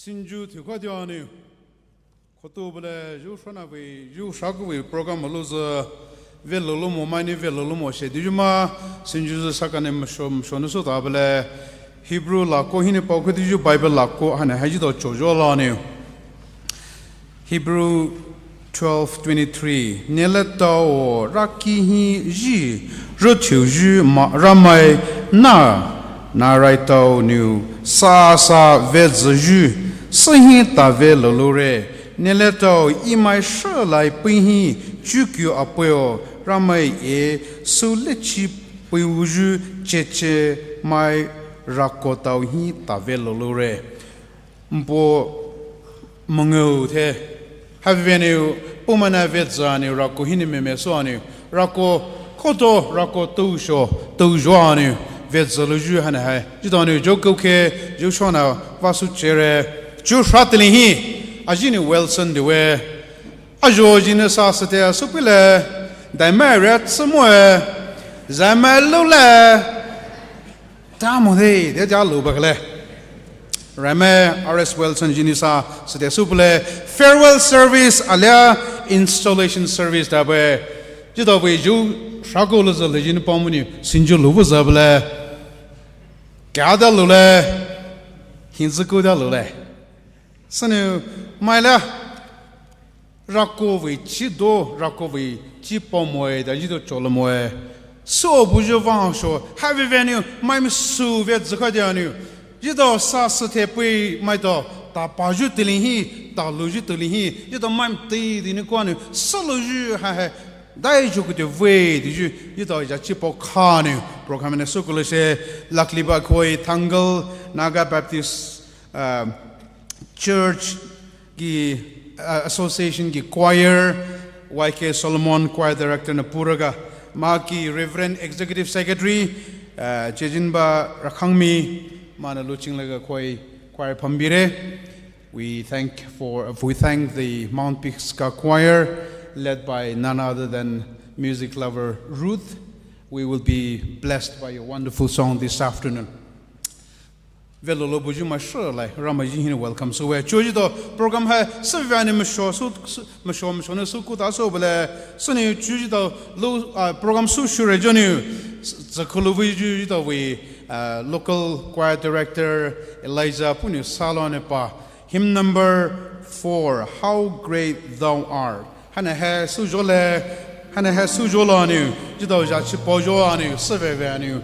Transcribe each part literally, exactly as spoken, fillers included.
Sinju thiukhai dianou. Khotobulai, yu shona vei, yu shaku vei program louyu. Velou loumo, maini velou loumo she diyu ma, sinju yu sakane masho, masho nou sou tabulai. Hebrew lako hinou paokhai diyu Bible lako, haina hai yu do chojo lanou. Hebrew twelve twenty-three. Neletao raki hi zhi, ruthiuyu ma Ramai na, naraitao nou sasa vetsüyu, sühi tave louloure. Neletao imai shalai pei hi, chuku apuo, Ramai e, sülechi peiwuyu cheche mai rakotao hi tave louloure. Mpo mangeu the. Havenou, pumana vetsü anou, rako hinou meme sou anou. Rako khoto, rako tousho, toujo anou. Vetsü louyu haina hai. Jitaonou, jo koukhe, jo shona, vasu chere. Jo shra tili hi. Ajinou Wilson diwe. Ajo jinou sa sete soupeile. Daimai re tsumoe. Zaimai loule. Tamo de, de ja lou bakle. Rame R S Wilson jinou sa sete soupeile farewell service alia installation service dabe. Jitaowe ju shako louyu le jinou paomonou sinju loubu zübule. Kya da loule. Hinzü ku da loule. Sünou maila. Rako vei chi do, rako vei chi paomoe, da jito cholomoe. Sou buyu vangsho, havenou, maimi sou vetsükhai dianou. Jito sa sete pei maito, ta paju tili hi, ta louyu tili hi, jito maimi tei dinou kuanou, sülouyu ha he, dai juku te vei diyu, jito ja chi paokhanou. Program ne sou kolouse, lakliba khoi Thangal Naga Baptist, uh, Church ki, uh, Association ki choir, Y K Solomon, choir director na puraga, ma ki Reverend Executive Secretary, uh, Chejinba Rakhangmi, mana luching laga khoi choir pambire. We thank for, we thank the Mount Pisgah Choir, led by none other than music lover Ruth. We will be blessed by your wonderful song this afternoon. Velou lou buyu mashalai, Ramai ji hinou welcome souwe. Chuo jito program hai süvanou masho sou, sou, masho, masho nou sou kuta soubule. Sünou chuo jito lou, ah, program sou shure jonou. Zakhulu vei ju jito vei, ah, local choir director Elijah puhnou salone pa. Hymn number four, How Great Thou Art. Haina hai soujole, haina hai soujole anou, jito ja chi paojo anou, süvanou.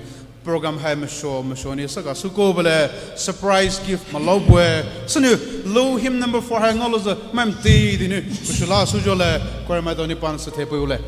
Program hai masho, masho nou saka souko bule, surprise gift malo bue. Sünou, lou hymn number four hai ngaolouzü, maimi tei dinou, kushula soujole, choir maitao nou pan sete pei ule.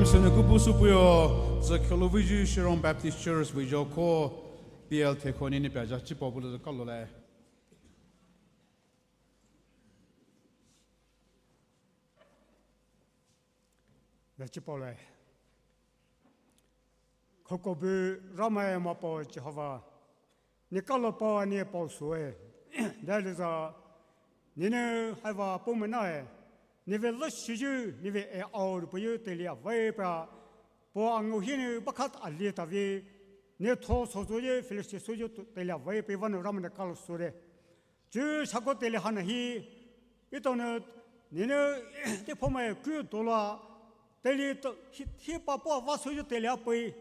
Sünü kupu süpuo, zü khelo vei ju Shirong Baptist Church vei ju ko, P L Thekho ni ni pia ja chi pao bu le kalo le. Nachipaolai. Khokobu Ramai Mapao Jihova. Ni kalo pao ni pao sue. Daliza. Ninü haiva pumena e. Nive lashiju, nive e aur puyu telia vei pa. Po angu hinu bakhat ali tavi. Ni tho sozo ye Philistia sojo telia vei pe vanu Ramai ni kalo sure. Chu sako tele hana hi, ito ne, ninü, te phomai ku tola, tele to, hi, hi pa po va so yo tele apei,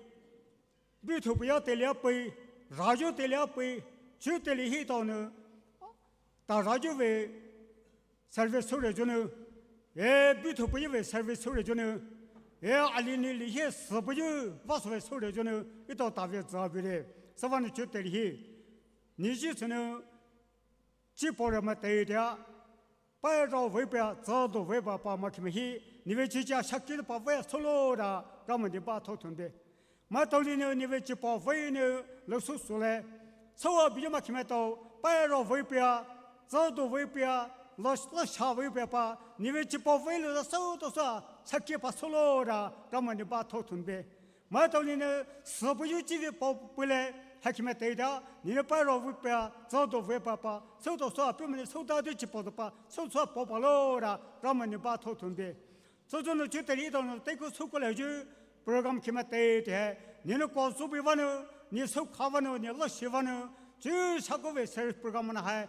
bu tho puya tele apei, rajo tele apei, chu tele hi to ne, ta rajo ve service sure jo ne, e bu tho puya ve service sure jo ne, e ali ni li hi sa puyu va so ve sure jo ne, ito ta ve za bi re, sa va ne chu tele hi, ni ji se ne, Chi pore ma tei dia. Pai rao vei pia, zado vei pa pa ma khime hi, nive chi cha shaki pa vei solo da, Ramai ni ba tho thun be. Ma tao li ne nive chi pa vei ne lo su su le. Sawa bi ma khime tao, pai rao vei pia, zado vei pia, lo, lo sha vei pia pa, nive chi pa vei le so to sa, shaki pa solo da, Ramai ni ba tho thun be. Mai tao ni ne, sü puyu chi ve pao pule, hakime tei da, ni ne pai rao vei pia, zado vei pa pa, sou to so, pi mene sou da de chi pao pa, sou so pao pa lo da, Ramai ni ba tho thun be. Sou zo ne chu tei ri to ne, tei ko sou ko le ju, program kime tei te, ni ne ko sou bi va ne, ni sou kha va ne, ni lo shi va ne, chu sa ko ve service program na hai,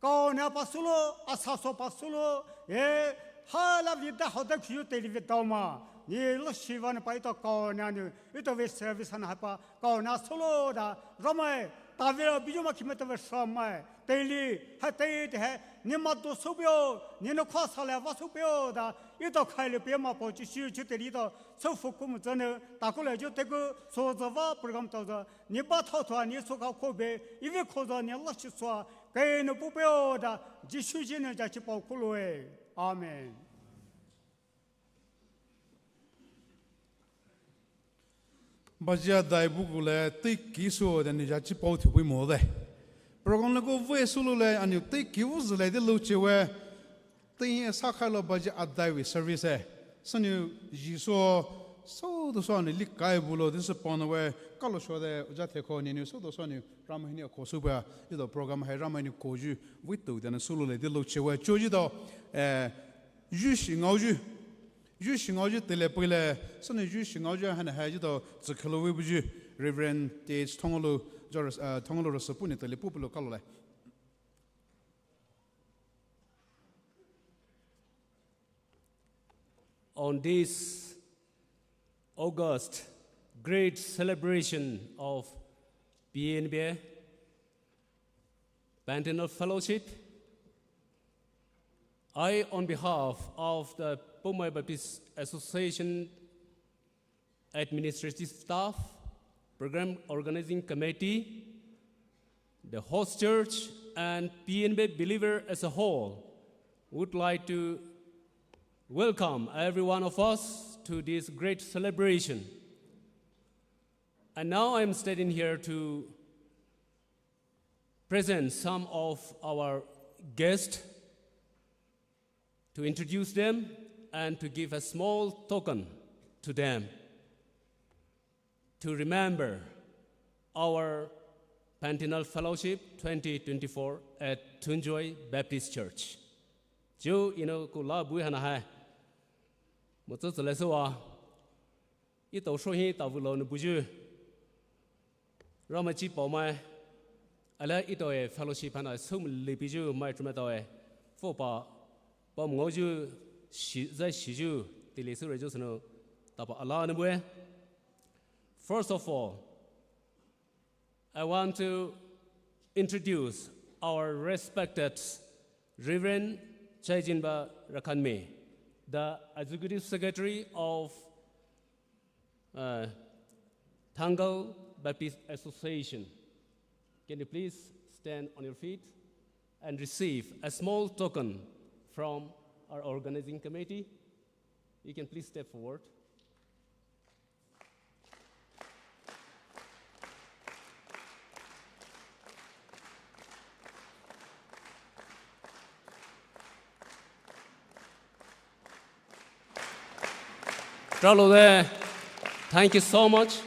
Kao na pa sulo, asa so pa sulo, e, ha la vi da ho da khiyu te li vi dao ma. Ni lo shi va ne pa ito kao na ne, ito ve service na ha pa, kao na sulo da, Ramai, ta ve la bi yo ma khime ta ve sa mai, te li, ha te te he, ni ma do so bio, ni no kha sa le va so bio da, ito khai le pe ma po chi shi chu te li to, so fu ku mu zane, ta ko le ju te ku, so za va program to za, ni ba tho tho ni so ka ko be, i ve ko za ni lo shi so, Kei ne pupeo da, Jisu ji ne ja chi pao kuloe. Amen. Bajia dai bu gule, tei ki so de ni ja chi pao thu pui mo de. Program le ko vei su lo le, ani tei ki vu zile de lo che we. Tei sa khai lo baji adai vei service e. Sani Jisu, so do so ni li kai bu lo, de se pon we, kalo so de, ja the ko ni ni so do so ni, Ramai ni ko su ba, ito program hai Ramai ni ko ju, vei to de na su lo le, de lo che we, cho ju do, eh, ju shi ngao ju, ju shi ngao ju te le pui le, sani ju shi ngao ju han hai ju do, zi kalo vei bu ju, Reverend T H Thongolo, Joris, eh, Thongolo Rosa pu ni te le pu pu lo kalo le. On this August great celebration of P N B, Pentateuch Fellowship, I, on behalf of the Poumai Baptist Association, administrative staff, program organizing committee, the host church, and P N B believer as a whole would like to welcome every one of us to this great celebration. And now I'm standing here to present some of our guests, to introduce them and to give a small token to them to remember our Pentateuch Fellowship twenty twenty-four at Thunjoy Baptist Church. Jiu ino ku la bui hana hai. Mo tsu tsu le so wa. Ito shohi ta vu lo ne buju. Ramai chi pao mai. Ala ito e fellowship hana sum li piju mai trume tao e. Fo pa, pa mngo ju, shi, zai shi ju, tili su re ju sunu, tapa ala ne bue. First of all, I want to introduce our respected Reverend Chaijinba Rakhanme, the Executive Secretary of uh, Thangal Baptist Association. Can you please stand on your feet and receive a small token from our organizing committee? You can please step forward. Tralode, thank you so much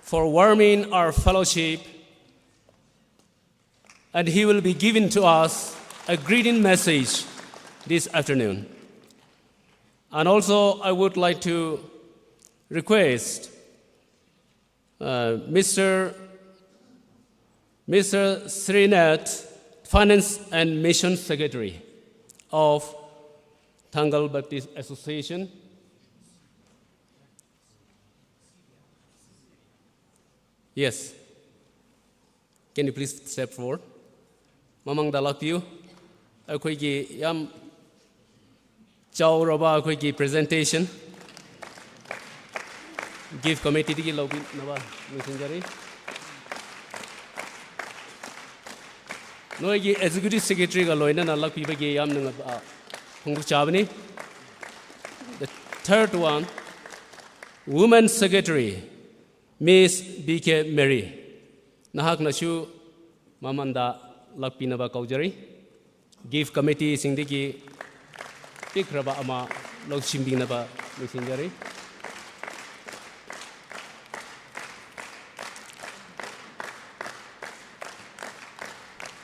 for warming our fellowship. And he will be giving to us a greeting message this afternoon. And also, I would like to request uh, Mister Mister Srinath, Finance and Mission Secretary of Thangal Baptist Association. Yes. Can you please step forward? ꯃꯃꯥꯡꯗ ꯂꯥꯛꯄꯤꯌꯨ꯫ ꯑꯩꯈꯣꯏꯒꯤ ꯌꯥꯝ ꯆꯥꯎꯔꯕ ꯑꯩꯈꯣꯏꯒꯤ presentation gift committeeꯗꯒꯤ ꯂꯧꯕꯤꯅꯕ ꯅꯤꯡꯁꯤꯡꯖꯔꯤ꯫ ꯅꯣꯏꯒꯤ executive secretaryꯒ ꯂꯣꯏꯅꯅ ꯂꯥꯛꯄꯤꯕꯒꯤ ꯌꯥꯝ ꯅꯨꯡꯉꯥꯏꯕ ꯐꯣꯡꯗꯣꯛꯆꯕꯅꯤ꯫ The third one, Women Secretary, Miss B K Mary, ꯅꯍꯥꯛꯅꯁꯨ ꯃꯃꯥꯡꯗ ꯂꯥꯛꯄꯤꯅꯕ ꯀꯧꯖꯔꯤ꯫ Gift committeeꯁꯤꯡꯗꯒꯤ ꯄꯤꯛꯈ꯭ꯔꯕ ꯑꯃ ꯂꯧꯁꯤꯟꯕꯤꯅꯕ ꯅꯤꯡꯁꯤꯡꯖꯔꯤ꯫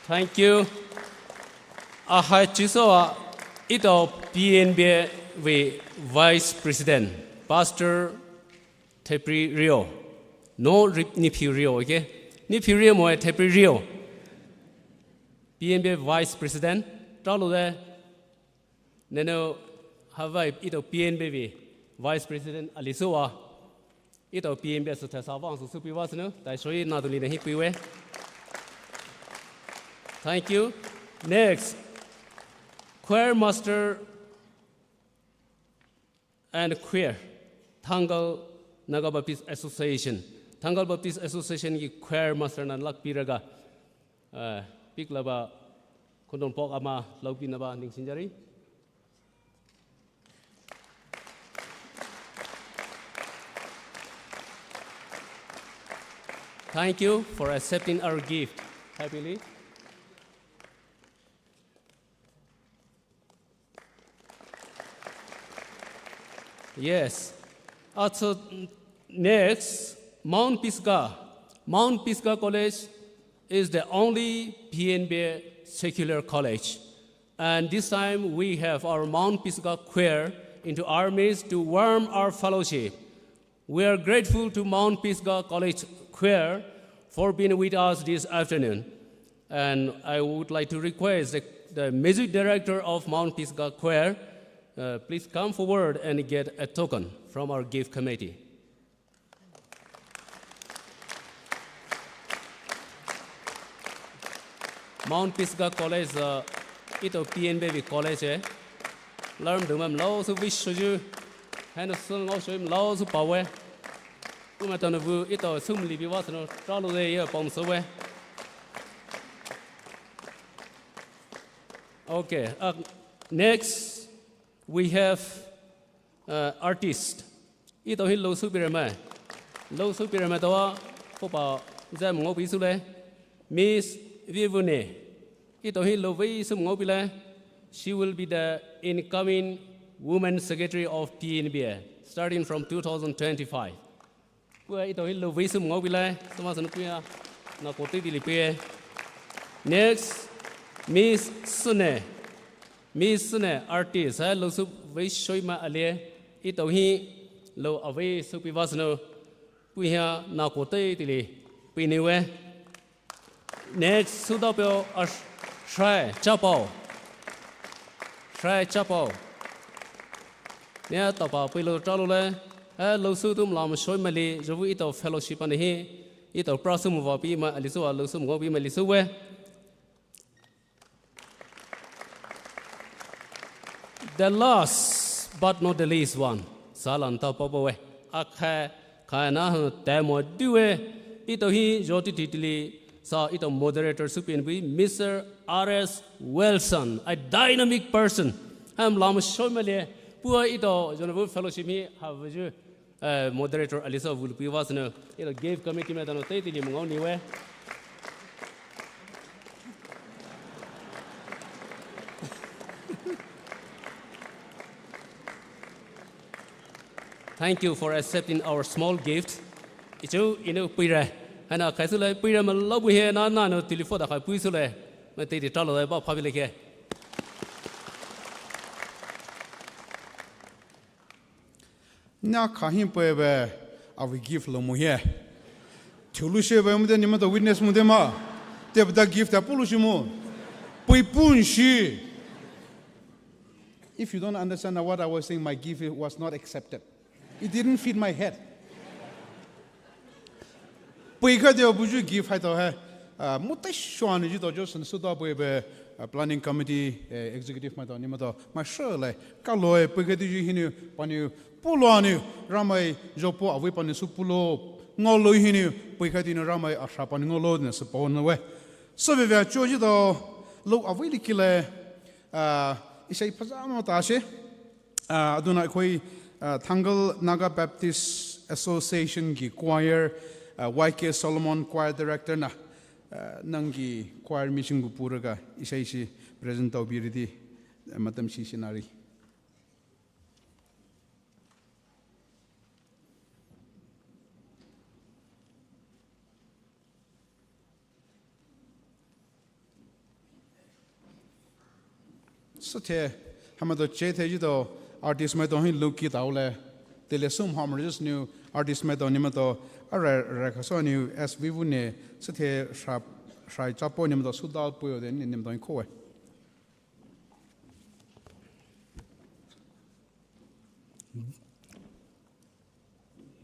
Thank you. ꯑꯍꯥꯏ ꯆꯤꯁꯣ ꯏꯇꯥꯎ P N B ꯒꯤ Vice President, Pastor Thepri Rio. No, Rip-, Nipi Rio, okay? Nipi Rio mo Thepri Rio. P N B Vice President, tralode. Neno havai ito P N B Vice President alisoa. Ito P N B su thasa vang su supi vasnu. Tai soi na duli nahi piwe. Thank you. Next, Choir Master and Choir, Thangal Naga Baptist Association. Thangal Baptist Association ꯒꯤ choir master ꯅ ꯂꯥꯛꯄꯤꯔꯒ, ꯑ, ꯄꯤꯛꯂꯕ ꯈꯨꯗꯣꯜꯄꯣꯠ ꯑꯃ ꯂꯧꯕꯤꯅꯕ ꯅꯤꯡꯁꯤꯡꯖꯔꯤ꯫ Thank you for accepting our gift happily. Yes. Uh, so, next, Mount Pisgah. Mount Pisgah College is the only P N B secular college. And this time we have our Mount Pisgah Choir into our midst to warm our fellowship. We are grateful to Mount Pisgah College Choir for being with us this afternoon. And I would like to request the, the music director of Mount Pisgah Choir, uh, please come forward and get a token from our gift committee. Mount Pisgah College, uh, ito P N B college e. Lam dum am lao su wish su ju. Han su ngao su im lao su pawe. Kuma tanu bu ito sum libi was no tralo de ye pom su we. Okay, uh, next we have, uh, artist. Ito hi lo su pirame. Lo su pirame tawa kopa zam ngo pi su le. Miss Vivune. Ito hi lo vei sum ngo pi le. She will be the incoming women secretary of P N B A, starting from two thousand twenty-five. Pua ito hi lo vei sum ngo pi le. Sama sanu pia. Na kote di li pia. Next, Miss Sune. Miss Sune, artist, ha lo su vei shoi ma alie. Ito hi lo a vei su pi vasno. Pui ha na kote di li. Pui ni we. Next, Sudapyo, uh, Shrai Chapao. Shrai Chapao. Nia tapa pui lo tralo le. Eh, lo su tum lam shoi mali, jovu ito fellowship ani hi. Ito prasum va pi ma alisu a lo sum go pi ma lisu we. The last but not the least one. Salan ta popo we. Akha khaina ha tamo duwe. Ito hi joti titili sa ito moderator supin bui Mister R S Wilson, a dynamic person. Ham lam shoi male. Pua ito jonabu fellowship hi ha vuju. Eh, moderator Alisa Vulpi was no, ito gift committee me tano tei tili mangau ni we. Thank you for accepting our small gift. Ichu inu puire. Haina khai sule puire ma labu he na na no telephone da khai pui sule. Ma te di talo ba phabi leke. Na khahin pui be avi gift lo mo he. Thulu she be mo de ni ma to witness mo de ma. Te ba gift a pulu shi mo. Pui pun shi. If you don't understand what I was saying, my gift was not accepted. It didn't fit my head. Pui kha de buju gift hai to he. Ah, mo tai shwa ni ji to jo san su to pui be, ah, planning committee, eh, executive mai to ni ma to ma sure le. Ka lo e pui kha de ji hinu pani pulo ni Ramai jo po avi pani su pulo. Ngo lo hinu pui kha de ni Ramai asha pani ngo lo ni su po no we. So ve ve cho ji to lo avi li ki le. Ah, isai phaza mo ta she. Ah, ꯑꯗꯨꯅ ꯑꯩꯈꯣꯏ, ah, Thangal Naga Baptist Association ꯒꯤ choir, ah, Y K Solomon choir director ꯅ, ah, ꯅꯪꯒꯤ choir ꯃꯤꯁꯤꯡꯕꯨ ꯄꯨꯔꯒ ꯏꯁꯩꯁꯤ present ꯇꯧꯕꯤꯔꯗꯤ, ah, ꯃꯇꯝ ꯁꯤꯖꯤꯟꯅꯔꯤ꯫ Sathe, hamato che the ji to artist mai to hin look ki tau le. Tele sum ham just new artist mai to ni ma to a re, re khaso new as we would ne. Sathe sharp, shai chapo ni ma to su dal puyo de ni, ni ma to in ko we.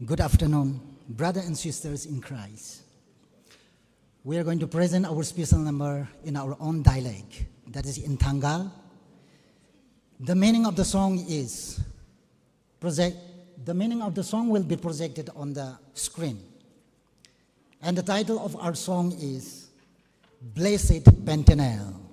Good afternoon, brothers and sisters in Christ. We are going to present our special number in our own dialect, that is in Thangal. The meaning of the song is project, the meaning of the song will be projected on the screen. And the title of our song is Blessed Pentanel.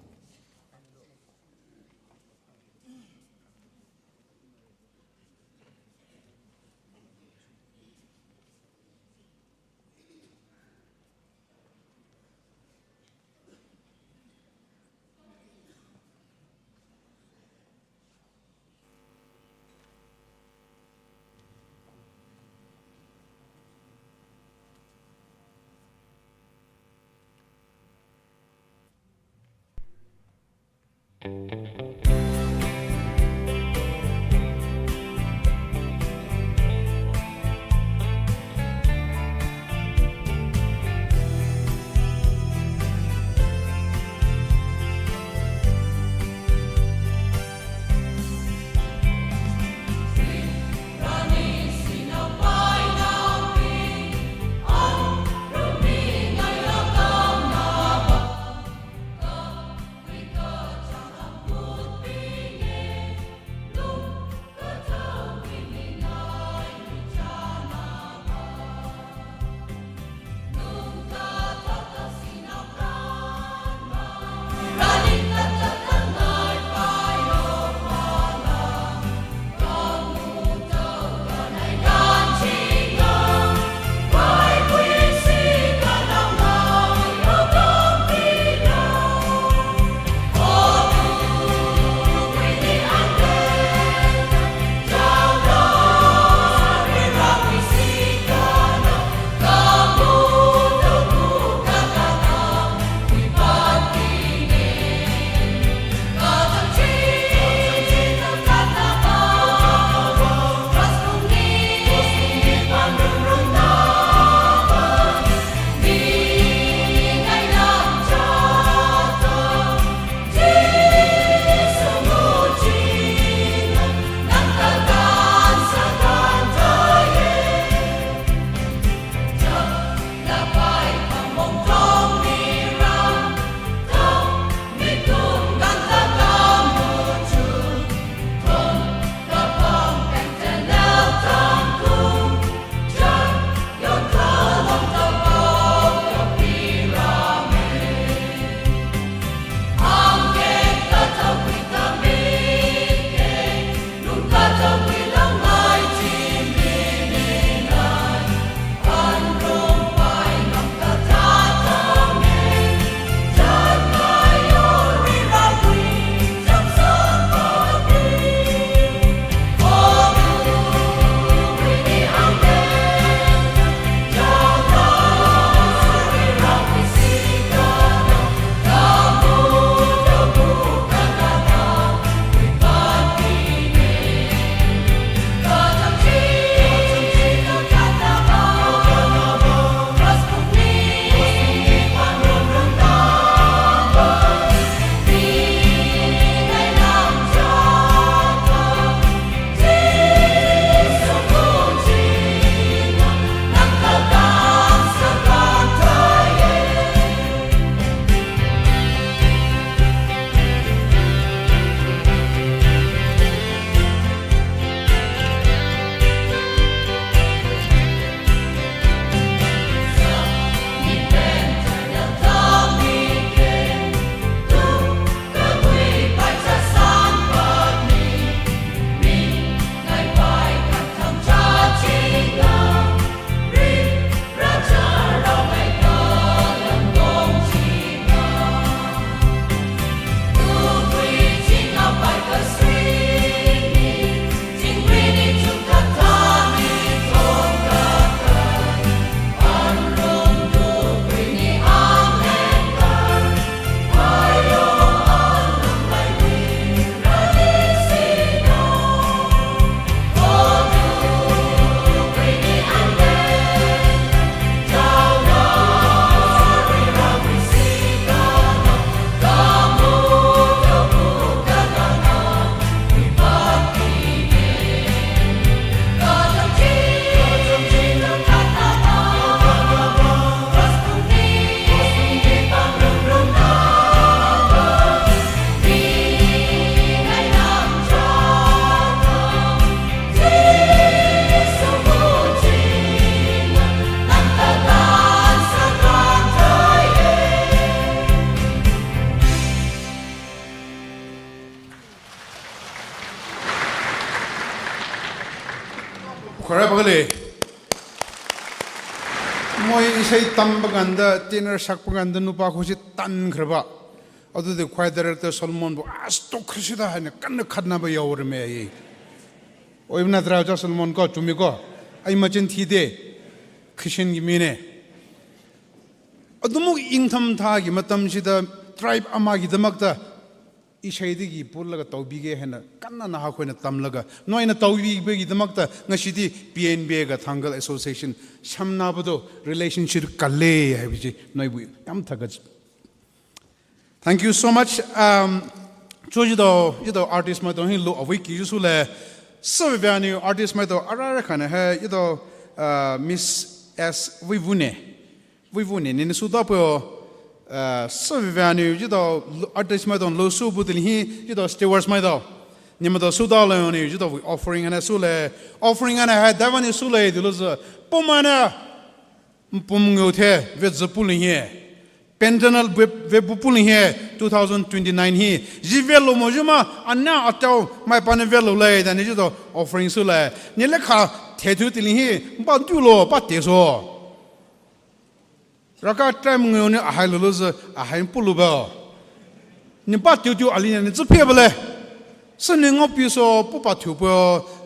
Khara bagale. Moi isei tamba kanda, tenor sakpa kanda, nupa khoshi tan khraba. Adu de choir director Solomon bu, "Asto Christa hane, kan khatna ba yaw reme ye." Oi, na tra ja Solomon ko, chumi ko. Ai machin thi de. Christian ki mine. Adumuk ingtham tha ki matam shida tribe ama ki damak ta. Isei di ki pulaga taobi ge hena, kanna na ha khoina tamlaga. Noina taobi be ki damak ta, ngashidi P N B ga Thangal Association, samna bado relationship kale, hai biji, noi bu, yam thaga. Thank you so much. Um, cho jidao, jidao artist maitao hi lo awiki ju sule. Save vaniu artist maitao arara khana hai, jidao, uh, Miss S Vivune. Vivune, nini suda peo, uh, save vaniu, jidao lo-, artist maitao lo su bu tili hi, jidao stewards maitao. Ni maitao suda lo ni, jidao offering ana sule. Offering ana hai, davani sule, dilo za. Pumana. Pum ngeu the, ve zepuli he. Pentanal ve, ve bupuli he, two thousand twenty-nine hi. Ji ve lo mo juma, ana atao, mai pane ve lo le, dani jidao offering sule. Ni le kha, the thu tili hi, ba du lo, ba te so. Raka time ngeu ni ahai lo lo ze, ahai pulu ba. Ni ba tiu tiu ali ni zepie ba le. Se ni ngao pi so, pu ba tiu po.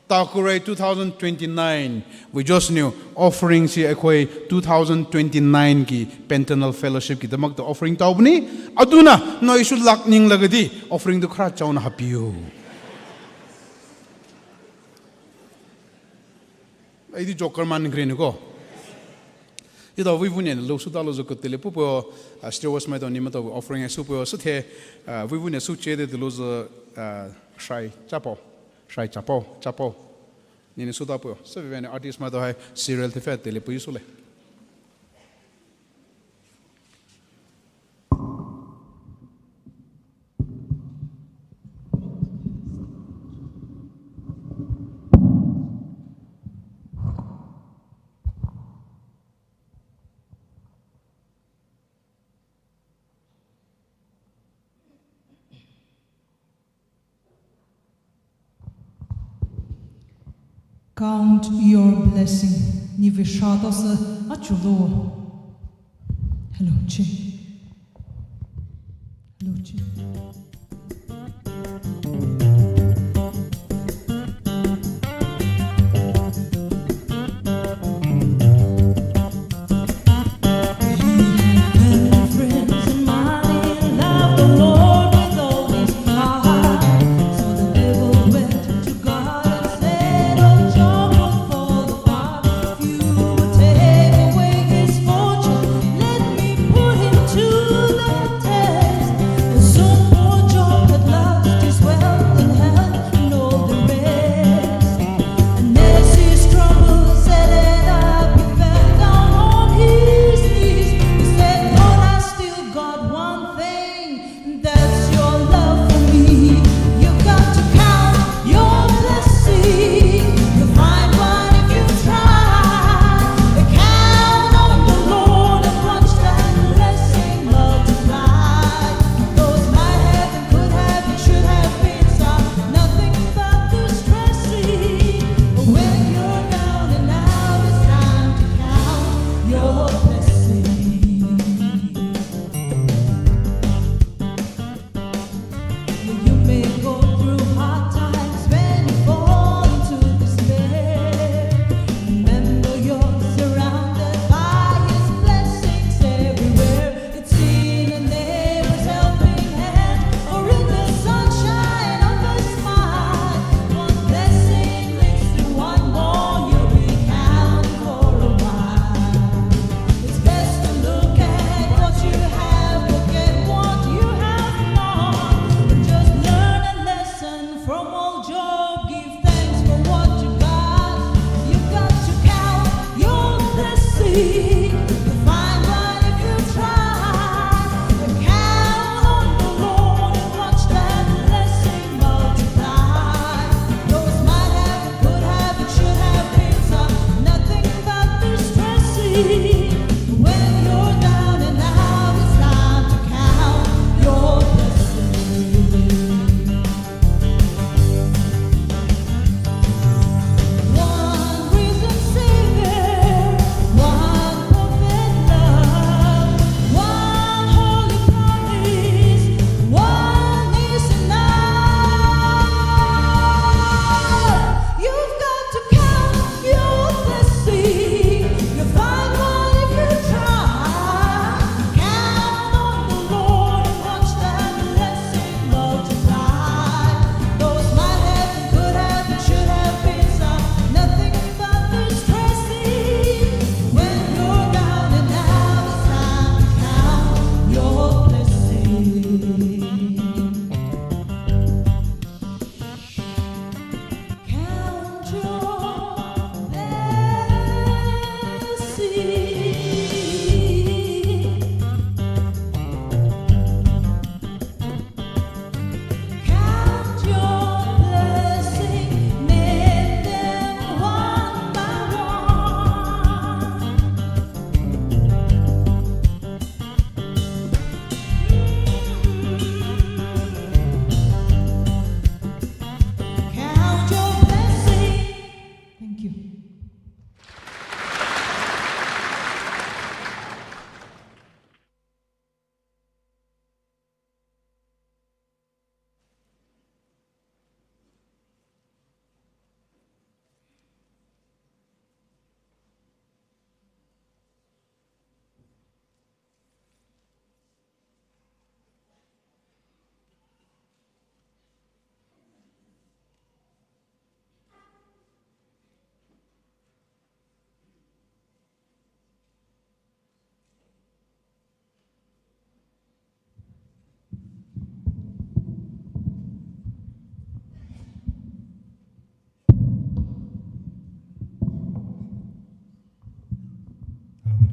Takure two thousand twenty-nine, we just knew offering si ekhoi two thousand twenty-nine ki Pentanal Fellowship ki damak to offering tao buni, aduna, no isu lak ning lagadi, offering to khra chauna hapiu. Ai di joker man green ko. Jidao Vivune lo suda lo zo ko tele pupo, uh, stewards maitao ni maitao offering ai su po, su the, uh, Vivune su che de lo zo, uh, shai, chapo. Shai chapo, chapo. Nini suda po. Save vaniu artist maitao hai serial the fe tele po yu sule. Count your blessing. Ni vei shata se achulo. Hello, chi. Hello, chi.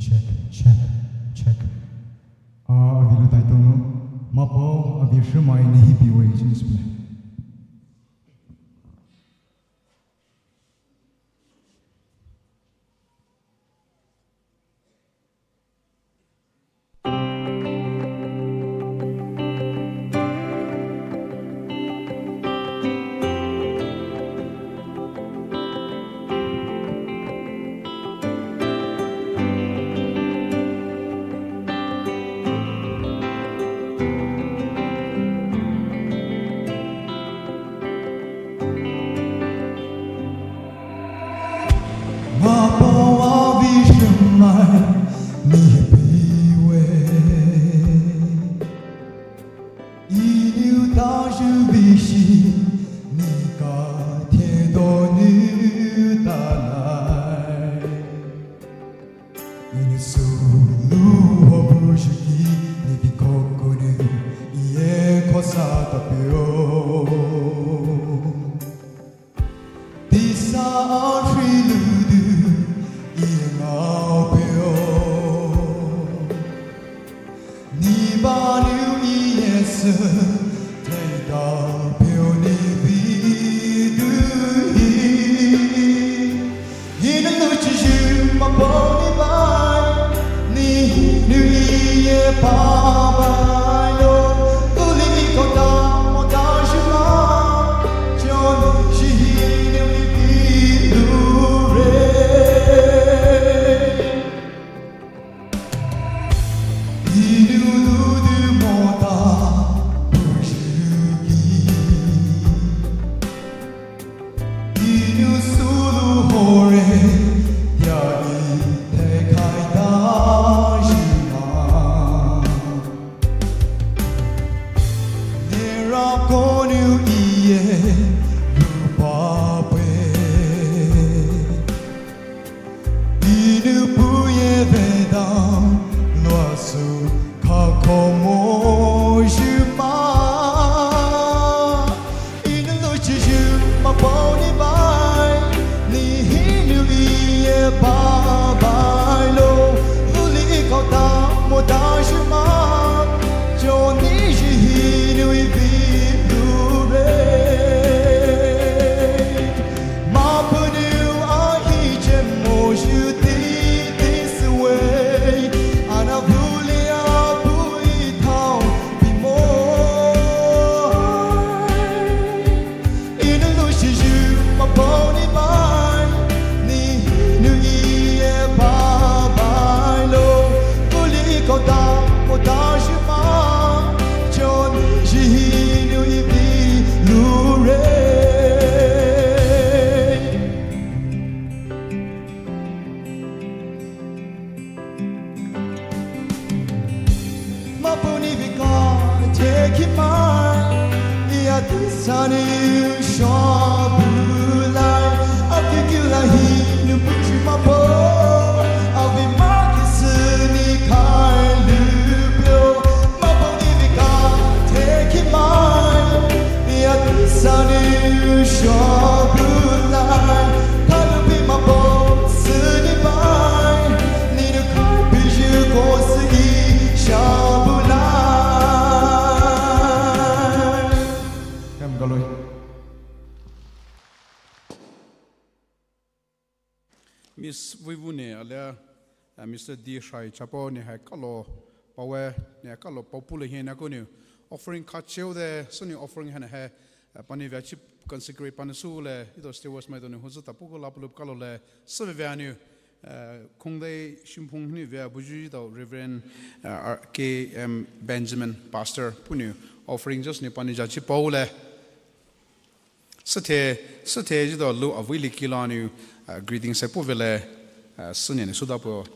Check, check, check. Ah, avi lu tai tonu. Mapao avi shemai ni hipi wei Jesus play. Mapao avi shemai ni hipi wei. Inou tayu bishi ni ka te donu talai. Inou sulu ho bushiki ni bi kokonu iye kosa tapeo. Tisa ashi ludu iye ngao peo. Ni banu iye se teta peo ni bidu hi. Inou luchiyu mapao ni bai, ni inou iye pa bai lo, uli iko ta mo ta shima, chon shi inou ibi lu re. Inou ludu mo ta pujuki. Inou sulu hore tia i te kai ta jima. Nera konu iye rupa pwe. Inou puye vedang lua su kakomo jima. Inou luchiyu mapao ni bai, ni inou iye pa bai lo, uli iko ta mo ta jima, chon ni shi inou ibi lu re. Mapao nou ahi che mo yu ti ti suwe, ana vuli apu i tao bi mo. Inou luchiyu mapao ni bai, ni inou iye pa bai lo, uli iko ta mo ta jima, chon ni shi inou ibi lu re. Mapao ni vika te ki mai, ia tisa ni sha bulai, a ki ki la inou puchi mapao, avi ma ki su ni kai lu peo. Mapao ni vika te ki mai, ia tisa ni sha bulai, ka lu pi mapao su ni bai, ni nu kai pi yu ko su i sha bulai. Kam galoi. Miss Vuivu ne alia, uh, Mister D Shai Chapo ne hai kalo pawe ne kalo papu le hiena konu offering kacheu de suni offering hana hai, uh, pani via chi consecrate pani su le ito stewards mai tonu huzu tapu ko lapulup kalo le seve via nu, uh, kongdei shimpung nu via buju ito Reverend, uh, R K M Benjamin Pastor punu offering just nu pani jachi pau le. Süthe, süthe jido lu avui liki laniu, uh, greeting se puvele, uh, süne ne sudapo.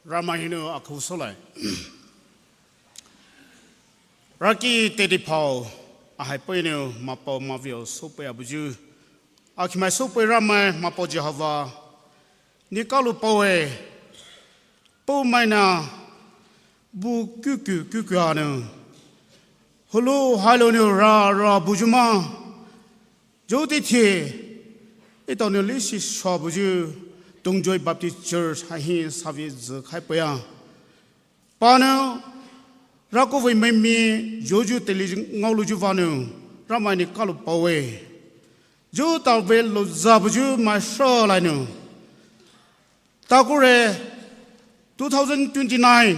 Ramai hinou akhu solai. Raki tedi pao, ahai pei nou mapao mavio sopei abuju. Akhimai sopei Ramai mapao Jehovah. Ni kalu paoe. O maina, bu kuku kuku anou. Hulu halo nou ra ra buyu ma. Jotithie, etao nou leshi sha buyu, Tungjoy Baptist Church hahi savi zü khai paya. Panou, raku vei memi, joju teli ngaoluyu vanou, Ramai ni kalu pawe. Ju tave lo za buyu mai sha lai nou. Takure two thousand twenty-nine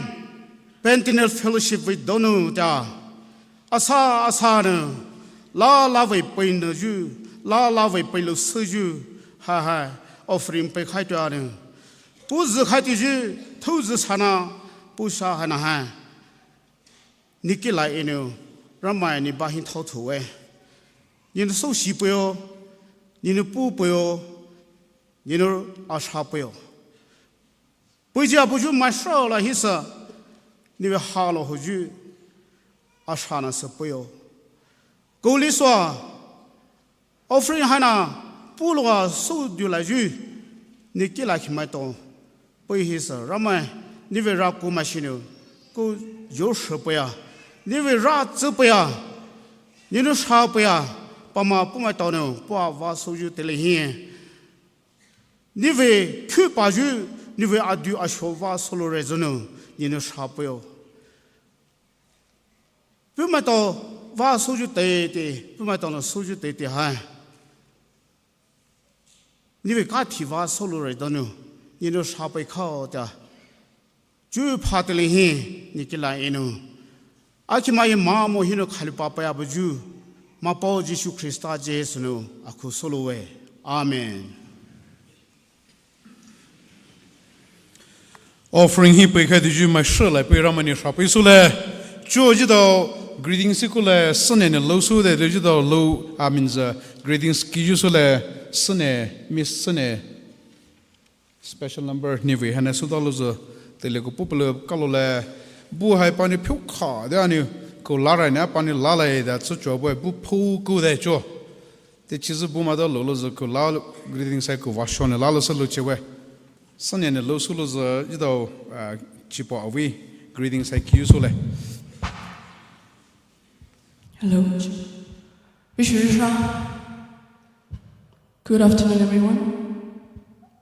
Pentecost Fellowship vei donou ta. Asa asa nou. La la vei pei nou ju. La la vei pei lo se ju. Ha ha. Offering pei khai tua nou. Pu zü khai ti ju. Thu zü sana. Pu sa hana ha. Niki la enou. Ramai ni bahin thao thu e. Ni nou so shi peo. Ni nou pu peo. Ni nou asha peo. Puji abuyu mai sha la hisa, ni ve halo hoyu, asha na sa puyo. Kuli swa, offering hana, pulo a so du la yu, ni kila ki mai to, pui hisa, Ramai, ni ve ra ku ma shinu, ku yo sha puya, ni ve ra tsu puya, ni nu sha puya, pama pu mai to nu, pua va so yu te le hi. Ni ve khupa yu, ni ve adu asho va solo re zono, ni nu sha puyo. Pu mai to va so yu te te, pu mai to no so yu te te hai. Ni ve ka thi va solo re zono, ni nu sha pui khao ta. Ju pha te le hi, ni kila enou. Aki mai ma mo hino khali pa pa ya buju. Ma pao Jisu Krista Jisu nou, aku solo we. Amen. Offering hi pei khai di ju mai sha lai pei Ramai ni sha pei su le. Ju ji dao greetings ku le, sene ne lo su de, ji dao lo, I mean, uh, greetings ki ju su le, sene, miss sene. Special number ni ve hane su dalo zo. Tele ko pupule kalo le. Bu hai pani phiu kha de ani ko la rai ne pani la lai da tsu cho bu bu phu ku de cho. Te chi zu bu ma da lo lo zo ko la greeting sai ko va shon la lo sa lo che we. Sanya ne lo su lo zo ji dao, ah, chi po awi greeting sai ki su le. Hello. Bishop. Good afternoon, everyone.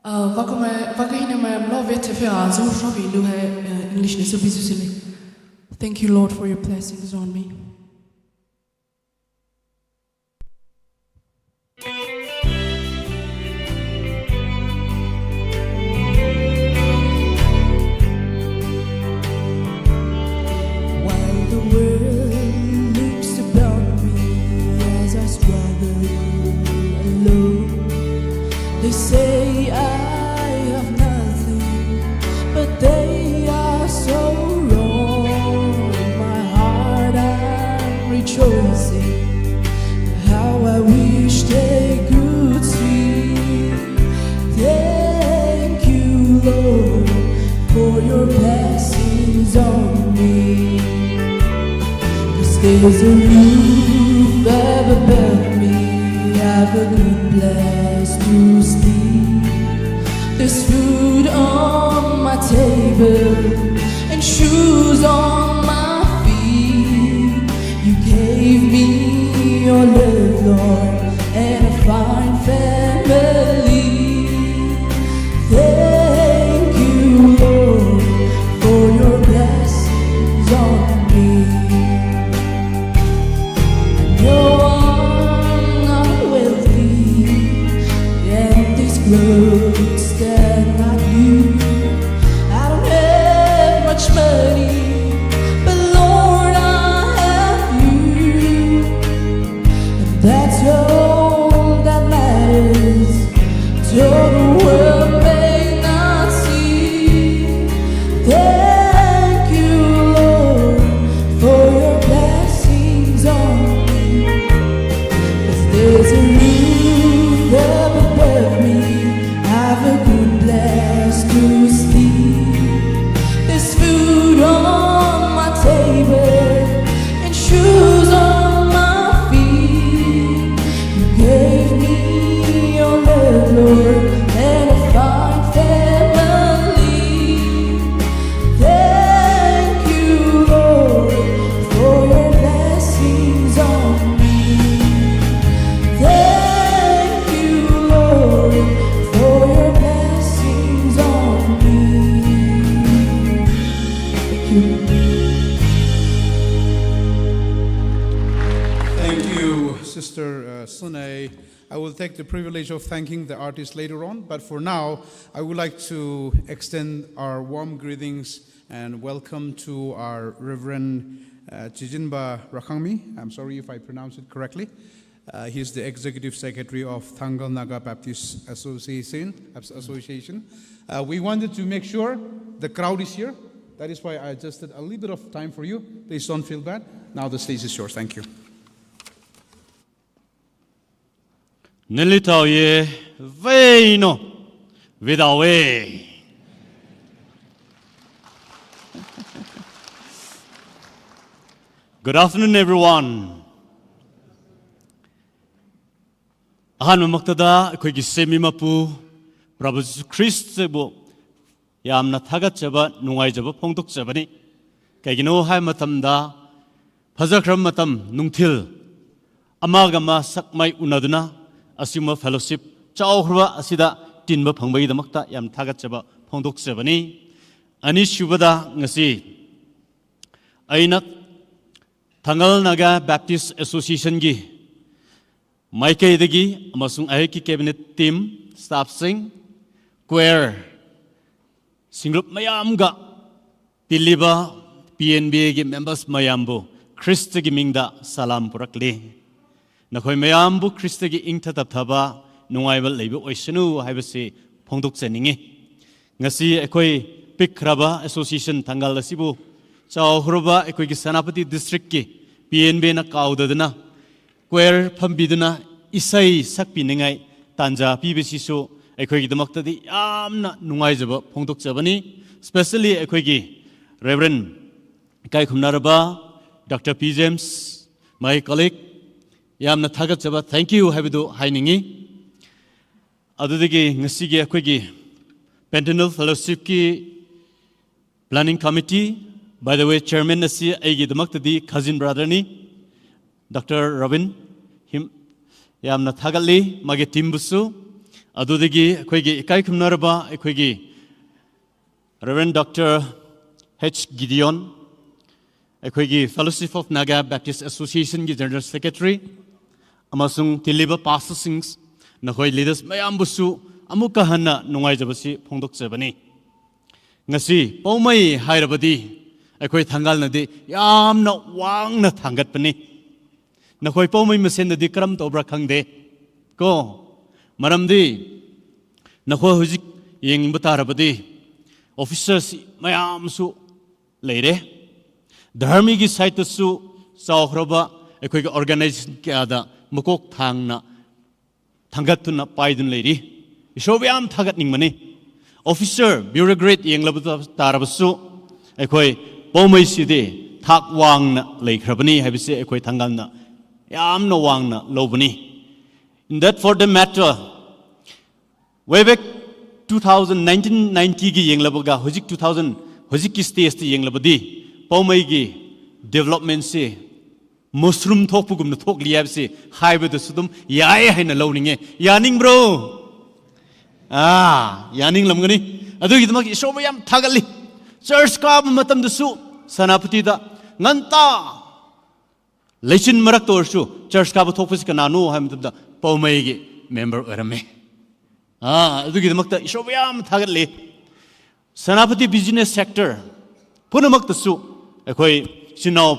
Uh, vaka mai, vaka hine mai am lo vete fe a zo shobi lu hai, uh, English ne so busy sili. Thank you, Lord, for your blessings on me. While the world looks upon me as I struggle alone, they say I have nothing, but they are so wrong. In my heart I'm rejoicing. How I wish they could see. Thank you, Lord, for your blessings on me. 'Cause there's a roof above me, I've a good place to sleep. There's food on my table and shoes on my feet. You gave me your love, Lord, and a fine family. Thank you, Lord, for your blessings on me. I know I'm not wealthy, and these clothes that I do, I don't have much money, but Lord, I have you. And that's all that matters, though the world may not see. Thank you, Lord, for your blessings on me. If there's a roof above me, I've a good place to sleep. There's food on my table and shoes on my feet. You gave me your love, Lord, and a fine family. I will take the privilege of thanking the artist later on, but for now, I would like to extend our warm greetings and welcome to our Reverend uh, Chijinba Rakhangmi. I'm sorry if I pronounced it correctly. Uh, he's the executive secretary of Thangal Naga Baptist Association. As- Association. Uh, we wanted to make sure the crowd is here. That is why I adjusted a little bit of time for you. Please don't feel bad. Now the stage is yours. Thank you. Nilitao ye veino without way. Good afternoon, everyone. ꯑꯍꯥꯟꯕꯃꯛꯇꯗ ꯑꯩꯈꯣꯏꯒꯤ ꯁꯦꯝꯕꯤ ꯃꯄꯨ ꯄ꯭ꯔꯚꯨ ꯖꯤꯁꯨ ꯈ꯭ꯔꯤꯁꯇꯕꯨ ꯌꯥꯝꯅ ꯊꯥꯒꯠꯆꯕ, ꯅꯨꯡꯉꯥꯏꯖꯕ ꯐꯣꯡꯗꯣꯛꯆꯕꯅꯤ꯫ ꯀꯩꯒꯤꯅꯣ ꯍꯥꯏꯕ ꯃꯇꯝꯗ, ꯐꯖꯈ꯭ꯔꯕ ꯃꯇꯝ, ꯅꯨꯡꯊꯤꯜ ꯑꯃꯒ ꯑꯃ ꯁꯛ ꯃꯥꯏ ꯎꯅꯗꯨꯅ ꯑꯁꯤꯒꯨꯝꯕ fellowship ꯆꯥꯎꯈ꯭ꯔꯕ ꯑꯁꯤꯗ ꯇꯤꯟꯕ ꯐꯪꯕꯒꯤꯗꯃꯛꯇ ꯌꯥꯝ ꯊꯥꯒꯠꯆꯕ ꯐꯣꯡꯗꯣꯛꯆꯕꯅꯤ꯫ ꯑꯅꯤꯁꯨꯕꯗ, ꯉꯁꯤ ꯑꯩꯅ Thangal Naga Baptist Associationꯒꯤ ꯃꯥꯏꯀꯩꯗꯒꯤ ꯑꯃꯁꯨꯡ ꯑꯩꯍꯥꯛꯀꯤ cabinet team, staffꯁꯤꯡ, choir ꯁꯤꯡꯂꯨꯞ ꯃꯌꯥꯝꯒ ꯇꯤꯜꯂꯤꯕ P N B Aꯒꯤ members ꯃꯌꯥꯝꯕꯨ ꯈ꯭ꯔꯤꯁꯇꯒꯤ ꯃꯤꯡꯗ ꯁꯂꯥꯝ ꯄꯨꯔꯛꯂꯤ꯫ ꯅꯈꯣꯏ ꯃꯌꯥꯝꯕꯨ ꯈ꯭ꯔꯤꯁꯇꯒꯤ ꯏꯪꯊ ꯇꯞꯊꯕ, ꯅꯨꯡꯉꯥꯏꯕ ꯂꯩꯕ ꯑꯣꯏꯁꯅꯨ ꯍꯥꯏꯕꯁꯤ ꯐꯣꯡꯗꯣꯛꯆꯅꯤꯡꯏ꯫ ꯉꯁꯤ ꯑꯩꯈꯣꯏ ꯄꯤꯛꯈ꯭ꯔꯕ association ꯊꯪꯒꯥꯜ ꯑꯁꯤꯕꯨ ꯆꯥꯎꯈ꯭ꯔꯕ ꯑꯩꯈꯣꯏꯒꯤ ꯁꯦꯅꯥꯄꯇꯤ districtꯀꯤ P N Bꯅ ꯀꯥꯎꯗꯗꯨꯅ choir ꯐꯝꯕꯤꯗꯨꯅ ꯏꯁꯩ ꯁꯛꯄꯤꯅꯤꯡꯉꯥꯏ ꯇꯥꯟꯖꯥ ꯄꯤꯕꯁꯤꯁꯨ ꯑꯩꯈꯣꯏꯒꯤꯗꯃꯛꯇꯗꯤ ꯌꯥꯝꯅ ꯅꯨꯡꯉꯥꯏꯖꯕ ꯐꯣꯡꯗꯣꯛꯆꯕꯅꯤ꯫ Especially ꯑꯩꯈꯣꯏꯒꯤ Reverend ꯏꯀꯥꯏ ꯈꯨꯝꯅꯔꯕ Doctor P James, my colleague, ꯌꯥꯝꯅ ꯊꯥꯒꯠꯆꯕ, thank you ꯍꯥꯏꯕꯗꯨ ꯍꯥꯏꯅꯤꯡꯏ꯫ ꯑꯗꯨꯗꯒꯤ ꯉꯁꯤꯒꯤ ꯑꯩꯈꯣꯏꯒꯤ Pentanal Fellowshipꯀꯤ planning committee, by the way, chairman ꯑꯁꯤ ꯑꯩꯒꯤꯗꯃꯛꯇꯗꯤ cousin brotherꯅꯤ, Doctor Robin꯫ Him, ꯌꯥꯝꯅ ꯊꯥꯒꯠꯂꯤ ꯃꯥꯒꯤ teamꯕꯨꯁꯨ꯫ ꯑꯗꯨꯗꯒꯤ ꯑꯩꯈꯣꯏꯒꯤ ꯏꯀꯥꯏ ꯈꯨꯝꯅꯔꯕ ꯑꯩꯈꯣꯏꯒꯤ Reverend Doctor H Gideon, ꯑꯩꯈꯣꯏꯒꯤ Fellowship of Naga Baptist Associationꯒꯤ General Secretary, ꯑꯃꯁꯨꯡ ꯇꯤꯜꯂꯤꯕ pastorꯁꯤꯡ, ꯅꯈꯣꯏ leaders ꯃꯌꯥꯝꯕꯨꯁꯨ ꯑꯃꯨꯛꯀ ꯍꯟꯅ ꯅꯨꯡꯉꯥꯏꯖꯕꯁꯤ ꯐꯣꯡꯗꯣꯛꯆꯕꯅꯤ꯫ ꯉꯁꯤ ꯄꯥꯎꯃꯩ ꯍꯥꯏꯔꯕꯗꯤ ꯑꯩꯈꯣꯏ ꯊꯪꯒꯥꯜꯅꯗꯤ ꯌꯥꯝꯅ ꯋꯥꯡꯅ ꯊꯥꯡꯒꯠꯄꯅꯤ꯫ ꯅꯈꯣꯏ ꯄꯥꯎꯃꯩ ꯃꯁꯦꯟꯗꯗꯤ ꯀꯔꯝ ꯇꯧꯕ꯭ꯔꯥ ꯈꯪꯗꯦ ꯀꯣ, ꯃꯔꯝꯗꯤ ꯅꯈꯣꯏ ꯍꯧꯖꯤꯛ ꯌꯦꯡꯕ ꯇꯥꯔꯕꯗꯤ officers ꯃꯌꯥꯝꯁꯨ ꯂꯩꯔꯦ꯫ ꯙꯔꯃꯒꯤ sideꯇꯁꯨ ꯆꯥꯎꯈ꯭ꯔꯕ ꯑꯩꯈꯣꯏꯒꯤ organization ꯀꯌꯥꯗ ꯃꯀꯣꯛ ꯊꯥꯡꯅ ꯊꯥꯡꯒꯠꯇꯨꯅ ꯄꯥꯏꯗꯨꯅ ꯂꯩꯔꯤ꯫ ꯏꯁꯣꯔꯕꯨ ꯌꯥꯝ ꯊꯥꯒꯠꯅꯤꯡꯕꯅꯤ꯫ Officer, bureaucrat ꯌꯦꯡꯂꯕ ꯇꯥꯔꯕꯁꯨ ꯑꯩꯈꯣꯏ ꯄꯥꯎꯃꯩꯁꯤꯗꯤ ꯊꯥꯛ ꯋꯥꯡꯅ ꯂꯩꯈ꯭ꯔꯕꯅꯤ ꯍꯥꯏꯕꯁꯤ ꯑꯩꯈꯣꯏ ꯊꯪꯒꯥꯜꯅ ꯌꯥꯝꯅ ꯋꯥꯡꯅ ꯂꯧꯕꯅꯤ꯫ In that for the matter, way back two thousand, nineteen ninetyꯒꯤ ꯌꯦꯡꯂꯕꯒ ꯍꯧꯖꯤꯛ two thousand, ꯍꯧꯖꯤꯛꯀꯤ stageꯇ ꯌꯦꯡꯂꯕꯗꯤ ꯄꯥꯎꯃꯩꯒꯤ developmentꯁꯤ mushroom ꯊꯣꯛꯄꯒꯨꯝꯅ ꯊꯣꯛꯂꯤ ꯍꯥꯏꯕꯁꯤ ꯍꯥꯏꯕꯗꯁꯨ ꯑꯗꯨꯝ ꯌꯥꯏ ꯍꯥꯏꯅ ꯂꯧꯅꯤꯡꯉꯦ꯫ ꯌꯥꯅꯤꯡꯕ꯭ꯔꯣ? ꯑꯥ, ꯌꯥꯅꯤꯡꯂꯝꯒꯅꯤ꯫ ꯑꯗꯨꯒꯤꯗꯃꯛ ꯏꯁꯣꯔꯕꯨ ꯌꯥꯝ ꯊꯥꯒꯠꯂꯤ꯫ Church ꯀꯥꯕ ꯃꯇꯝꯗꯁꯨ ꯁꯦꯅꯥꯄꯇꯤꯗ ꯉꯟꯇꯥ ꯂꯩꯆꯤꯟ ꯃꯔꯛꯇ ꯑꯣꯏꯔꯁꯨ church ꯀꯥꯕ ꯊꯣꯛꯄꯁꯤ ꯀꯅꯥꯅꯣ ꯍꯥꯏꯕ ꯃꯇꯝꯗ ꯄꯥꯎꯃꯩꯒꯤ member ꯑꯣꯏꯔꯝꯃꯦ꯫ ꯑꯥ, ꯑꯗꯨꯒꯤꯗꯃꯛꯇ ꯏꯁꯣꯔꯕꯨ ꯌꯥꯝ ꯊꯥꯒꯠꯂꯤ꯫ ꯁꯦꯅꯥꯄꯇꯤ business sector ꯄꯨꯝꯅꯃꯛꯇꯁꯨ ꯑꯩꯈꯣꯏ ꯏꯆꯤꯟ ꯏꯅꯥꯎ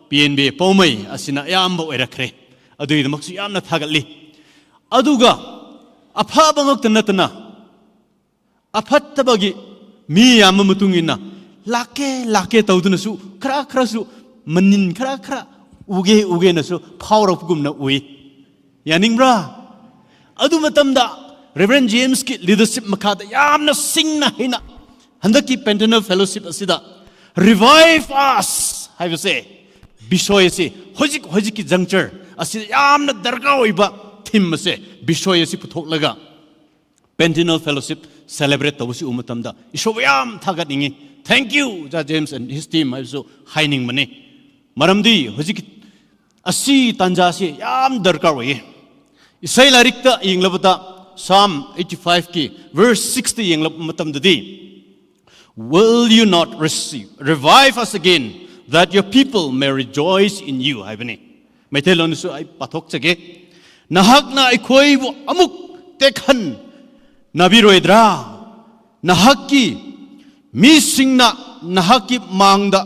P N B ꯄꯥꯎꯃꯩ ꯑꯁꯤꯅ ꯑꯌꯥꯝꯕ ꯑꯣꯏꯔꯛꯈ꯭ꯔꯦ꯫ ꯑꯗꯨꯒꯤꯗꯃꯛꯁꯨ ꯌꯥꯝꯅ ꯊꯥꯒꯠꯂꯤ꯫ ꯑꯗꯨꯒ ꯑꯐꯕ ꯉꯛꯇ ꯅꯠꯇꯅ ꯑꯐꯠꯇꯕꯒꯤ ꯃꯤ ꯌꯥꯝꯕ ꯃꯇꯨꯡ ꯏꯟꯅ ꯂꯥꯛꯀꯦ, ꯂꯥꯛꯀꯦ ꯇꯧꯗꯨꯅꯁꯨ ꯈꯔ ꯈꯔꯁꯨ ꯃꯅꯤꯟ ꯈꯔ ꯈꯔ ꯎꯒꯦ, ꯎꯒꯦꯅꯁꯨ ꯐꯥꯎꯔꯛꯄꯒꯨꯝꯅ ꯎꯏ꯫ ꯌꯥꯅꯤꯡꯕ꯭ꯔꯥ? ꯑꯗꯨ ꯃꯇꯝꯗ Reverend Jamesꯀꯤ leadership ꯃꯈꯥꯗ ꯌꯥꯝꯅ ꯁꯤꯡꯅ ꯍꯩꯅ ꯍꯟꯗꯛꯀꯤ Pentanal Fellowship ꯑꯁꯤꯗ Revive Us ꯍꯥꯏꯕꯁꯦ, ꯕꯤꯁꯣꯏ ꯑꯁꯤ ꯍꯧꯖꯤꯛ, ꯍꯧꯖꯤꯛꯀꯤ juncture ꯑꯁꯤꯗ ꯌꯥꯝꯅ ꯗꯔꯀꯥꯔ ꯑꯣꯏꯕ theme ꯑꯁꯦ, ꯕꯤꯁꯣꯏ ꯑꯁꯤ ꯄꯨꯊꯣꯛꯂꯒ Pentanal Fellowship celebrate ꯇꯧꯕꯁꯤ ꯎꯕ ꯃꯇꯝꯗ ꯏꯁꯣꯔꯕꯨ ꯌꯥꯝ ꯊꯥꯒꯠꯅꯤꯡꯉꯤ꯫ Thank you, James and his team ꯍꯥꯏꯕꯁꯨ ꯍꯥꯏꯅꯤꯡꯕꯅꯤ꯫ ꯃꯔꯝꯗꯤ ꯍꯧꯖꯤꯛ ꯑꯁꯤ ꯇꯥꯟꯖꯥꯁꯤ ꯌꯥꯝ ꯗꯔꯀꯥꯔ ꯑꯣꯏꯌꯦ꯫ ꯏꯁꯩ ꯂꯥꯏꯔꯤꯛꯇ ꯌꯦꯡꯂꯕꯗ Psalm eighty-fiveꯀꯤ verse sixꯇ ꯌꯦꯡꯂꯛꯄ ꯃꯇꯝꯗꯗꯤ, "Will you not receive, revive us again, that your people may rejoice in you?" ꯍꯥꯏꯕꯅꯤ꯫ ꯃꯩꯇꯩꯂꯣꯟꯗꯁꯨ ꯑꯩ ꯄꯥꯊꯣꯛꯆꯒꯦ꯫ ꯅꯍꯥꯛꯅ ꯑꯩꯈꯣꯏꯕꯨ ꯑꯃꯨꯛ ꯇꯦꯛꯍꯟꯅꯕꯤꯔꯣꯏꯗ꯭ꯔꯥ? ꯅꯍꯥꯛꯀꯤ ꯃꯤꯁꯤꯡꯅ ꯅꯍꯥꯛꯀꯤ ꯃꯥꯡꯗ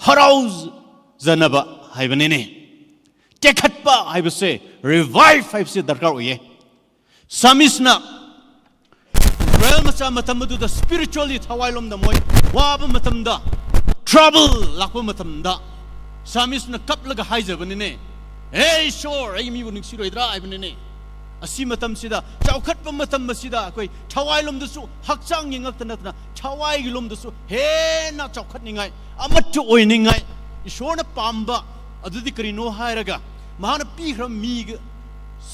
ꯍꯔꯥꯎꯖꯅꯕ ꯍꯥꯏꯕꯅꯤꯅꯦ꯫ ꯇꯦꯛꯈꯠꯄ ꯍꯥꯏꯕꯁꯦ, revive ꯍꯥꯏꯕꯁꯦ ꯗꯔꯀꯥꯔ ꯑꯣꯏꯌꯦ꯫ Psalmistꯅ ꯏꯁꯔꯥꯌꯦꯜ ꯃꯆꯥ ꯃꯇꯝ ꯑꯗꯨꯗ spiritually ꯊꯋꯥꯏꯂꯣꯝꯗ ꯃꯣꯏ ꯋꯥꯕ ꯃꯇꯝꯗ, trouble ꯂꯥꯛꯄ ꯃꯇꯝꯗ, Psalmistꯅ ꯀꯞꯂꯒ ꯍꯥꯏꯖꯕꯅꯤꯅꯦ, "ꯍꯦ ꯏꯁꯣꯔ, ꯑꯩ ꯃꯤꯕꯨ ꯅꯨꯡꯁꯤꯔꯣꯏꯗ꯭ꯔꯥ?" ꯍꯥꯏꯕꯅꯤꯅꯦ꯫ ꯑꯁꯤ ꯃꯇꯝꯁꯤꯗ, ꯆꯥꯎꯈꯠꯄ ꯃꯇꯝ ꯑꯁꯤꯗ ꯑꯩꯈꯣꯏ ꯊꯋꯥꯏꯂꯣꯝꯗꯁꯨ, ꯍꯛꯆꯥꯡꯒꯤ ꯉꯛꯇ ꯅꯠꯇꯅ ꯊꯋꯥꯏꯒꯤ ꯂꯣꯝꯗꯁꯨ ꯍꯦꯟꯅ ꯆꯥꯎꯈꯠꯅꯤꯡꯉꯥꯏ, ꯑꯃꯠꯇ ꯑꯣꯏꯅꯤꯡꯉꯥꯏ ꯏꯁꯣꯔꯅ ꯄꯥꯝꯕ ꯑꯗꯨꯗꯤ ꯀꯔꯤꯅꯣ ꯍꯥꯏꯔꯒ, ꯃꯍꯥꯛꯅ ꯄꯤꯈ꯭ꯔꯕ ꯃꯤꯒ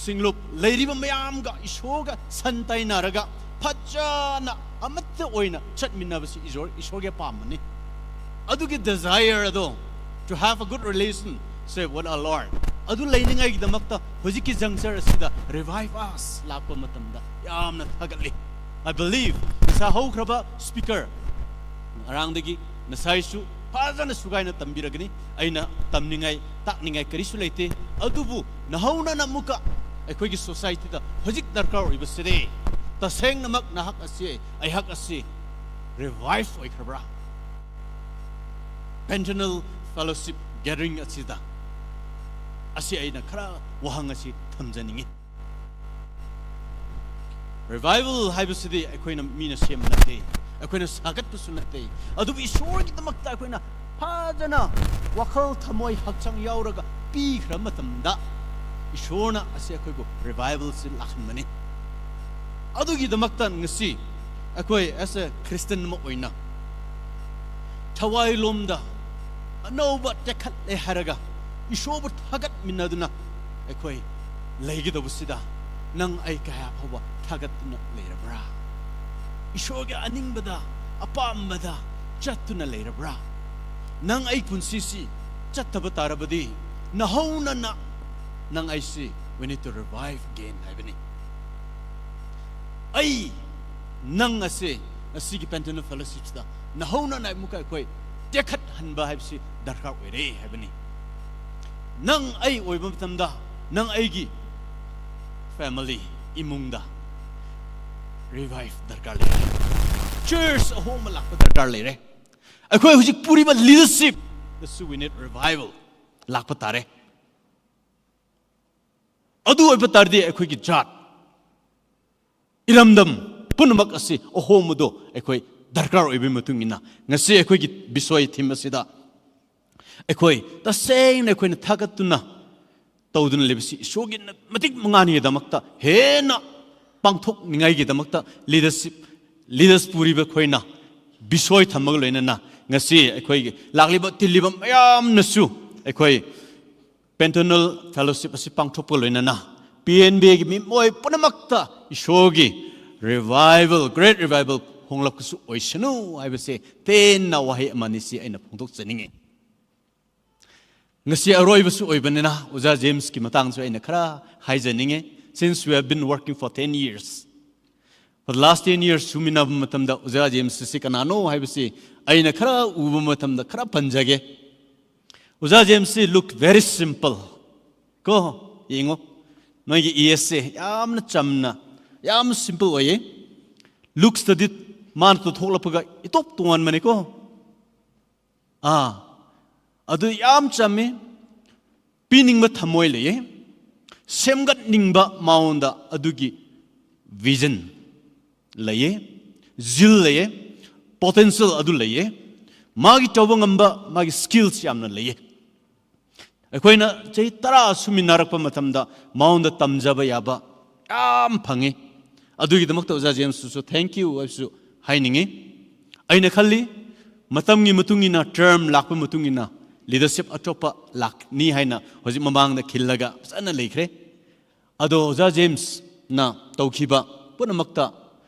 ꯁꯤꯡꯂꯨꯞ ꯂꯩꯔꯤꯕ ꯃꯌꯥꯝꯒ ꯏꯁꯣꯔꯒ ꯁꯟ ꯇꯥꯏꯅꯔꯒ ꯐꯖꯅ ꯑꯃꯠꯇ ꯑꯣꯏꯅ ꯆꯠꯃꯤꯟꯅꯕꯁꯤ ꯏꯁꯣꯔ, ꯏꯁꯣꯔꯒꯤ ꯑꯄꯥꯝꯕꯅꯤ꯫ ꯑꯗꯨꯒꯤ desire ꯑꯗꯣ, to have a good relationship with our Lord, ꯑꯗꯨ ꯂꯩꯅꯤꯡꯉꯥꯏꯒꯤꯗꯃꯛꯇ ꯍꯧꯖꯤꯛꯀꯤ juncture ꯑꯁꯤꯗ Revive Us ꯂꯥꯛꯄ ꯃꯇꯝꯗ ꯌꯥꯝꯅ ꯊꯥꯒꯠꯂꯤ꯫ I believe ꯉꯁꯥꯏ ꯍꯧꯈ꯭ꯔꯕ speaker ꯉꯔꯥꯡꯗꯒꯤ ꯉꯁꯥꯏꯁꯨ ꯐꯖꯅ ꯁꯨꯒꯥꯏꯅ ꯇꯝꯕꯤꯔꯒꯅꯤ꯫ ꯑꯩꯅ ꯇꯝꯅꯤꯡꯉꯥꯏ, ꯇꯥꯛꯅꯤꯡꯉꯥꯏ ꯀꯔꯤꯁꯨ ꯂꯩꯇꯦ꯫ ꯑꯗꯨꯕꯨ ꯅꯍꯧꯅꯅ ꯑꯃꯨꯛꯀ ꯑꯩꯈꯣꯏꯒꯤ societyꯗ ꯍꯧꯖꯤꯛ ꯗꯔꯀꯥꯔ ꯑꯣꯏꯕꯁꯤꯗꯤ, ꯇꯁꯦꯡꯅꯃꯛ ꯅꯍꯥꯛ ꯑꯁꯤ, ꯑꯩꯍꯥꯛ ꯑꯁꯤ revive ꯑꯣꯏꯈ꯭ꯔꯕ꯭ꯔꯥ? Pentanal Fellowship Gathering ꯑꯁꯤꯗ, ꯑꯁꯤ ꯑꯩꯅ ꯈꯔ ꯋꯥꯍꯪ ꯑꯁꯤ ꯊꯝꯖꯅꯤꯡꯉꯤ꯫ Revival ꯍꯥꯏꯕꯁꯤꯗꯤ ꯑꯩꯈꯣꯏꯅ, ꯃꯤꯅ ꯁꯦꯝꯕ ꯅꯠꯇꯦ, ꯑꯩꯈꯣꯏꯅ ꯁꯥꯒꯠꯄꯁꯨ ꯅꯠꯇꯦ꯫ ꯑꯗꯨꯕꯨ ꯏꯁꯣꯔꯒꯤꯗꯃꯛꯇ ꯑꯩꯈꯣꯏꯅ ꯐꯖꯅ ꯋꯥꯈꯜ, ꯊꯃꯣꯏ, ꯍꯛꯆꯥꯡ ꯌꯥꯎꯔꯒ ꯄꯤꯈ꯭ꯔ ꯃꯇꯝꯗ, ꯏꯁꯣꯔꯅ ꯑꯁꯤ ꯑꯩꯈꯣꯏꯕꯨ revivalꯁꯤ ꯂꯥꯛꯍꯟꯕꯅꯤ꯫ ꯑꯗꯨꯒꯤꯗꯃꯛꯇ ꯉꯁꯤ ꯑꯩꯈꯣꯏ as a Christian ꯑꯃ ꯑꯣꯏꯅ ꯊꯋꯥꯏꯂꯣꯝꯗ ꯑꯅꯧꯕ ꯇꯦꯛꯈꯠꯂꯦ ꯍꯥꯏꯔꯒ ꯏꯁꯣꯔꯕꯨ ꯊꯥꯒꯠꯃꯤꯟꯅꯗꯨꯅ ꯑꯩꯈꯣꯏ ꯂꯩꯒꯗꯧꯕꯁꯤꯗ, ꯅꯪ ꯑꯩ ꯀꯌꯥ ꯐꯥꯎꯕ ꯊꯥꯒꯠꯇꯨꯅ ꯂꯩꯔꯕ꯭ꯔꯥ? ꯏꯁꯣꯔꯒꯤ ꯑꯅꯤꯡꯕꯗ, ꯑꯄꯥꯝꯕꯗ ꯆꯠꯇꯨꯅ ꯂꯩꯔꯕ꯭ꯔꯥ? ꯅꯪ ꯑꯩ ꯄꯨꯟꯁꯤꯁꯤ ꯆꯠꯇꯕ ꯇꯥꯔꯕꯗꯤ, ꯅꯍꯧꯅꯅ ꯅꯪ ꯑꯩꯁꯤ, we need to revive again ꯍꯥꯏꯕꯅꯤ꯫ ꯑꯩ, ꯅꯪ ꯑꯁꯦ, ꯑꯁꯤꯒꯤ Pentanal Fellowshipꯁꯤꯗ ꯅꯍꯧꯅꯅ ꯑꯃꯨꯛꯀ ꯑꯩꯈꯣꯏ ꯇꯦꯛꯈꯠꯍꯟꯕ ꯍꯥꯏꯕꯁꯤ ꯗꯔꯀꯥꯔ ꯑꯣꯏꯔꯦ ꯍꯥꯏꯕꯅꯤ꯫ ꯅꯪ ꯑꯩ ꯑꯣꯏꯕ ꯃꯇꯝꯗ, ꯅꯪ ꯑꯩꯒꯤ family, ꯏꯃꯨꯡꯗ revive ꯗꯔꯀꯥꯔ ꯂꯩꯔꯦ꯫ Church ꯑꯍꯣꯡꯕ ꯂꯥꯛꯄ ꯗꯔꯀꯥꯔ ꯂꯩꯔꯦ꯫ ꯑꯩꯈꯣꯏ ꯍꯧꯖꯤꯛ ꯄꯨꯔꯤꯕ leadership ꯗꯁꯨ we need revival ꯂꯥꯛꯄ ꯇꯥꯔꯦ꯫ ꯑꯗꯨ ꯑꯣꯏꯕ ꯇꯥꯔꯗꯤ ꯑꯩꯈꯣꯏꯒꯤ ꯖꯥꯠ, ꯏꯔꯝꯗꯝ ꯄꯨꯝꯅꯃꯛ ꯑꯁꯤ ꯑꯍꯣꯡꯕꯗꯣ ꯑꯩꯈꯣꯏ ꯗꯔꯀꯥꯔ ꯑꯣꯏꯕꯒꯤ ꯃꯇꯨꯡ ꯏꯟꯅ, ꯉꯁꯤ ꯑꯩꯈꯣꯏꯒꯤ ꯕꯤꯁꯣꯏ theme ꯑꯁꯤꯗ ꯑꯩꯈꯣꯏ ꯇꯁꯦꯡꯅ ꯑꯩꯈꯣꯏꯅ ꯊꯥꯒꯠꯇꯨꯅ ꯇꯧꯗꯨꯅ ꯂꯩꯕꯁꯤ ꯏꯁꯣꯔꯒꯤ ꯃꯇꯤꯛ ꯃꯉꯥꯅꯤꯒꯤꯗꯃꯛꯇ ꯍꯦꯟꯅ ꯄꯥꯡꯊꯣꯛꯅꯤꯡꯉꯥꯏꯒꯤꯗꯃꯛꯇ leadership, leaders ꯄꯨꯔꯤꯕ ꯑꯩꯈꯣꯏꯅ ꯕꯤꯁꯣꯏ ꯊꯝꯃꯒ ꯂꯣꯏꯅꯅ ꯉꯁꯤ ꯑꯩꯈꯣꯏꯒꯤ ꯂꯥꯛꯂꯤꯕ ꯇꯤꯜꯂꯤꯕ ꯃꯌꯥꯝꯅꯁꯨ ꯑꯩꯈꯣꯏ Pentanal Fellowship ꯑꯁꯤ ꯄꯥꯡꯊꯣꯛꯄꯒ ꯂꯣꯏꯅꯅ P N B ꯒꯤ ꯃꯤꯑꯣꯏ ꯄꯨꯝꯅꯃꯛꯇ ꯏꯁꯣꯔꯒꯤ revival, great revival ꯍꯣꯡꯂꯛꯄꯁꯨ ꯑꯣꯏꯁꯅꯨ ꯍꯥꯏꯕꯁꯦ ꯇꯦꯟꯅ ꯋꯥꯍꯩ ꯑꯃꯅꯤ ꯁꯤ ꯑꯩꯅ ꯐꯣꯡꯗꯣꯛꯆꯅꯤꯡꯉꯤ꯫ ꯉꯁꯤ ꯑꯔꯣꯏꯕꯁꯨ ꯑꯣꯏꯕꯅꯤꯅ ꯑꯣꯖꯥ ꯖꯦꯝꯁꯀꯤ ꯃꯇꯥꯡꯁꯨ ꯑꯩꯅ ꯈꯔ ꯍꯥꯏꯖꯅꯤꯡꯉꯤ꯫ Since we have been working for ten years, for the last ten years ꯁꯨꯃꯤꯟꯅꯕ ꯃꯇꯝꯗ ꯑꯣꯖꯥ ꯖꯦꯝꯁ ꯑꯁꯤ ꯀꯅꯥꯅꯣ ꯍꯥꯏꯕꯁꯤ ꯑꯩꯅ ꯈꯔ ꯎꯕ ꯃꯇꯝꯗ ꯈꯔ ꯄꯟꯖꯒꯦ꯫ ꯑꯣꯖꯥ ꯖꯦꯝꯁꯁꯤ look very simple꯫ ꯀꯣ, ꯌꯦꯡꯉꯣ, ꯅꯣꯏꯒꯤ ꯏꯌꯦꯁꯁꯦ ꯌꯥꯝꯅ ꯆꯝꯅ, ꯌꯥꯝ simple ꯑꯣꯏꯌꯦ꯫ Looksꯇꯗꯤ ꯃꯥꯅ ꯇꯧꯊꯣꯛꯂꯛꯄꯒ ꯏꯇꯣꯞ ꯇꯣꯉꯥꯟꯕꯅꯤꯀꯣ꯫ ꯑꯥ, ꯑꯗꯨ ꯌꯥꯝ ꯆꯝꯃꯦ꯫ ꯄꯤꯅꯤꯡꯕ ꯊꯃꯣꯏ ꯂꯩꯌꯦ꯫ ꯁꯦꯝꯒꯠꯅꯤꯡꯕ ꯃꯉꯣꯟꯗ ꯑꯗꯨꯒꯤ vision ꯂꯩꯌꯦ, zeal ꯂꯩꯌꯦ, potential ꯑꯗꯨ ꯂꯩꯌꯦ꯫ ꯃꯥꯒꯤ ꯇꯧꯕ ꯉꯝꯕ, ꯃꯥꯒꯤ skills ꯌꯥꯝꯅ ꯂꯩꯌꯦ꯫ ꯑꯩꯈꯣꯏꯅ ꯆꯍꯤ ꯇꯔꯥ ꯁꯨꯃꯤꯟꯅꯔꯛꯄ ꯃꯇꯝꯗ ꯃꯉꯣꯟꯗ ꯇꯝꯖꯕ ꯌꯥꯕ ꯌꯥꯝ ꯐꯪꯉꯤ꯫ ꯑꯗꯨꯒꯤꯗꯃꯛꯇ ꯑꯣꯖꯥ ꯖꯦꯝꯁꯇꯁꯨ thank you ꯍꯥꯏꯕꯁꯨ ꯍꯥꯏꯅꯤꯡꯉꯤ꯫ ꯑꯩꯅ ꯈꯜꯂꯤ, ꯃꯇꯝꯒꯤ ꯃꯇꯨꯡ ꯏꯟꯅ, term ꯂꯥꯛꯄ ꯃꯇꯨꯡ ꯏꯟꯅ leadership ꯑꯇꯣꯞꯄ ꯂꯥꯛꯅꯤ ꯍꯥꯏꯅ ꯍꯧꯖꯤꯛ ꯃꯃꯥꯡꯗ ꯈꯤꯜꯂꯒ ꯐꯖꯅ ꯂꯩꯈ꯭ꯔꯦ꯫ ꯑꯗꯣ ꯑꯣꯖꯥ ꯖꯦꯝꯁꯅ ꯇꯧꯈꯤꯕ ꯄꯨꯝꯅꯃꯛꯇ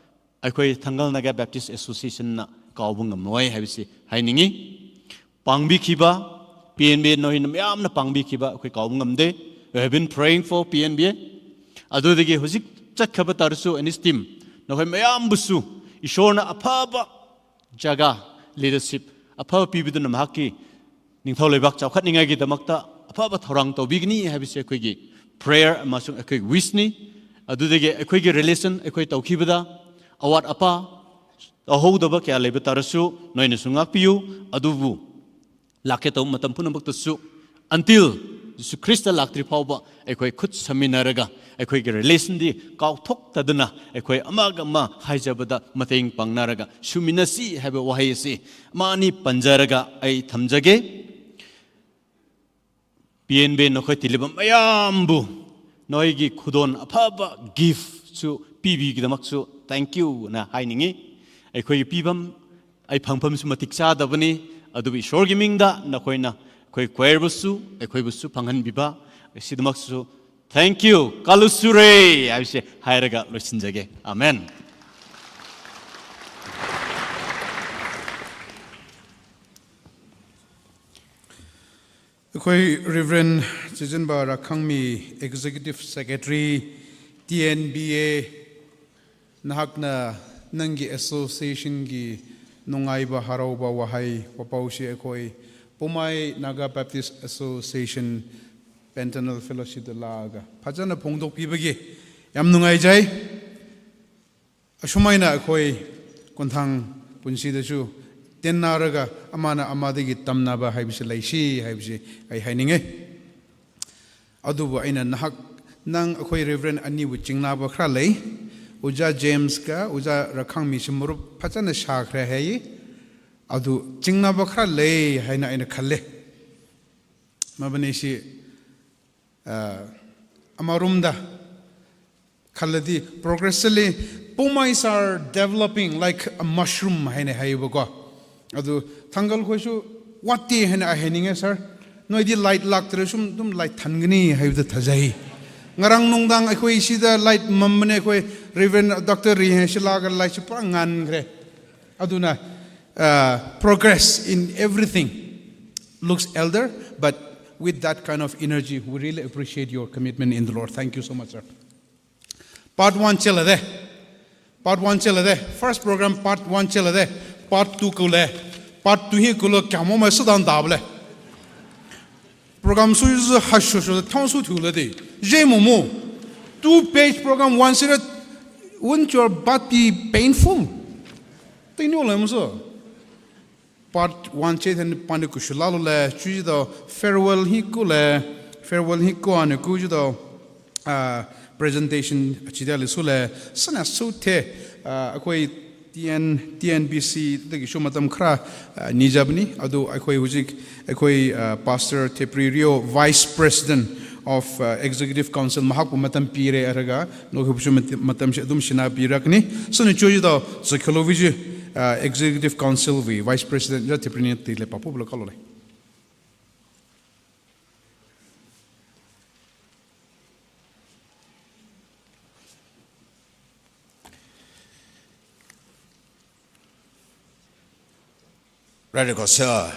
ꯑꯩꯈꯣꯏ ꯊꯥꯡꯒꯜ ꯅꯥꯒꯥ ꯕꯦꯞꯇꯤꯁ ꯑꯦꯁꯣꯁꯤꯌꯦꯁꯟꯅ ꯀꯥꯎꯕ ꯉꯝꯂꯣꯏ ꯍꯥꯏꯕꯁꯤ ꯍꯥꯏꯅꯤꯡꯉꯤ꯫ ꯄꯥꯡꯕꯤꯈꯤꯕ P N B A ꯅꯈꯣꯏꯅ ꯃꯌꯥꯝꯅ ꯄꯥꯡꯕꯤꯈꯤꯕ ꯑꯩꯈꯣꯏ ꯀꯥꯎꯕ ꯉꯝꯗꯦ꯫ We have been praying for P N B A꯫ ꯑꯗꯨꯗꯒꯤ ꯍꯧꯖꯤꯛ ꯆꯠꯈ꯭ꯔꯕ ꯇꯥꯔꯁꯨ, ꯑꯦꯟ ꯑꯦꯁ ꯇꯤꯝ, ꯅꯈꯣꯏ ꯃꯌꯥꯝꯕꯨꯁꯨ ꯏꯁꯣꯔꯅ ꯑꯐꯕ ꯖꯒꯥ, leadership ꯑꯐꯕ ꯄꯤꯕꯤꯗꯨꯅ ꯃꯍꯥꯛꯀꯤ ꯅꯤꯡꯊꯧ ꯂꯩꯕꯥꯛ ꯆꯥꯎꯈꯠꯅꯤꯡꯉꯥꯏꯒꯤꯗꯃꯛꯇ ꯑꯐꯕ ꯊꯧꯔꯥꯡ ꯇꯧꯕꯤꯒꯅꯤ ꯍꯥꯏꯕꯁꯤ ꯑꯩꯈꯣꯏꯒꯤ prayer ꯑꯃꯁꯨꯡ ꯑꯩꯈꯣꯏꯒꯤ wish ꯅꯤ꯫ ꯑꯗꯨꯗꯒꯤ ꯑꯩꯈꯣꯏꯒꯤ relation ꯑꯩꯈꯣꯏ ꯇꯧꯈꯤꯕꯗ ꯑꯋꯥꯠ ꯑꯄꯥ ꯇꯧꯍꯧꯗꯕ ꯀꯌꯥ ꯂꯩꯕ ꯇꯥꯔꯁꯨ ꯅꯣꯏꯅꯁꯨ ꯉꯥꯛꯄꯤꯌꯨ꯫ ꯑꯗꯨꯕꯨ ꯂꯥꯛꯀꯦ ꯇꯧꯕ ꯃꯇꯝ ꯄꯨꯝꯅꯃꯛꯇꯁꯨ, until ꯖꯤꯁꯨ ꯈ꯭ꯔꯤꯁꯇ ꯂꯥꯛꯇ꯭ꯔꯤ ꯐꯥꯎꯕ ꯑꯩꯈꯣꯏ ꯈꯨꯠ ꯁꯝꯃꯤꯟꯅꯔꯒ ꯑꯩꯈꯣꯏꯒꯤ relationꯗꯤ ꯀꯥꯎꯊꯣꯛꯇꯗꯅ ꯑꯩꯈꯣꯏ ꯑꯃꯒ ꯑꯃ ꯍꯥꯏꯖꯕꯗ ꯃꯇꯦꯡ ꯄꯥꯡꯅꯔꯒ ꯁꯨꯃꯤꯟꯅꯁꯤ ꯍꯥꯏꯕ ꯋꯥꯍꯩ ꯑꯁꯤ ꯑꯃ ꯑꯅꯤ ꯄꯟꯖꯔꯒ ꯑꯩ ꯊꯝꯖꯒꯦ꯫ ꯄꯤ ꯑꯦꯟ ꯕꯤ ꯅꯈꯣꯏ ꯇꯤꯜꯂꯤꯕ ꯃꯌꯥꯝꯕꯨ ꯅꯣꯏꯒꯤ ꯈꯨꯗꯣꯜ ꯑꯐꯕ giftꯁꯨ ꯄꯤꯕꯤꯒꯤꯗꯃꯛꯁꯨ thank youꯅ ꯍꯥꯏꯅꯤꯡꯉꯤ꯫ ꯑꯩꯈꯣꯏꯒꯤ ꯄꯤꯐꯝ, ꯑꯩ ꯐꯪꯐꯝꯁꯨ ꯃꯇꯤꯛ ꯆꯥꯗꯕꯅꯤ, ꯑꯗꯨꯕꯨ ꯏꯁꯣꯔꯒꯤ ꯃꯤꯡꯗ ꯅꯈꯣꯏꯅ ꯑꯩꯈꯣꯏ choirꯕꯨꯁꯨ ꯑꯩꯈꯣꯏꯕꯨꯁꯨ ꯐꯪꯍꯟꯕꯤꯕ ꯑꯁꯤꯗꯃꯛꯁꯨ thank you, ꯀꯥꯂꯨꯁꯨꯔꯦ ꯍꯥꯏꯕꯁꯦ ꯍꯥꯏꯔꯒ ꯂꯣꯏꯁꯤꯟꯖꯒꯦ꯫ ꯑꯃꯦꯟ꯫ ꯑꯩꯈꯣꯏ Reverend ꯆꯤꯖꯤꯟꯕ ꯔꯥꯈꯪꯃꯤ, Executive Secretary, T N B A, ꯅꯍꯥꯛꯅ ꯅꯪꯒꯤ associationꯒꯤ ꯅꯨꯡꯉꯥꯏꯕ ꯍꯔꯥꯎꯕ ꯋꯥꯍꯩ ꯋꯥꯄꯥꯎꯁꯤ ꯑꯩꯈꯣꯏ ꯄꯨꯃꯥꯏ Naga Baptist Association Pentanal Fellowshipꯇ ꯂꯥꯛꯑꯒ ꯐꯖꯅ ꯐꯣꯡꯗꯣꯛꯄꯤꯕꯒꯤ ꯌꯥꯝ ꯅꯨꯡꯉꯥꯏꯖꯩ꯫ ꯑꯁꯨꯃꯥꯏꯅ ꯑꯩꯈꯣꯏ ꯈꯣꯡꯊꯥꯡ ꯄꯨꯟꯁꯤꯗꯁꯨ ꯇꯤꯟꯅꯔꯒ ꯑꯃꯅ ꯑꯃꯗꯒꯤ ꯇꯝꯅꯕ ꯍꯥꯏꯕꯁꯤ ꯂꯩꯁꯤ ꯍꯥꯏꯕꯁꯤ ꯑꯩ ꯍꯥꯏꯅꯤꯡꯉꯦ꯫ ꯑꯗꯨꯕꯨ ꯑꯩꯅ ꯅꯍꯥꯛ, ꯅꯪ ꯑꯩꯈꯣꯏ Reverend ꯑꯅꯤꯕꯨ ꯆꯤꯡꯅꯕ ꯈꯔ ꯂꯩ꯫ ꯑꯣꯖꯥ Jamesꯀ ꯑꯣꯖꯥ ꯔꯥꯈꯪꯃꯤꯁꯤ ꯃꯔꯨꯞ ꯐꯖꯅ ꯁꯥꯈ꯭ꯔꯦ ꯍꯥꯏꯌꯦ꯫ ꯑꯗꯨ ꯆꯤꯡꯅꯕ ꯈꯔ ꯂꯩ ꯍꯥꯏꯅ ꯑꯩꯅ ꯈꯜꯂꯦ꯫ ꯃꯕꯥꯅꯤꯁꯤ ꯑ, ꯑꯃꯔꯣꯝꯗ ꯈꯜꯂꯗꯤ progressively Poumais are developing like a mushroom ꯍꯥꯏꯅ ꯍꯥꯏꯌꯦꯕꯀꯣ꯫ ꯑꯗꯨ ꯊꯥꯡꯒꯜ ꯈꯣꯏꯁꯨ ꯋꯥꯠꯇꯦ ꯍꯥꯏꯅ ꯑꯩ ꯍꯥꯏꯅꯤꯡꯉꯦ, sir꯫ ꯅꯣꯏꯗꯤ light ꯂꯥꯛꯇ꯭ꯔꯁꯨ ꯑꯗꯨꯝ light ꯊꯥꯟꯒꯅꯤ ꯍꯥꯏꯕꯗ ꯊꯥꯖꯩ꯫ ꯉꯔꯥꯡ ꯅꯨꯡꯗꯥꯡ ꯑꯩꯈꯣꯏ ꯁꯤꯗ light ꯃꯝꯕꯅꯦ, ꯑꯩꯈꯣꯏ Reverend Doctor ꯔꯤꯍꯦꯟ ꯁꯤ ꯂꯥꯛꯑꯒ lightꯁꯤ ꯄꯨꯔꯥ ꯉꯥꯟꯈ꯭ꯔꯦ꯫ ꯑꯗꯨꯅ, uh, progress in everything looks elder, but with that kind of energy, we really appreciate your commitment in the Lord. Thank you so much, sir. Part one ꯆꯦꯜꯂꯗꯦ꯫ Part one ꯆꯦꯜꯂꯗꯦ꯫ First program part one ꯆꯦꯜꯂꯗꯦ꯫ Part two ꯀꯨꯂꯦ꯫ Part two ꯍꯤ ꯀꯨꯂꯣ ꯀꯌꯥꯃꯣ ꯃ ꯁꯨꯗꯥꯟ ꯗꯥꯕꯂꯦ꯫ Program ꯁꯨ ꯏꯁꯨ ꯍꯥꯁꯨ ꯁꯨ ꯊꯣꯡ ꯁꯨ ꯊꯨꯂꯗꯤ꯫ ꯖꯦ momo. Two page program one sir, won't your butt be painful? ꯇꯤꯅꯣ ꯂꯩ ꯃꯁꯨ꯫ Part one ꯆꯦ ꯊꯟ ꯄꯥꯟꯗ ꯀꯨꯁꯨ ꯂꯥꯂꯨ ꯂꯦ, ꯆꯨꯖꯤꯗꯣ farewell ꯍꯤ ꯀꯨ ꯂꯦ, farewell ꯍꯤ ꯀꯨ ꯑꯅ ꯀꯨꯖꯤꯗꯣ, ꯑ, presentation ꯑꯆꯤꯗ ꯂꯤꯁꯨ ꯂꯦ, ꯁꯅ ꯁꯨ ꯊꯦ, ꯑ, ꯑꯩꯈꯣꯏ T N, T N B C ꯗꯒꯤꯁꯨ ꯃꯇꯝ ꯈꯔ, ꯑ, ꯅꯤꯖꯕꯅꯤ꯫ ꯑꯗꯨ ꯑꯩꯈꯣꯏ ꯍꯧꯖꯤꯛ ꯑꯩꯈꯣꯏ, ꯑ, Pastor Thepri Rio, Vice President of, uh, Executive Council, ꯃꯍꯥꯛꯄꯨ ꯃꯇꯝ ꯄꯤꯔꯦ ꯍꯥꯏꯔꯒ ꯅꯈꯣꯏꯕꯨꯁꯨ ꯃꯇꯝ, ꯃꯇꯝꯁꯤ ꯑꯗꯨꯝ ꯁꯤꯟꯅꯕꯤꯔꯛꯀꯅꯤ꯫ ꯁꯨꯅ ꯆꯣꯏꯗ ꯆꯈꯂꯣꯕꯤꯖꯤ, ꯑ, Executive Council ꯒꯤ Vice President ꯖ ꯊꯦꯄ꯭ꯔꯤꯅꯤ ꯇꯤꯂꯦ ꯄꯥꯄꯨ ꯕ꯭ꯂꯣꯛ ꯀꯥꯂꯣ ꯂꯩ꯫ Radical sia,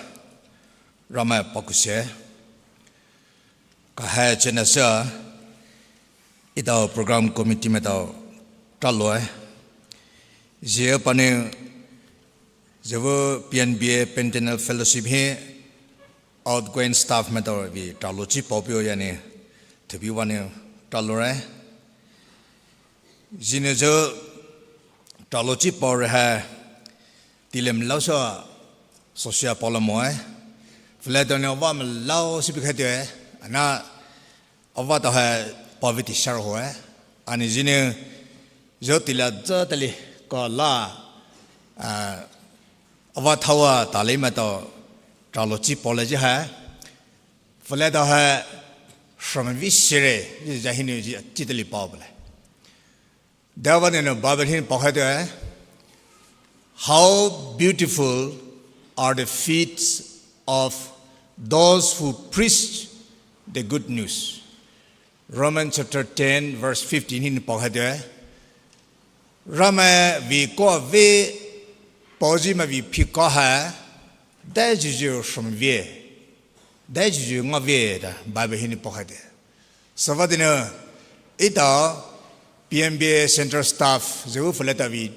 Ramai pakuse, kahe chena sia, itao program committee metao taloe, zie pani, zevo P N B A Pentanal Fellowship hi, outgoing staff metao vi talo chi popio yani, thubi wani talore. Zine zo talo chi pore ha, tilem lao so, sosia polo moe. Fleto ne wa me lao si bikhe te, ana, ava to ha, paviti shar ho e. Ani zine zo tila zo tali ko la, a, ava thawa tali metao talo chi pole ji ha. Fleto ha, shom vi sire, ji ja hinu ji, chi tali pa bole. Dawani no Bible hin pakhate, "How beautiful are the feet of those who preach the good news." Romans chapter ten, verse fifteen hin pakhate, Ramai vi ko vi, poji ma vi phi ko ha, dai juju shom vi, dai juju nga vi da Bible hin pakhate. Savadina, ita P N B A Central Staff, zeu faleta vi,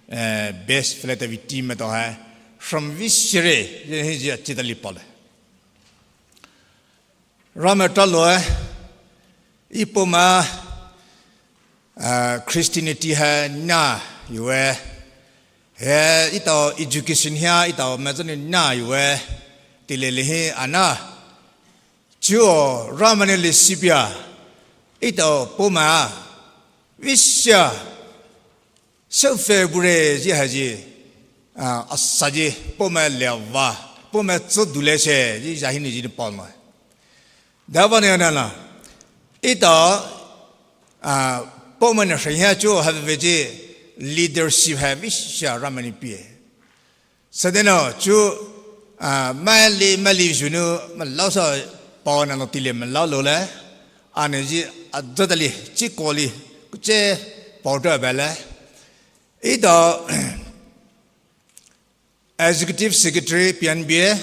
eh, best faleta vi team to hai, from vi sire, ye hi ji achita li pale. Ramai talo e, Ipoma, ah, Christianity hai na yuwe. He, etao education hia, etao matsani na yuwe. Tilele hi ana. Chuo, Ramani le sipia. Etao poma. Veisha. Sou fe bure ji haji. Ah, asaji. Poma leva. Poma tsu dule se. Ji jahini ji poma. Dawa ne na na. Etao, ah, poma ne sheng hia chuo have veji leadership hai veisha Ramani pie. Sadeno chu, ah, mali, mali junu, malao sa pao na no tile malao lo le. Ane ji adadali, chikoli, kuche pao da bale. Etao, Executive Secretary P N B A,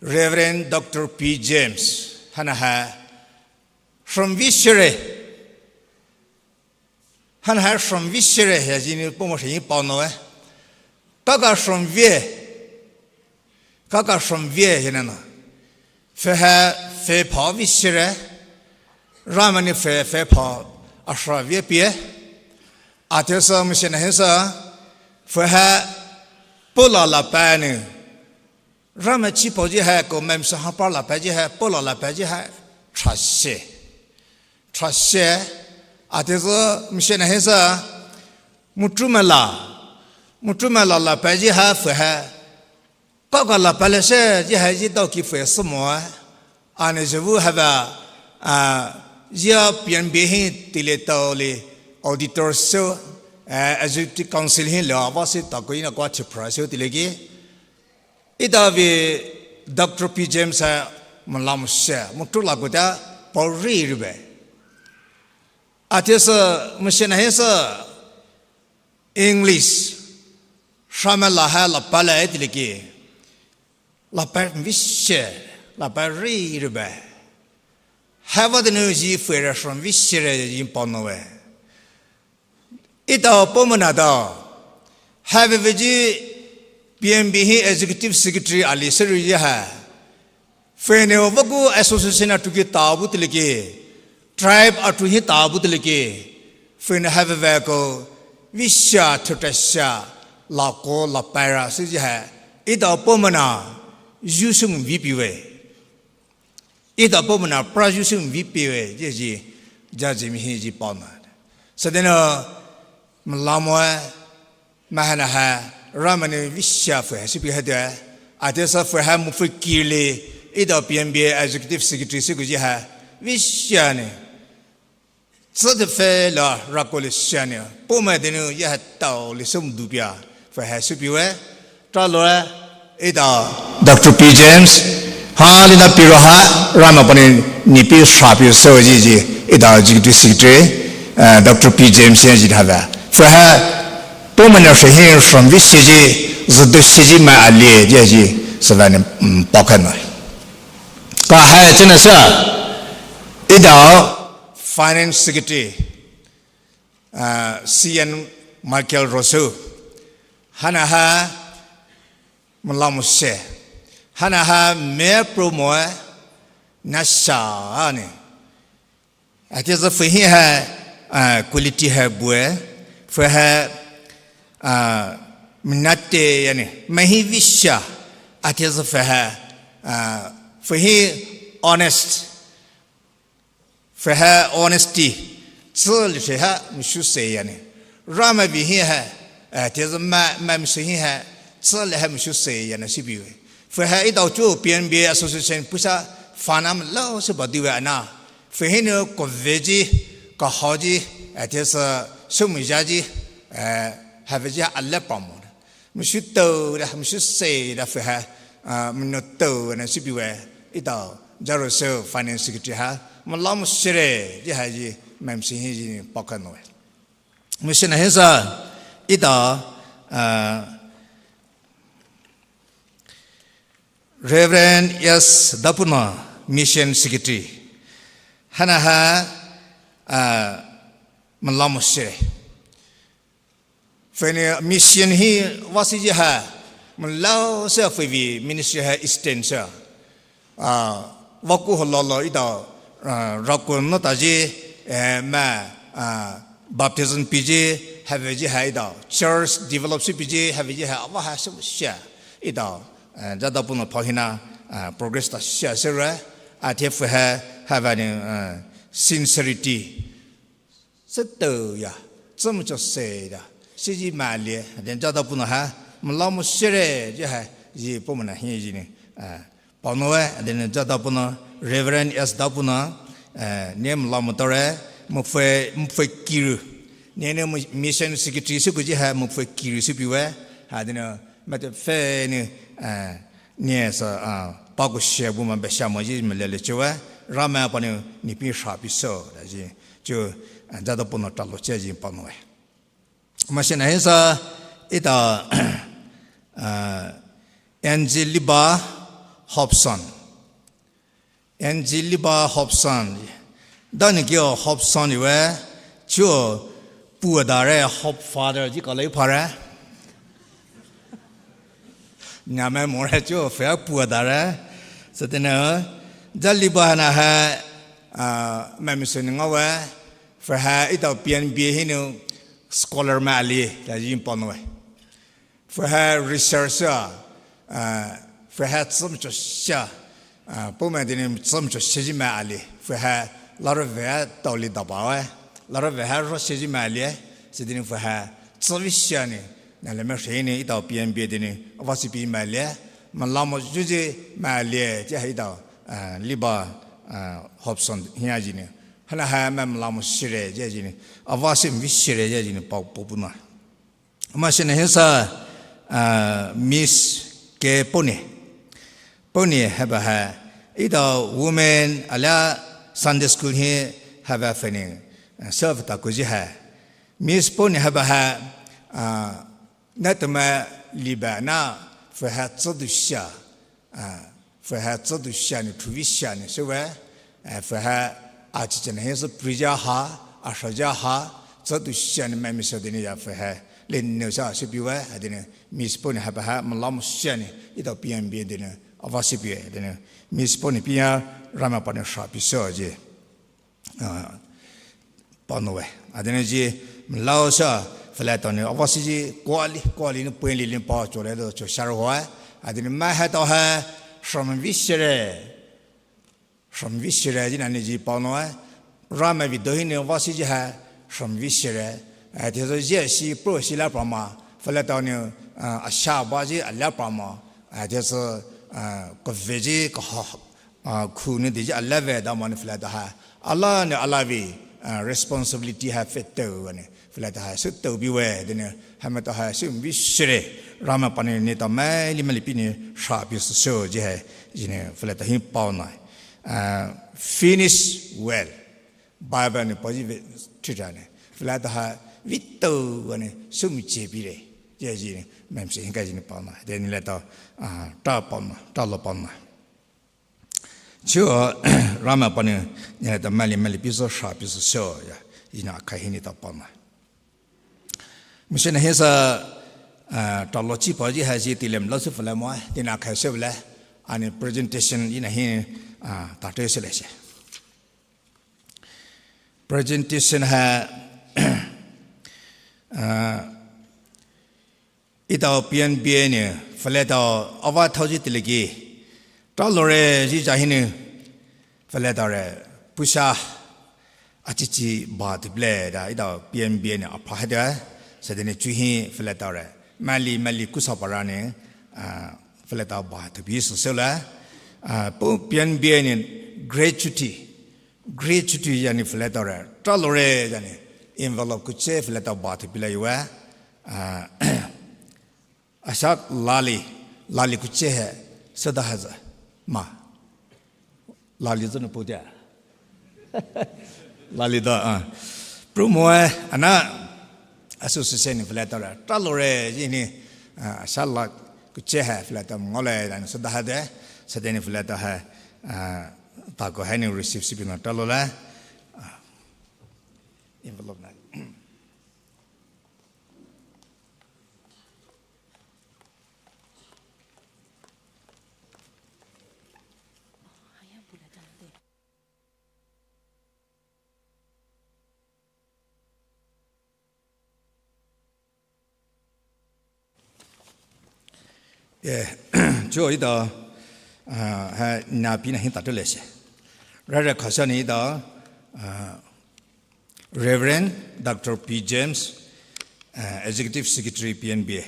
Reverend Doctor P James, hana ha, from Vishere, hana ha from Vishere, ya jini pomo shi pao no e. Kaka from vie, kaka from vie, ya na na. Fe ha, fe pao Vishere, Ramani fe, fe pao, ashra vie pie. Atesa mishena hesa, fe ha, pula la pa ne. Rama chi pao ji ha ko mem sa ha par la pa ji ha, pula la pa ji ha, trase. Trase, atesa mishena hesa, mutrumela. Mutrumela la pa ji ha fe ha. Kaka la pa le se, ji ha ji tao ki fe se mo, eh. Ane jevu hava, ah, jia P N B A hi tile tao le auditor se, eh, executive council hi le ava se tao ko ina kwa chipra se tile ki. Etao ve Doctor P James ha malam se, mutru la ko ta pao ri ri be. Atesa mishena hesa English, Ramani la ha la pa le tile ki. La pa Vishere, la pa ri ri be. Hava de no ji fe ra from Vishere ji pao no we. Etao poma na tao. Have veji P N B A hi executive secretary ali seru ji ha. Fe ne vaku association atu ki tao bu tile ki. Tribe atu hi tao bu tile ki. Fe ne have ve ko. Veisha, thutasha, la ko, la pa ra, se ji ha. Etao poma na. Ju sum vi pi we. Etao poma na pra ju sum vi pi we, ji ji, ja ji mi hi ji pao na. Sadeno, malam we, mahana ha, Ramani veisha fe ha, sipi ha de. Atesa fe ha mu fe kile, etao P N B A executive secretary se ku ji ha, veisha ne. Tsa de fe la ra ko le shane, poma de no ya ha tao le sum du pia, fe ha su pi we, tra lo le, etao Doctor P James, ha le na pi ro ha, Rama pani ni pi sha pi so ji ji, etao executive secretary, eh, Doctor P James ya ji ha ve. Fe ha, poma na she hi from vi shi ji, zu du shi ji ma a le, ji ji, sa va ne, mm, pao ka no. Ka ha, chena sa, etao, Finance Secretary, uh, C N Michael Rosu. Hana ha, malam se. Hana ha, me promo, na sa, ne. Atesa fe hi ha, uh, quality ha bue. Fe ha, uh, minate, ya ne. Me hi veisha. Atesa fe ha, uh, fe hi honest. Fe ha honesty, tsi le she ha, mi shu se ya ne. Rama vi hi ha, eh, te zi ma, ma mi shu hi ha, tsi le ha mi shu se ya ne si bi we. Fe ha etao chu P N B A Association pusa fund am lao se ba di we ana. Fe hi ne ko ve ji, ko hao ji, eh, te zi shu mi ja ji, eh, ha ve ji ha a le pa mo. Mishu tau da, mishu se da fe ha, ah, mino tau na sipi we, etao, Jaro se finance secretary ha, malam shere, ji ha ji, mem si hi ji, pao ka no we. Mishu na hisa, etao, ah, Reverend S Dapuna, mission secretary. Hana ha, ah, malam shere. Fe ne mission hi vasi ji ha, malam se fe vi ministry ha extend se. Ah, vaku ho lo lo etao, uh, rakonou taji, eh, ma, uh, baptism piji, haveji hai dao. Church develop si piji, haveji hai, ava hai sou shia, idao. Uh, jada punou pahina, uh, progress ta shia sere, athie fu hai, havani, uh, sincerity. Setouya, tsümcho se da, siji malie, then jada punou ha, mala mo sere, je ha, ji pomana hi ji ni, uh, Panou eh, then jada punou, Reverend S da punou, eh, ne mala mo tore, mo fe, mo fe kiru. Ne ne mo mission secretary si kuji ha, mo fe kiru si piwe, ha then, mate fe ne, eh, ne sa, ah, pa ko she bu ma be sha mo ji me le le chewe, Ramai pani ni pi sha pi so, da ji, ju, ah, jada punou talo che ji panou eh. Masina hisa, ita, ah, Angeliba Hobson. Angeliba Hobson. Dani kyo Hobson iwe, chuo pu dare Hob Father ji kalai pare. Nyame more chuo fe pu dare. Setena, Angeliba hana ha, ah, mamisoni ngawe, fe ha ita P N B hinu scholar ma ali, ta jin panou eh. Fe ha research a, ah, fe ha tsümcho sha, ah, pome dini tsümcho shiji ma ali, fe ha laro ve ha taoli daba we, laro ve ha ro shiji ma ali, si dini fe ha tsüvi sha ni, na le me shi ni ita P N B dini, ava si pi ma ali, mala mo juji ma ali, je ha ita, ah, Liba, ah, Hobson hiya ji ni, hana ha ma mala mo shire, je ji ni, ava si mi shire, je ji ni, pa, pa punou. Masina hisa, ah, Miss K Pone. Pone haba ha, ita women ala Sunday school hi haba feni, ah, serve ta kuji ha. Miss Pone haba ha, ah, na tuma liba na fe ha tsudu sha. Ah, fe ha tsudu sha ni, thuvi sha ni, sewe, ah, fe ha achi chena he se prija ha, ashaja ha, tsudu sha ni mamisoni ya fe ha, le ne sa si piwe, ha dini, Miss Pone haba ha, mala mo sha ni, ita P N B dini, ava si piwe, dini, Miss Pone piya, Ramai pani sha pi so ji. Ah, panou eh. Adene ji, mlao sa, fela tao ni, ava si ji, kuali, kuali ni, puen li, li, pa, cho le, cho, shar ho eh. Adene ma ha tao ha, sham vi shere. Sham vi shere, ji na ni ji panou eh. Ramai vi do hi ni, ava si ji ha, sham vi shere. Eh, te so ji si, pro si la pa ma. Fela tao ni, ah, asha ba ji, ala pa ma. Eh, te so, ah, ko ve ji, ko ha, ah, khu ni de ji ala ve da ma ni fela tao ha. Ala ni ala vi, ah, responsibility ha fe tao ni. Fela tao ha, su tao bi we, de ni, ha ma tao ha, su vi shere. Ramai pani ni tao maili maili pi ni, sha pi su so ji ha, ji ni fela tao hi panou. Ah, finish well. Bible ni pa ji ve, chita ni. Fela tao ha, vi tao ni, su mi che pi re. Ji ji ni, mamisoni hi ka ji ni panou. De ni le tao, ah, ta panou, talo panou. Chuo, Ramai pani, ni le tao maili maili pi so sha pi so so ya, ina ka hi ni tao panou. Masina hisa, ah, talo chi pa ji ha ji ti lem lo su fela mo, ti na ka se le, ani presentation ina hi, ah, ta te se le se. Presentation ha, ah, Ita P N B ni, fela tao ava thao ji tileki. Talo re ji ja hi ni, fela tao re, pusa, achichi ba tiple da, ita P N B ni, apha ha da, sa de ni chu hi, fela tao re. Maili, maili kusa para ni, ah, fela tao ba tipi so so la. Ah, pu P N B ni, gratuity. Gratuity yani fela tao re, talo re yani, envelope kuche fela tao ba tipi la iwe, ah, asak lali, lali kuche he, seda haza, ma. Lali zanu putia. Lali da, ah. Promo eh, ana, asu suse ni fela tao re, talo re, yini, ah, asak la kuche he fela tao ngole, dan seda hade, seda ni fela tao he, ah, Tako hai ni receive si pina talo la. Ah, envelope na. Eh, chuo etao, ah, ha na pina hi tatu lese. Rara khasa ni etao, ah, Reverend Doctor P James, ah, Executive Secretary P N B A.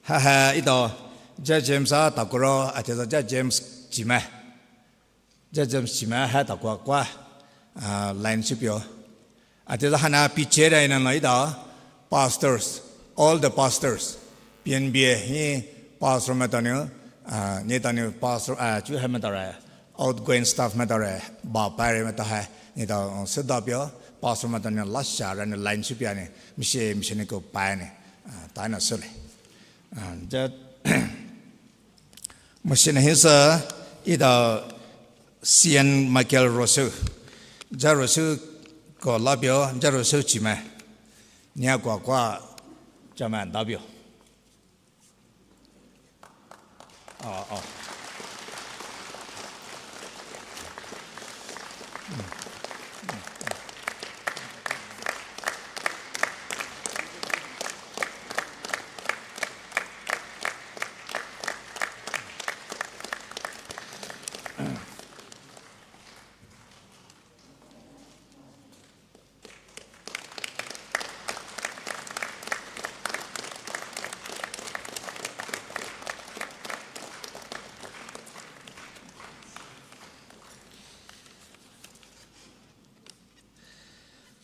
Ha ha etao, ja James a takuro, ate ja James chima. Ja James chima ha takua kua, ah, line shipyo. Ate ja hana picture ina no etao, pastors, all the pastors, P N B A hi pastor maitao nou, ah, neletao nou pastor, ah, chu ha maitao re, outgoing staff maitao re, ba pare maitao ha, neletao, uh, sedapyo, pastor maitao nou lasha ra nou line shipya ni, mise, mise ni ko pa ni, ah, ta na sole. Ah, ja Machine hisa etao Saint Michael Rosu. Ja Rosu ko lapyo, ja Rosu chima. Nia kua kua chama dapyo. Oh, oh.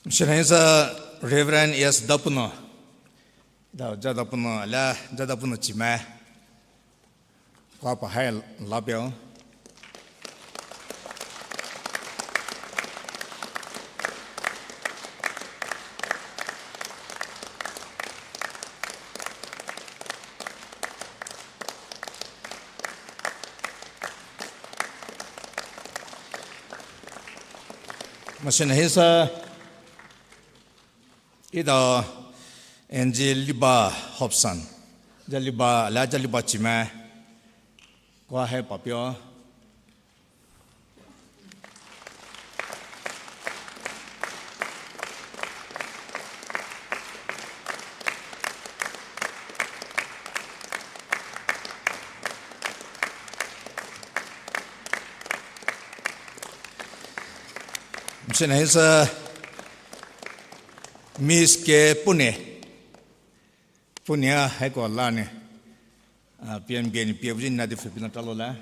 Machine hisa Reverend S Dapuno. Etao ja Dapuno, la ja Dapuno chima. Kua pa hai lapyo. Machine hisa etao N J Liba Hobson. Ja Liba, la ja Liba chima. Kua hai papyo. Machine hisa Miss K Pune. Pune a hai ko la ni. Ah, P N B A ni pia bujin na di fipina talo la.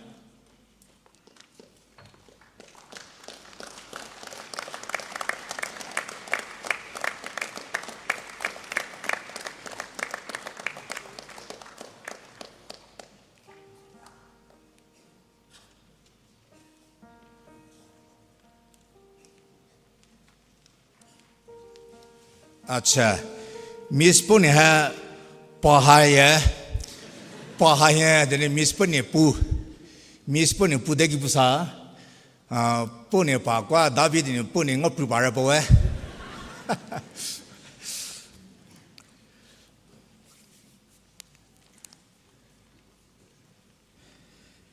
Acha, Miss Pune ha pa hai ye, pa hai ye, deni Miss Pune pu, Miss Pune pu deki pusa, ah, Pune pa kua David ni Pune ngo pu pa re po we.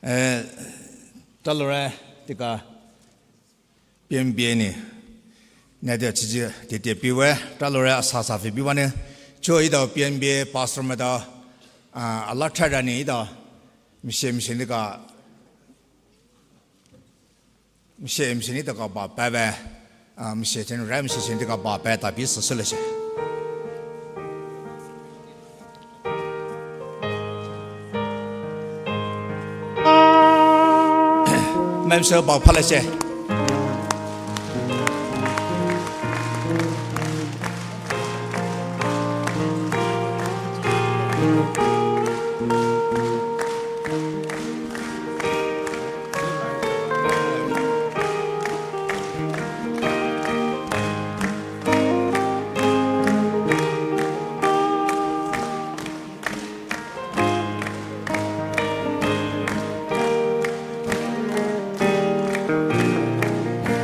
Eh, talore tika P N B A ni. Nadia chiji tete piwe, talore asa sa fi piwane. Chuo etao P N B A pastor maitao, ah, ala thara ni etao. Mise, mise nika. Mise, mise ni taka ba pa ba. Ah, mise chen ra mise chen taka ba pa ta bi sa sele se. Mem se ba pa le se.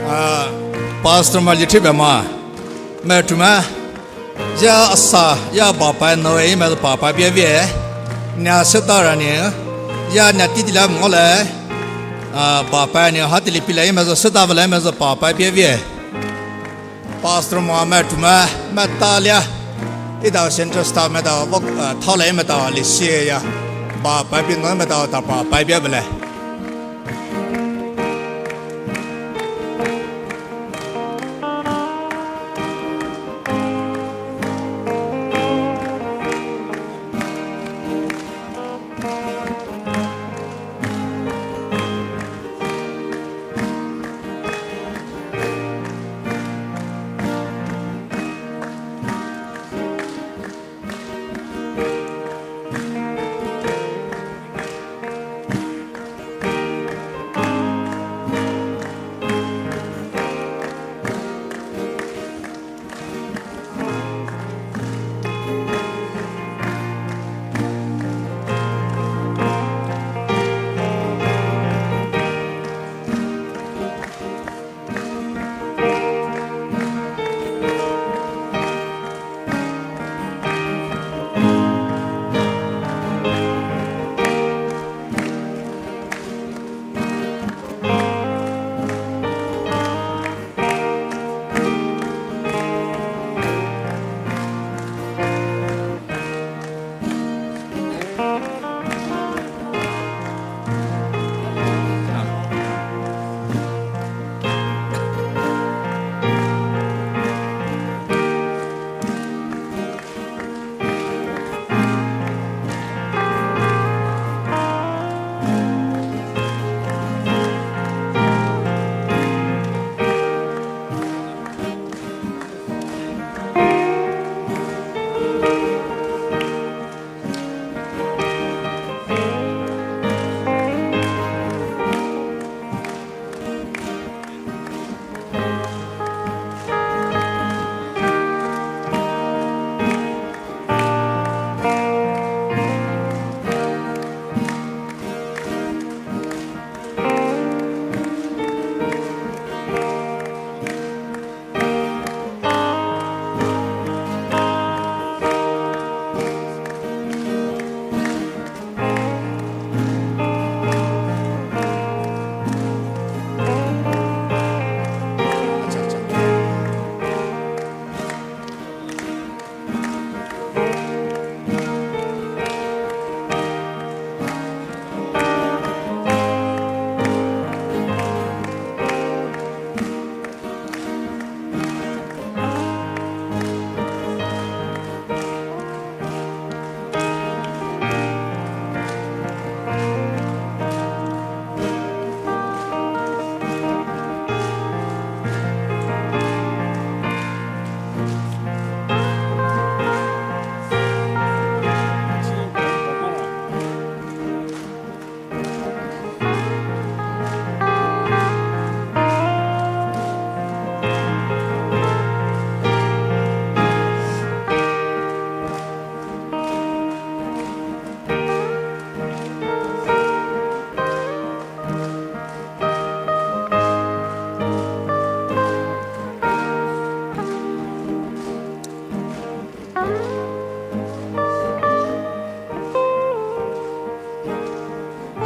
Ah, Pastor Mali Tribema, Mertuma, ya asa, ya bapa no e, me bapa bia bia, nya seta rani, ya nya titi la ngole, ah, bapa ni hatili pila, me seta bala, me bapa bia bia. Pastor Mohammed Tuma, matalia. Ida central staff mata, ah, thale mata lisia. Pa paipi nai maitao ta pa paipi bele.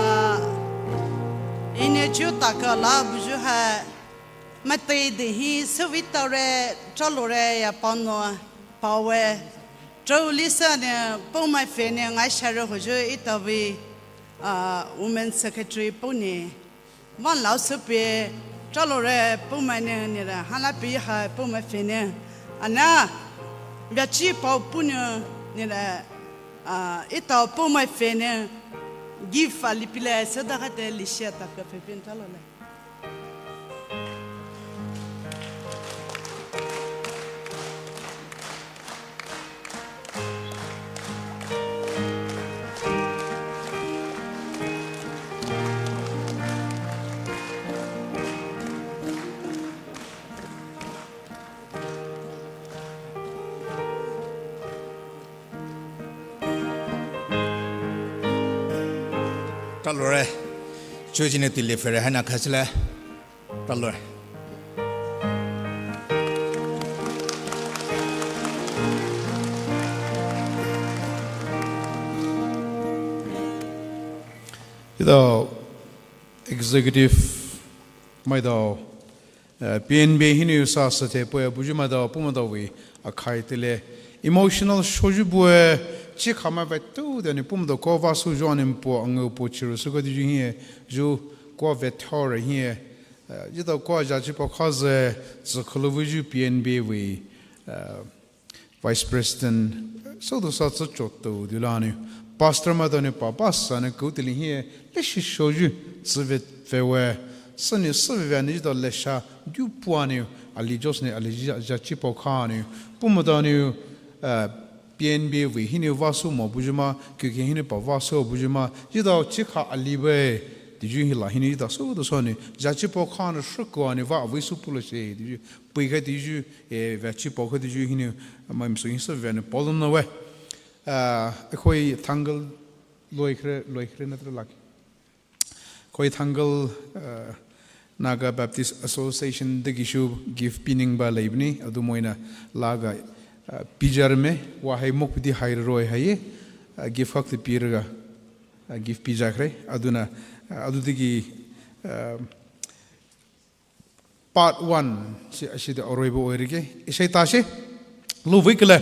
Ah, ine chu taka la buju ha. Matei de hi suvitare, tralore ya pano pawe. Trau lisa ne pau mai fe ne ngai share hoju itawi, ah, women secretary pau ne. Van lau supe, tralore pau mai ne, nire, hala pi ha pau mai fe ne. Ana, biachi pau pu ne, nire, ah, ita pau mai fe ne. Gift a lipile, sedakate lisia ta ka fe pin tralore. Tralore. Church ne tile fere hana khasile. Tralore. Ida executive maitao, eh, P N B hinou sa sate poe buju maitao, pu maitao wi akhai tile. Emotional shoju bue Chi khamai vei tu de ni pum do ko va su jo ni po ang po chiru su ko di ju hi e, ju ko ve thor hi e. Eh, ji do ko ja chi po kha ze, zi khulu vu ju P N B vei, eh, Vice President, so do sa zi cho to di la ni. Pastor ma do ni pa ba sa ni ko ti li hi e, le shi sho ju, zi ve ve we, sa ni sa ve ve ni ji do le sha, ju pua ni, ali jos ni, ali ja, ja chi po kha ni. Pum do ni, eh, P N B vei hinou va su mo buyu ma, keke hinou pa va su buyu ma, ji do chi kha ali ve, di ju hi la hinou ji do su do su ni, ja chi po kha ni shu ko ni va vei su pu lo she, di ju, pui kha di ju, e, va chi po kha di ju hinou, ma mi su hi su ve ni po lo no we. Ah, khoi thangal loi khre, loi khre na tra laki. Khoi thangal, uh, Naga Baptist Association de gishu gift pining ba leibni, adu moina laga, uh, pijar me, wa hai mok piti hai roi hai, uh, gift hak te pirga, uh, gift pijakre, aduna, uh, adu digi, uh, Part one, si, si de oroi bo oi rige. Isai ta si. Lu vei kele,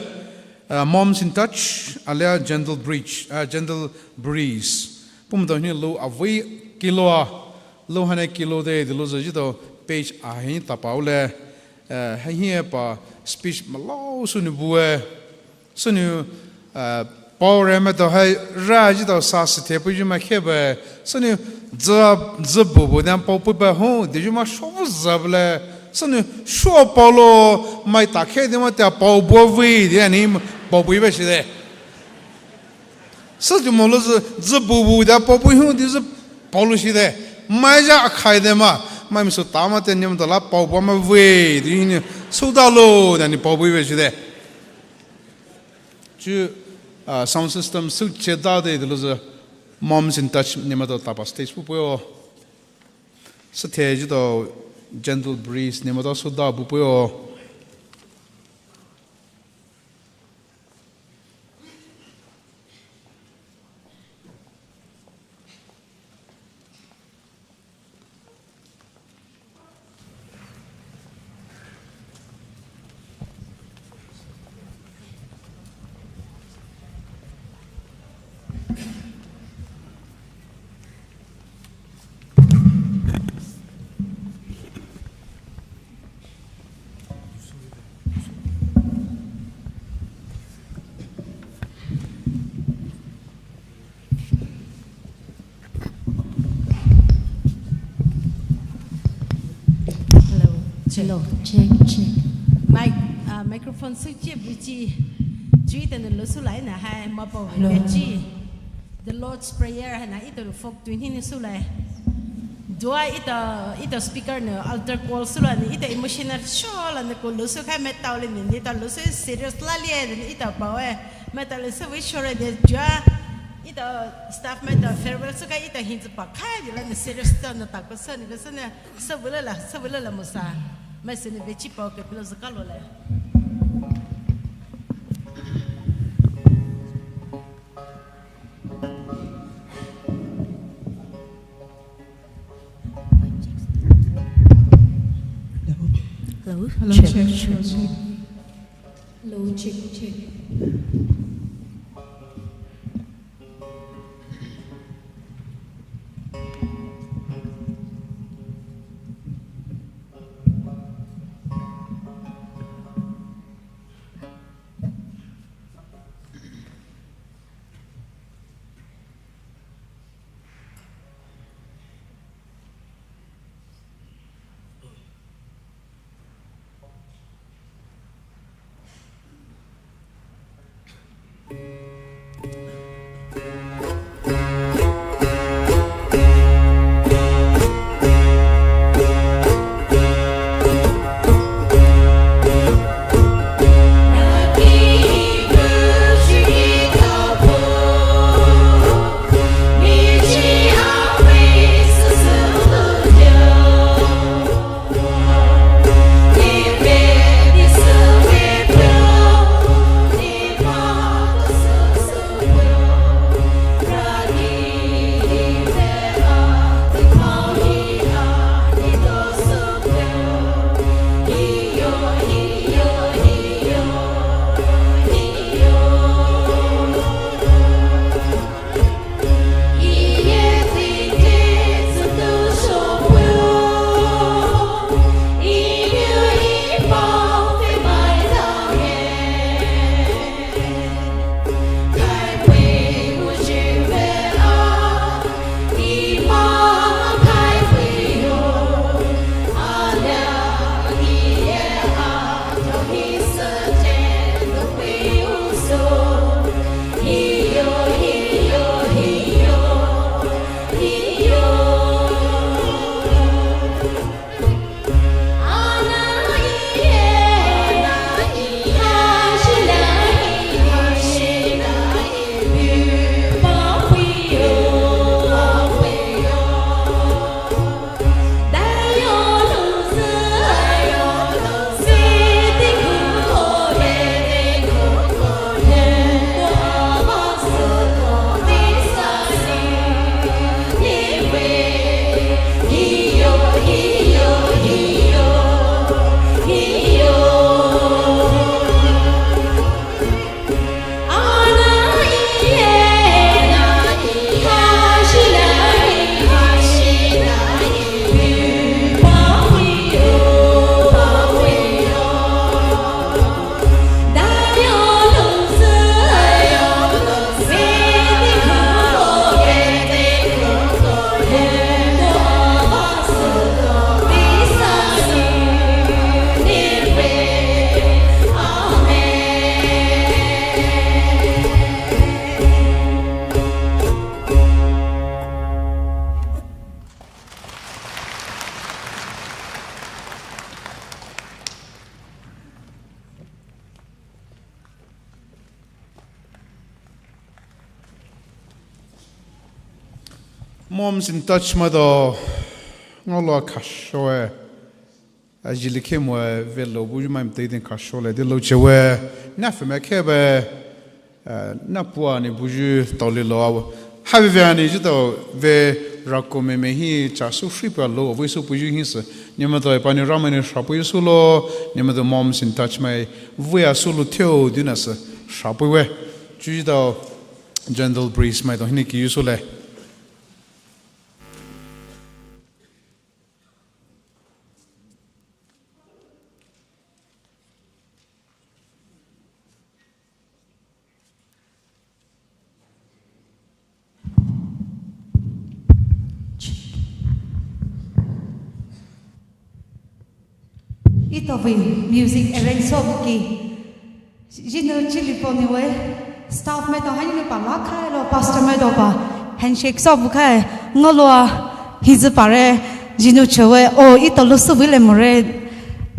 uh, Moms in Touch, alia Gentle Breeze, uh, Gentle Breeze. Pum do ni lu a vei kilo a. Lu hane kilo de, de lu zo ji do page a hi ta pa u le. Uh, ha hi pa speech ma lo su ni bu e. Sünou, uh, pao re me to hai ra ji to sa se the pu ju ma khe be. Sünou, zi, zi bu bu dan pao pu be hu, de ju ma sho bu za bu le. Sünou, sho pao lo, mai ta khe de ma ta pao bu vei, de ni pao bu be shi de. Sü ju mo lo zi, zi bu bu da pao pu hu, de zi pao lo shi de. Mai ja a khai de ma, mai mi su ta ma te ni ma to la pao bu ma vei, de ni su da lo, de ni pao bu be shi de. Ju, uh, sound system su che da de de lo ze Moms in Touch ni ma do ta pa stage pu pu yo. Sa the ji do Gentle Breeze ni ma do su da pu pu yo. Hello, check. Hello, check, check. Mic, uh, microphone switch, bichi. Chui tanu lo su lai na hai ma pao. Hello. Chi. The Lord's Prayer hai na ito folk tun hini su lai. Dua ito, ito speaker ne altar call su lai ni ito emotional sho la ne ko lo su khai me tao le ni, ni ta lo su serious la le ni ito pao e. Me ta le su wi sure de jua. Ito staff me ta farewell su khai ito hin pa khai de la ne serious ta ne ta ko sa ni ko sa ne. Sa vula la, sa vula la mo sa. Mai sa ni ve chi pao ke pilo sa ka lo le. Hello? Hello? Hello, check, check, check. Hello, check, check. Moms in Touch maitao ngaoloua khashoe. Ajili khemoe velou buyu mai mtei din khasho le di louchewe. Nafeme khebe, eh, napua ni buyu taoli lou awo. Haveve ani jitao ve rako meme hi chasu shipua lou awo iso buyu hi se. Nimaitao epani Ramai ni shapu iso lo, nimaitao Moms in Touch mai vea sulu theo dina se shapu we. Jitao Gentle Breeze maitao hini ki iso le. Ito vei music arrange sobuki. Jinu chili poniwe, staff maitao haini pa la khai lo, pastor maitao pa handshake sobukhai, ngaoloua hizi pare, jinu chewe, o ito lusu vei le more,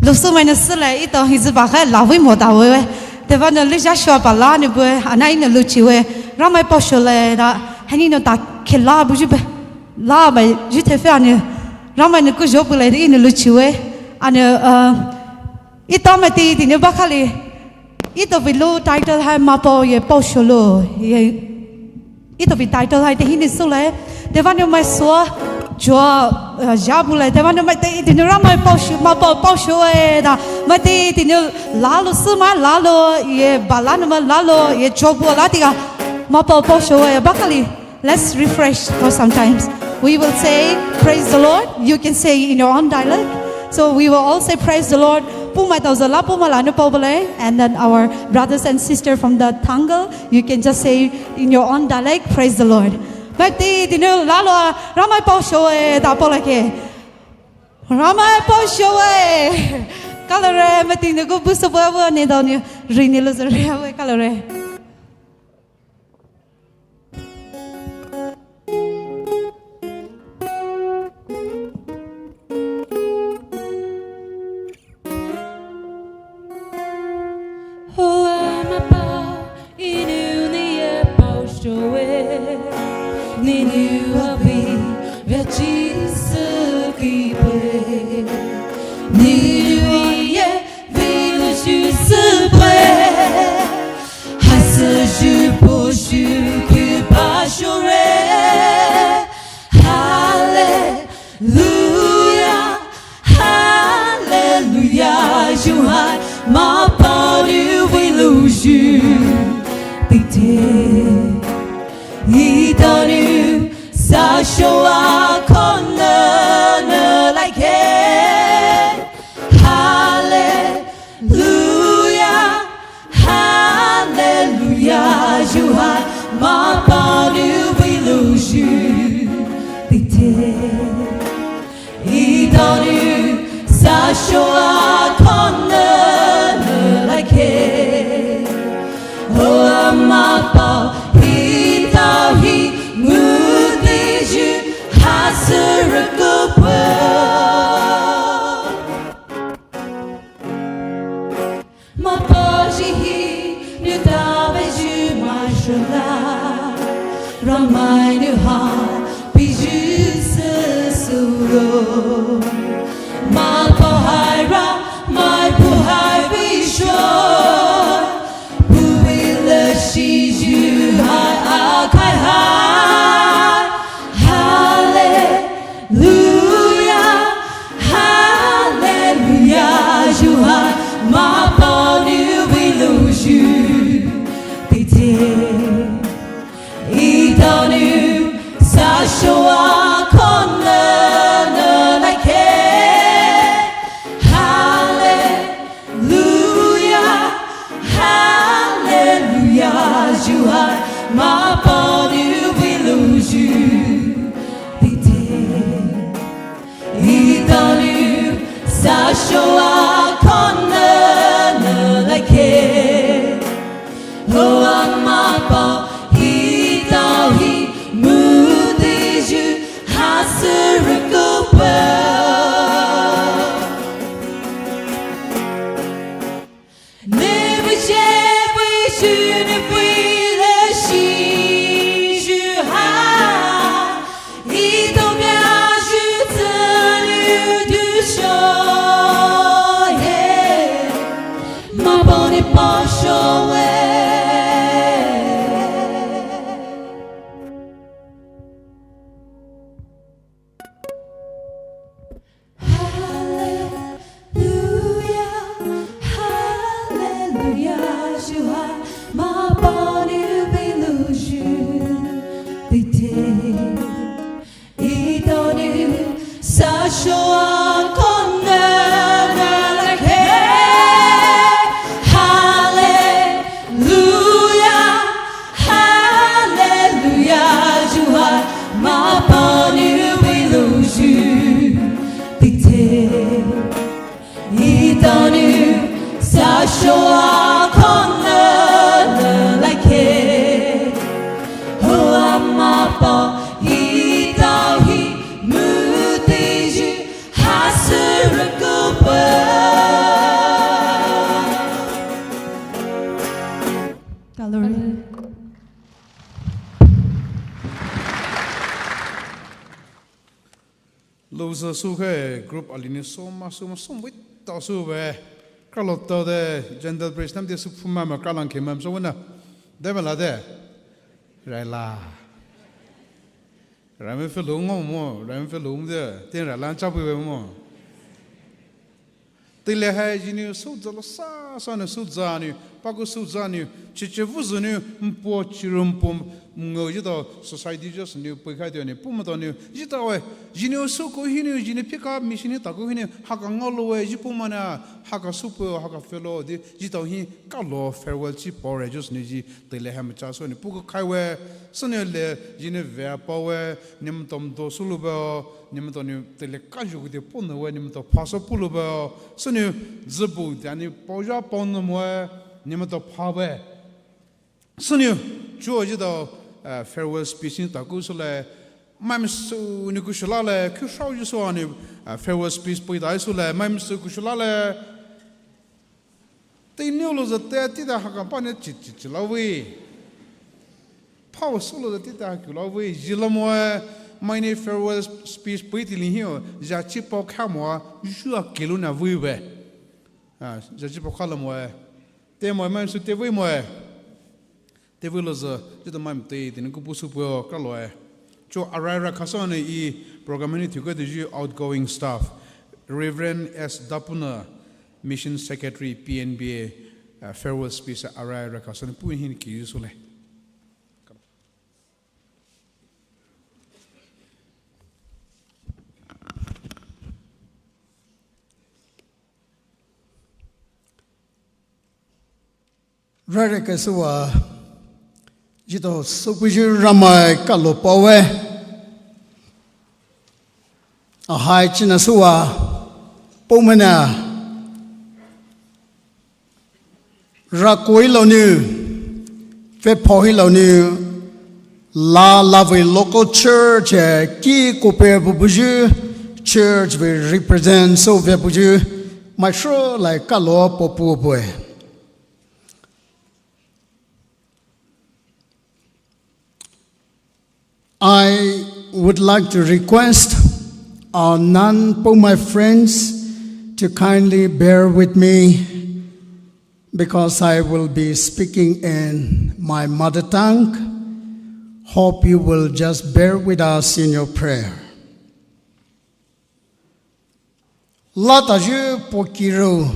lusu mai ne sile, ito hizi pa khai la vei mo da we, teva ne lija shua pa la ne bue, ana ine luchiwe, Ramai paosho le da, haini ne ta khela buyu be, la bai ju thefe ane, Ramai ne kujo bule ine luchiwe, ane, uh, Ito maitao tine bakali. Ito vei lou title hai Mapao ye paosho lo ye. Ito vei title hai te hini sule. Teva ne mai sua jua, eh, jabu le. Teva ne maitao tine Ramai paosho, Mapao paosho e da. Maitao tine lalo suma lalo ye bala ne ma lalo ye jobu la tiga. Mapao paosho e bakali. Let's refresh for some times. We will say, "Praise the Lord." You can say in your own dialect. So we will all say, "Praise the Lord." Pumai thousand la, pumai la ne pau bale. And then our brothers and sisters from the Tangal, you can just say in your own dialect, "Praise the Lord." Maitao tine lalo, Ramai paosho e da pau lake. Ramai paosho e. Kalore, maitao tine ko buso bua bua ne da ne rini lo zare we kalore. Hoa Mapao, inu ni e paosho e, ninu avi vea Jisu ki pue, ninu e vea Jisu pue. Hasu ju po ju ku pa shu re. Hallelujah, hallelujah. Ju hai Mapao nu vei lou ju. Tite. Ito nu sa shua kona na like. Hallelujah, hallelujah. Ju hai Mapao nu vei lou ju. Tite. Ito nu sa shua kona na like. Hoa Mapao ito hi mudi ju hasu re ku pue. Mapao ji hi nu tave ju mai shua la. Ramai nu ha pi ju se suro. Mapao hai Ramai pu hai vei sho. Pu vei le shi ju hai a kai hai. Hallelujah. Hallelujah, ju hai Mapao nu vei lou ju. Tite. Ito nu sa shua kona na like. Hallelujah. Hallelujah, ju hai Mapao nu vei lou ju. Tite. Ito nu sa shua kona na like. Hoa Mapao ito hi mudi ju hasu re ku pue. Ne vei je vei ju ne vei le shi ju hai. Louzü sü khe group ali nou sü ma sü ma sü bui tao sü ve. Kalo tao de Gentile priest nam de sü phuma ma kalang khe mam sü wena. De ma la de. Rai la. Rai me fe lo ngo mo, rai me fe lo mo de. Ten rai la cha bui ve mo. Teile hai jiniu sü zalo sa sa nou sü zaniu, paku sü zaniu, chiche vuzü niu, mpo chiru mpo ngao jitao society just niu pui khai tiu niu, pu maitao niu, jitao e, jiniu sü ko hiniu, jiniu phika mission hi taku hiniu, haka ngao lo e, ji pu mana, haka sü pu, haka felo, di, jitao hi, kalo farewell chi pore, just niu ji, teile hai macha sü niu, puku khai we, sü niu le, jiniu vea pa we, niu maitao mdo sü lu be o, Niu maitao niu teile kajuku de pona we, niu maitao phasou pulu be o. Süniu zübu de niu paoja paona moe, niu maitao pha we. Süniu chuo jitao, eh, farewell speech niu taku sülai. Maimai süniu kushulale, kushao Jisu aniu, eh, farewell speech pui dai sülai. Maimai sü kushulale. Teiniu louzü te tita haka pani chi chi chi lawe. Phao sü louzü tita haku lawe. Jila moe, mainiu farewell speech pui tili hio. Jachi pao kha moe, jua kilu na vei we. Ah, jachi pao kha la moe. Te moe, maimai sü te vei moe. Te vei louzü, jitao maimai te, teiniu kupu sü puo kalo e. Chuo arai ra khasane e program ni thuke de ju outgoing staff. Reverend S Dapuna, Mission Secretary, P N B A, uh, farewell speech arai ra khasane pu hin ki ju sülai. Rare kasüwa, jitao süpuyu Ramai kalo paowe. Ahai china süwa, pumana. Rakoi lou niu, fephao hi lou niu, la la vei local church, eh, ki kope bubuyu, church vei represent so ve buyu, maisho lai kalo popu boy. I would like to request our non-Poumai friends to kindly bear with me because I will be speaking in my mother tongue. Hope you will just bear with us in your prayer. Lata ju pokiro.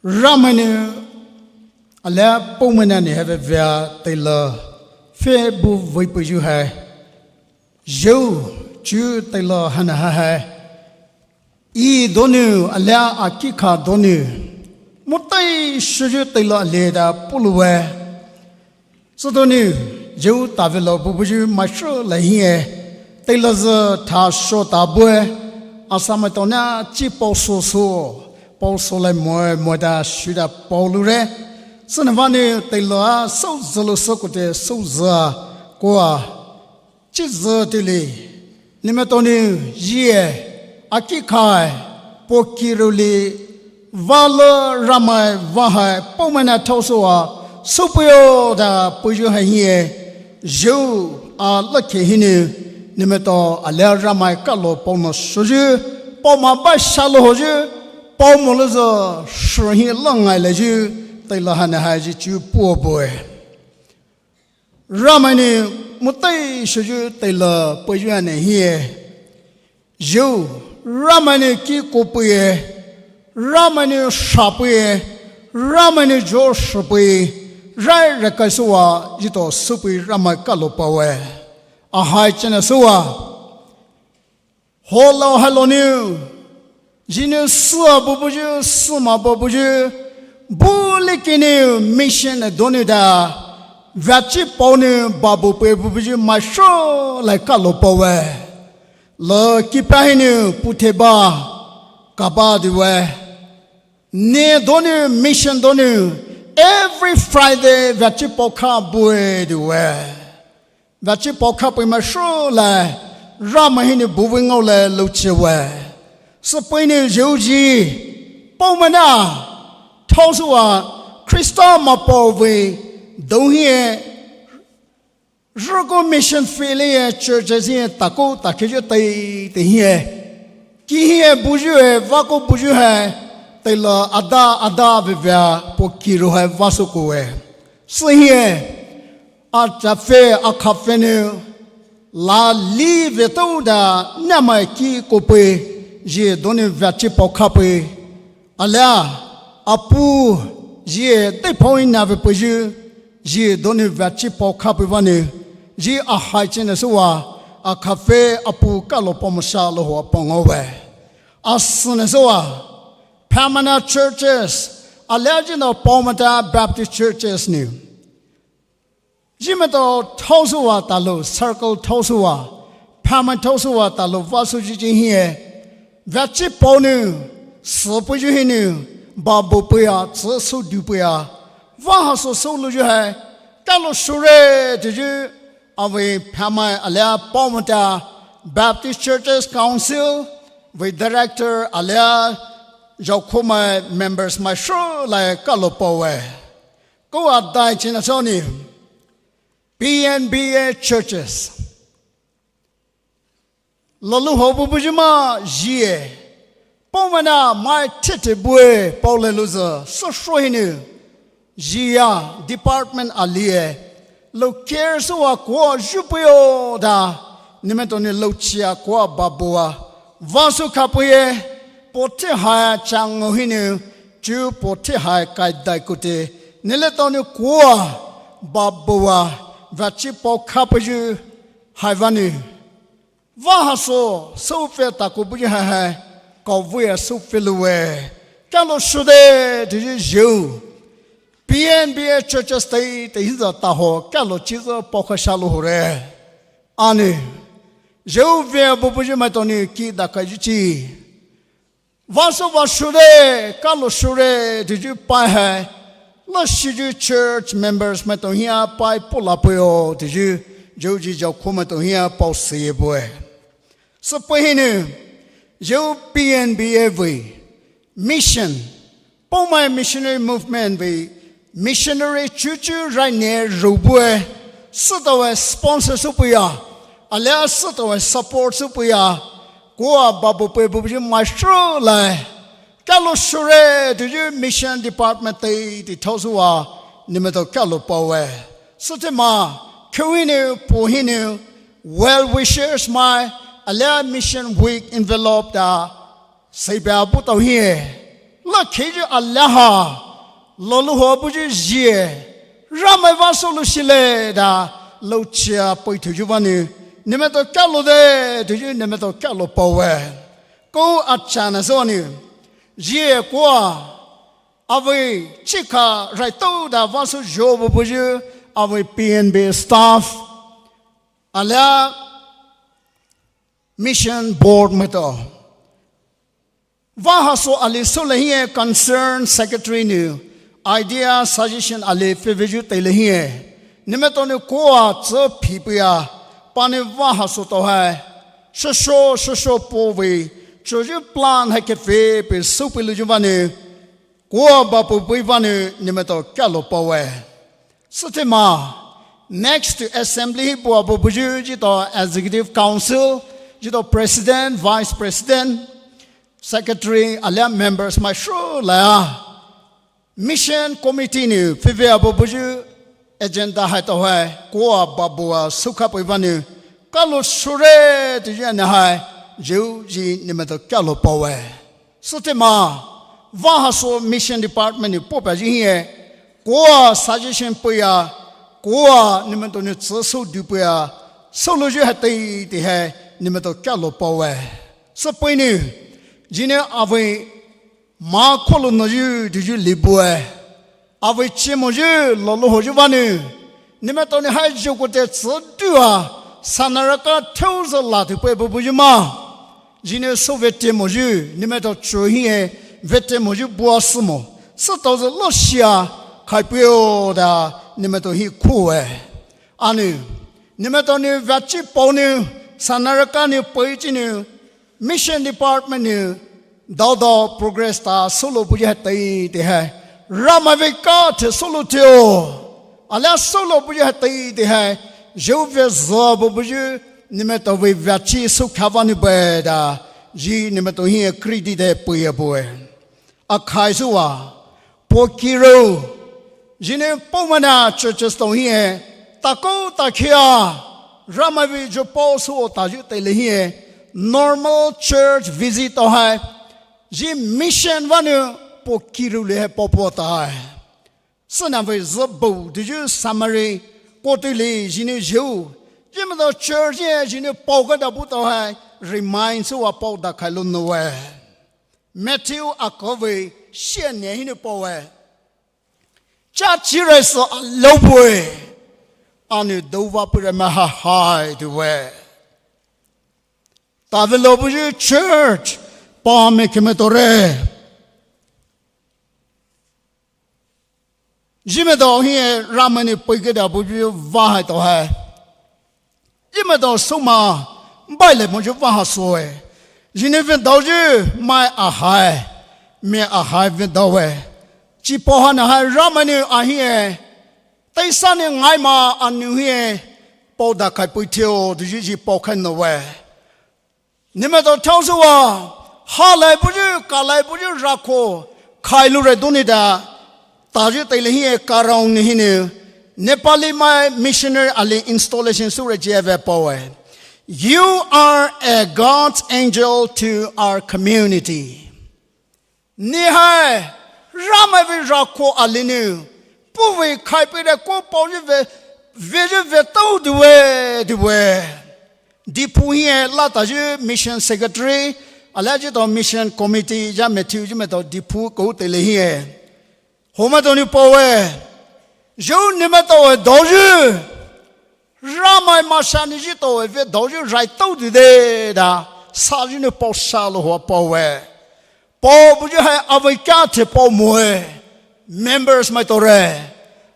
Ramai nou alia Poumai nou ni have vea teila fe bu vei puyu hai. Jou chu teila hana ha hai. I doniu alia akikha doniu. Mutai shuju teila alia da puluwe. Südoniu, jou tavelo bubuyu maisho lai hie, teila zü tha sho ta bue, asa maitao na chi pao so so, pao so lai moe moe da shu da pao lu re. Sünavaniu teila a so zülu so kote so zü a, koa. Chi zü tili, nimetoniu yie, akikhai, pokiruli, valo Ramai vahai, Poumai nou thao soa, supuyo da puyu hai hie, jou a lakhe hiniu, nimeto alia Ramai kalo pao nou shuyu, pao ma ba shalo hoyu, pao mo lo zü, shu hi langai le yu, teila hana hai ji chu puo boy. Ramai nou mutai shuyu teila puyu ane hie. Jou, Ramai nou ki kopuye, Ramai nou shapuye, Ramai nou jo shapuye, rai rekai soa, jito supui Ramai kalo pawe. Ahai chena soa. Holo halo niu, jiniu sua bubuyu, suma bubuyu, buli kiniu mission doniu da, vachi pao niu babu pe bubuyu maisho lai kalo pawe. Lo kipa hiniu puthe ba, kaba diwe. Ne doniu, mission doniu, every Friday vachi pao kha bue diwe. Vachi pao kha pui maisho lai, Ramai hiniu buwi ngao lai luche we. Supui niu jouji, Poumai nou, thao soa, Krista ma pao we, dou hie, Rüko mission field hi churches hi takou takeyu teitei hi. Ki hi buyu e, vako buyu hai, teile ada ada vevea po kiro hai vaso koe. Sühi e, achafe akhafe nou, la li ve touda, namai ki kope, ye doni vachi pao khape. Alia, apu, ye deiphao ina ve peyu, ye doni vachi pao khape vanou, ye ahai chine süwa, akhafe apu kalo pao mosha loho apao ngaowe. Asüne süwa, permanent churches, alia jino pao mata Baptist churches nou. Jimai to thao süwa talou, circle thao süwa, phamai thao süwa talou, vaso jiji hi e. Vachi pao nou, sü peyu hinou, babo peia, tsü sü du peia. Vaha sü sü louyu hai, kalo shure teyu, avei phamai alia pao mata, Baptist Churches Council, vei director alia, jaokhomai members mai shrulai kalo paowe. Ko adai china soni, P N B A churches. Lolou ho bu buyu ma jie. Pao mana mai tete bue pao le louzü, so sho hinou. Jia department alie. Lou care süwa koa ju puyo da. Nimeto ni lou chia koa babua. Vasu khapuye. Pote hai chang hinou. Chu pote hai kai dai kute. Nileto ni koa babua. Vachi pao khapuyu. Hai vani. Vaha so, so fe taku buyu hai hai, kau vuya so fe lue. Kalo shude, teyu jiu. P N B A churches teitei hiza taho, kalo chiza pokha shalo hore. Ani, jiu vea bu buyu maitoni ki daka yuchi. Vaso vashure, kalo shure, teyu pai hai. La shiju church members maito hia pai pula puyo, teyu, jiu ji jaokhomai to hia pao siye bue. Sa pai hinou, jiu P N B A vei, mission, paomai missionary movement vei, missionary chuchu raine rubue, sütawe sponsor supuya, alia sütawe support supuya, koa babu pue bubu mai shrulai. Kalo shure teyu mission department teitei thao süwa, nimeto kalo paowe. Sütema, kheu hinou, po hinou, well wishers mai, alia mission week envelope da, Seibia bu tao hie. La keju alaha. Lolou ho buyu jie. Ramai vaso lu shile da. Lou chia poi teyu vani. Nimeto kalo de. Teyu nimeto kalo paowe. Ko achana zoni. Jie koa. Avei chika raito da vaso jo bu buyu. Avei P N B staff. Alia Mission Board maito. Vaha so ali so le hie concern secretary nou. Idea suggestion ali feveju te le hie. Nimeto nou koa tse phipia. Pani vaha so to hai. Shosho, shosho po vei. Choju plan hai ke fe pe so pe luju vani. Koa bapu pui vani nimeto kalo paowe. Sütema, next to assembly hi bua bu buyu jito executive council, jito president, vice president, secretary, alia members mai shrulai. Mission committee nou, fivea bu buyu agenda hai to hai, koa babua sukha pui vani, kalo shure teyu na hai, jiu ji nimeto kalo paowe. Sütema, vaha so mission department nou popa ji hie, koa suggestion puya, koa nimeto nou tse so du puya, so luju hai teitei hai, nimeto kalo paowe. Süpui nou, jinou avei ma kolo no yu du yu libue. Avei chimo yu lolou ho yu vani. Nimeto nou hai yu kote tse dua, sanaraka teu zo la tu pue bu buyu ma. Jinou so vete moyu, nimeto chu hie, vete moyu bua sumo. Sütao zo lo shia, khai puyo da, nimeto hi kuwe. Anu, nimeto nou vachi pao nou, sanaraka nou poi chi nou, mission department nou, dao dao progress ta solo buyu hai teitei hai. Ramai vei ka the solo theo. Alia solo buyu hai teitei hai. zhou ve zübo buyu, neletao vei veachi sükha vanou bue da, zhi neletao hi credit de puye bue. Akhai süwa, po kiro, zhinou Poumai nou churches tao hi, takou takhia, Ramai vei zhopao süwo tayu teile hi, normal church visit tao hai, zhi mission vanou po kiro le hai paopo tai. Süna vei zübo teyu summary, kotouli zhinou zhou. Zhimaitao church hi zhinou pao kada bu tao hai, remind süwa pao dakhai lonou we. Matthew akou vei, shine hinou paowe. Cha chire sü alo bue. Anou douva pure maha hai tou we. Tavelo buyu church, pa me keme tore. Zhimaitao hi Ramai nou pei keda buyu va hai tao hai. Zhimaitao suma, baile moyu va ha soe. Zhinou vedaoyu, mai ahai, me ahai vedaowe. Chi pao hana hai Ramai nou ahi e. Teisa nou ngaima anou hi e. Pao dakhai pei teo, teyu zhi pao khai nou we. Neletao thao süwa, halai buyu, kalai buyu rako, khai lure duni da, tayu teile hi e karao nou hinou, Nepali mai missionary ali installation sure jive paowe. You are a God's angel to our community. Ni hai, Ramai vei rako ali nou, puh vei khai pei de ko paoyu ve, veyu ve tao tou we, tou we. Diphu hi e latayu mission secretary, alayu tao mission committee, ya Matthew, zhimaitao Diphu kou teile hi e. Homaitao nou paowe. Zhou neletao e daoyu. Ramai masa nou zhi tao e vedaoyu rai tao tou de da. Sayu nou pao salo ho paowe. Pao buyu hai avei kya the pao moe. Members mai tore.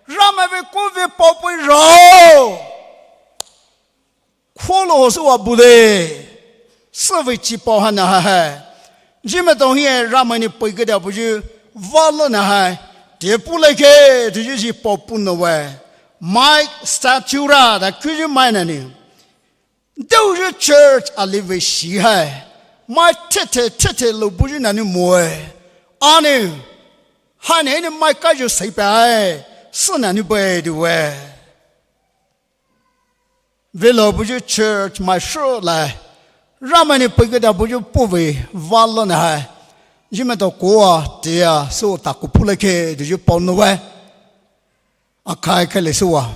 Ramai vei ko ve pao pei rao. Kholo ho süwa bu de. Süvei chi pao hana hai hai. Zhimaitao hi e Ramai nou pei keda buyu va lona hai. Te pu le ke, teyu zhi pao pu nou we. Mike Statura, da kuyu mai na nou. Douyu church ali vei shi hai. Mai tete, tete lo buyu na nou moe. Anou. Hanou hinou mai kayu sei pa hai. Süna nou bue tou we. Velo buyu church mai shu lai. Ramai nou pei keda buyu puh vei va lona hai. Zhimaitao koa, tea, süwo takou pu le ke, teyu pao nou we. Akhai khaile süwa.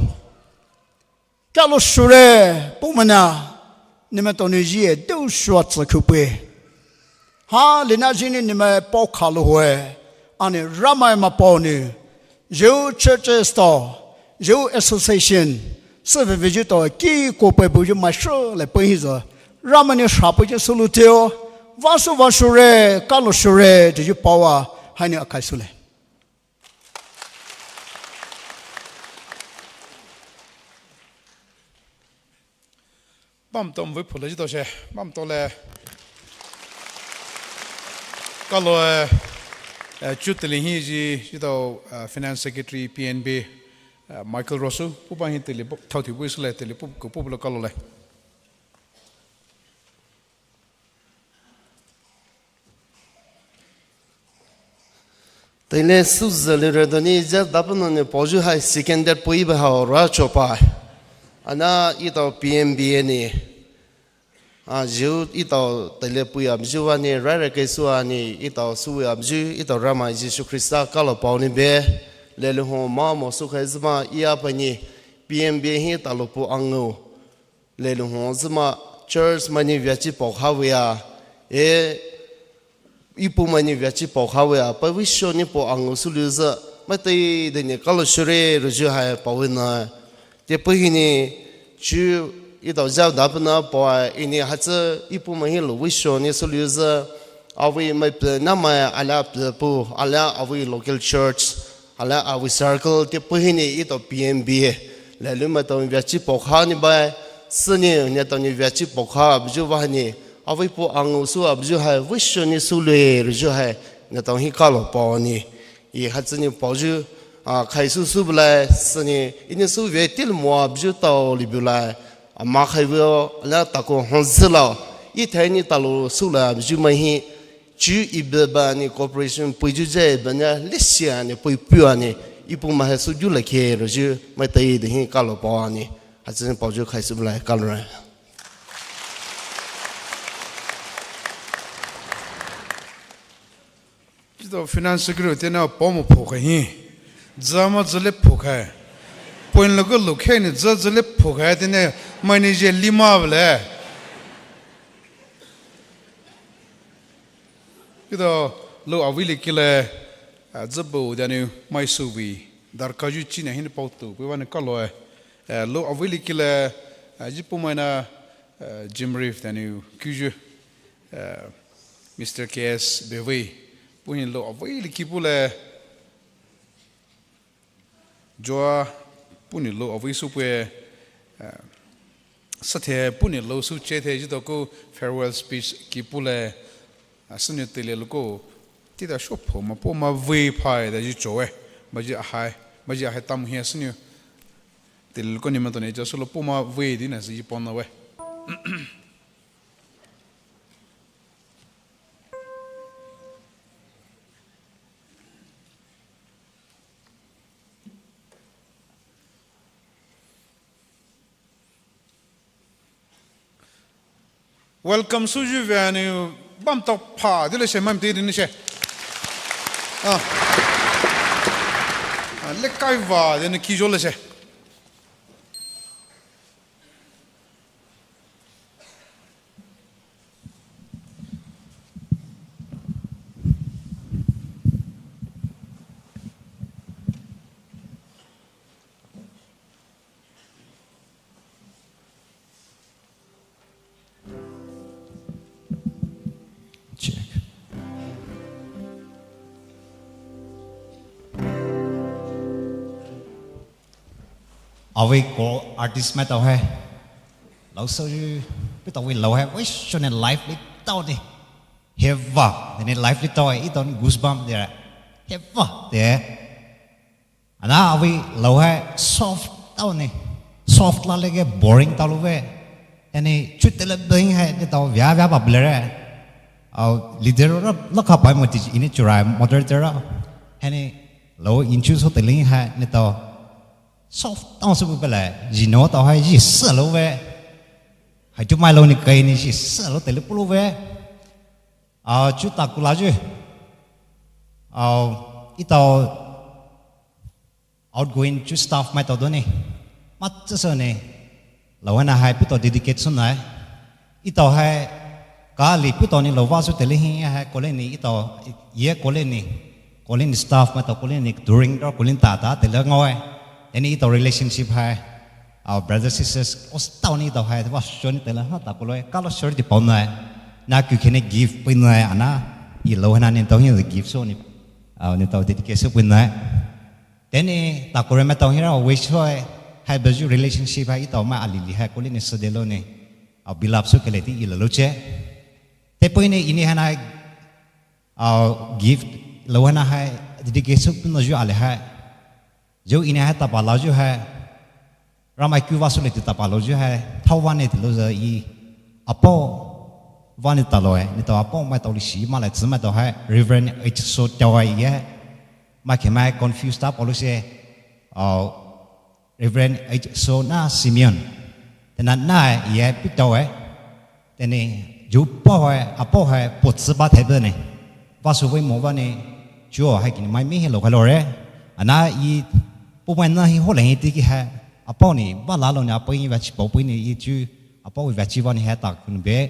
Kalo shure, Poumai nou. Neletao nou zhi e dou shua tsa kupe. Ha, lena zhinou nemai pao khalo hoe. Anou Ramai mai pao nou. Zhou churches tao. Zhou association. Süvei veyu tao ki ko pei buyu mai shu le pei hi zo. Ramai nou sha peiyu sülu teo. Va sü va shure, kalo shure, teyu paowa. Hanou akhai sule. Bamtao vei phu le zhitao she, bamtao le. Kalo, eh, eh, chu teile hi zhi, zhitao, eh, Finance Secretary P N B, eh, Michael Rosu, puhpa hi teile bu, thao thibu isüle teile bu, ko puhpa lo kalo le. Teile sü züle re doni zhe dapüno ne paoyu hai second date pui ba hao ra chopa. Ana etao P M B A ne. A zhu etao teile pui abzhu wa ne rai re ke sü a ne etao sü abzhu etao Ramai Jisu Khrista kalo pao ne be. Lelu ho ma mo sü khai züma iya pa ne P M B A hi talo pu angu. Lelu ho züma church mai ne vyachi pao kha wea, e, ipu mai ne vyachi pao kha wea, pa wisho ne pao angu sü lu zü, mai tei de ne kalo shure ruju hai pao wena. Te pu hi ne, chu etao zhao dapüna pao a, i ne hatsü ipu mai hi lo wisho ne sü lu zü, awi mai pe na mai ala pe pu, ala awi local church, ala awi circle te pu hi ne etao P M B A. Lelu mai tao vyachi pao kha ne bai, sü ne, ne tao ne vyachi pao kha, abzhu wa ne, awi pu angu sü abzhu hai, wisho ne sü lue, ruju hai, ne tao hi kalo pao ne. I hatsü ne paoyu, a, khaisu sü bulai, süni, ini sü ve til mua bju tao li bulai, a, ma khai ve, ala tako hon zila, i thai ni talo sü la bju mai hi, chu i be ba ni cooperation pui ju je ba ni, lisia ni pui pua ni, i pu ma hai sü ju la ke ro ju, mai tai de hi kalo pa ni, ha chen pa ju khaisu bulai kalo ra. Chito finance secretary tena pomo phoka hi. Zama zale phoka. Point lo ko lo khe ni za zale phoka tena manager lima bale. Chito lo avili kile, a, zabo dani mai suvi. Darkar ju chine hin pau tu, pui wani kalo, eh. Eh, lo avili kile, eh, jipu mai na, eh, Jim Reeve dani kuju. Eh, Mister K S Bevei, puhin lo avei li kipu le, Joa, puhin lo avei su pue, eh, sathe, puhin lo su che the, jito ko farewell speech kipu le, a sünyu tele lo ko, tita sho pho ma, pho ma vei phai da ji cho e, ma ji ahai, ma ji ahai tam hi a sünyu tele lo ko ni ma to ne, ja su lo pho ma vei di na si ji pon na we. Welcome suju venu bam tok pha dile she mam ti dine she. Ah. Ah, le kai va dine ki jo le she. Check. Avei ko artist maitao hai. Lao soyu, puh tao vei lao hai, vei shone live li tao de. Heva, dene live li tao hai, itao ni goosebump de. Heva, de. Ana avei lao hai, soft tao ne. Soft la lege boring tao lo ve. Ene chute le beng hai, ne tao via via ba blere. Au leader ra, la ka pai mo ti, ine churai, moderator ra. Ene lao introduce ho te ling hai, ne tao. Soft tao su bu pele, jino tao hai ji sa lo ve. Hai chu mai lo ni kai ni ji sa lo tele pu lo ve. Ah, chu ta kula ju. Ah, itao outgoing chu staff maitao do ni. Mat sa so ni. Lao hai na hai puh tao dedicate su nai. Itao hai, kali puh tao ni lo va su tele hi hai kole ni itao, ye kole ni, kole ni staff maitao kole ni during or kole ni ta ta tele ngau hai. Ene itao relationship hai, our brothers sisters, os tao ni itao hai, va shon tele ha ta kolo hai, kalo shor di pau nai. Na ku kene gift pui nai, ana, i lo hai na ni tao hi gift so ni, ah, ni tao dedicate su pui nai. Tene, ta kore maitao hi ra, wish ho hai, hai baju relationship hai, itao ma alili hai, kole ni sa de lo ni. Au bilap su kele ti ila lo che. Te pui ni ini hai na, au gift, lo hai na hai, dedicate su pun lo ju ale hai. Ju ini hai tapa lo ju hai. Ramai ku va su le ti tapa lo ju hai. Thao va ne ti lo ju i. Apo. Va ne ta lo hai. Ni tao apo maitao li shi ma le tsi maitao hai. Reverend H So tao hai ye. Ma ke mai confuse ta pau lo she. Au. Reverend H So na Simeon. Tena na ye puh tao hai. Tene ju pao hai, apo hai, po tsi ba thai be ne. Va su vei mo va ne, ju hai kini mai mi he lo ka lo re. Ana i, pu mai na hi ho le hi ti ki hai. Apo ni, va la lo ni, apo i va chi pau pui ni i ju, apo i va chi va ni hai ta kun be.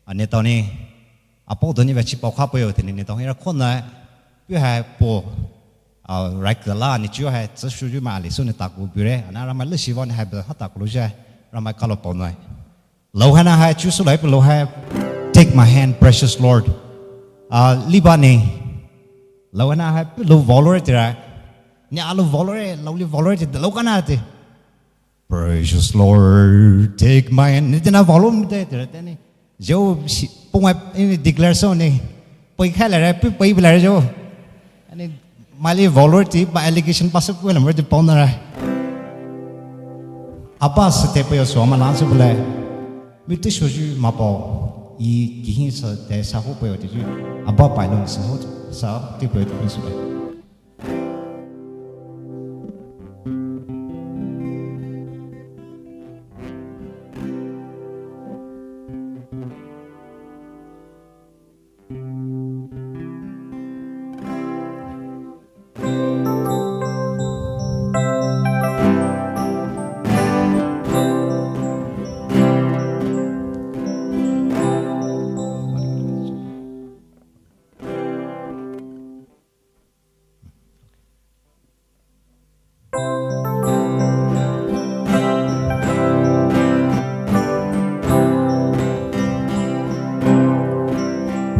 Ane tao ni, apo do ni va chi pau kha pui o tene ni tao hi ra khon na. Puh hai po, a, rai ka la ni ju hai, tsi shu ju ma le su ni ta ku bu re. Ana Ramai le shi va ni hai be ha ta ku lo ju hai. Ramai kalo pau nai. Lo hai na hai, chu su lai pu lo hai, "Take my hand, precious Lord." Ah, liba ni. Lo hai na hai, pu lo volore tira. Ni a lo volore, lo li volore tira, lo kana ti. "Precious Lord, take my hand." Ni tina volore mi te tira, teni. Jo, si, pungai, ini declare so ni. Poi khai la re, pu poi bila re jo. Ani, Maili volor ti ba allegation ba sü kuwe lamor ti pao nara. Aba sü te payo so ama lang sü bule. Mi te shoju ma pao. I kihin sü te sa ho payo ti ju. Aba pailo sü ho sa te payo ti sü le.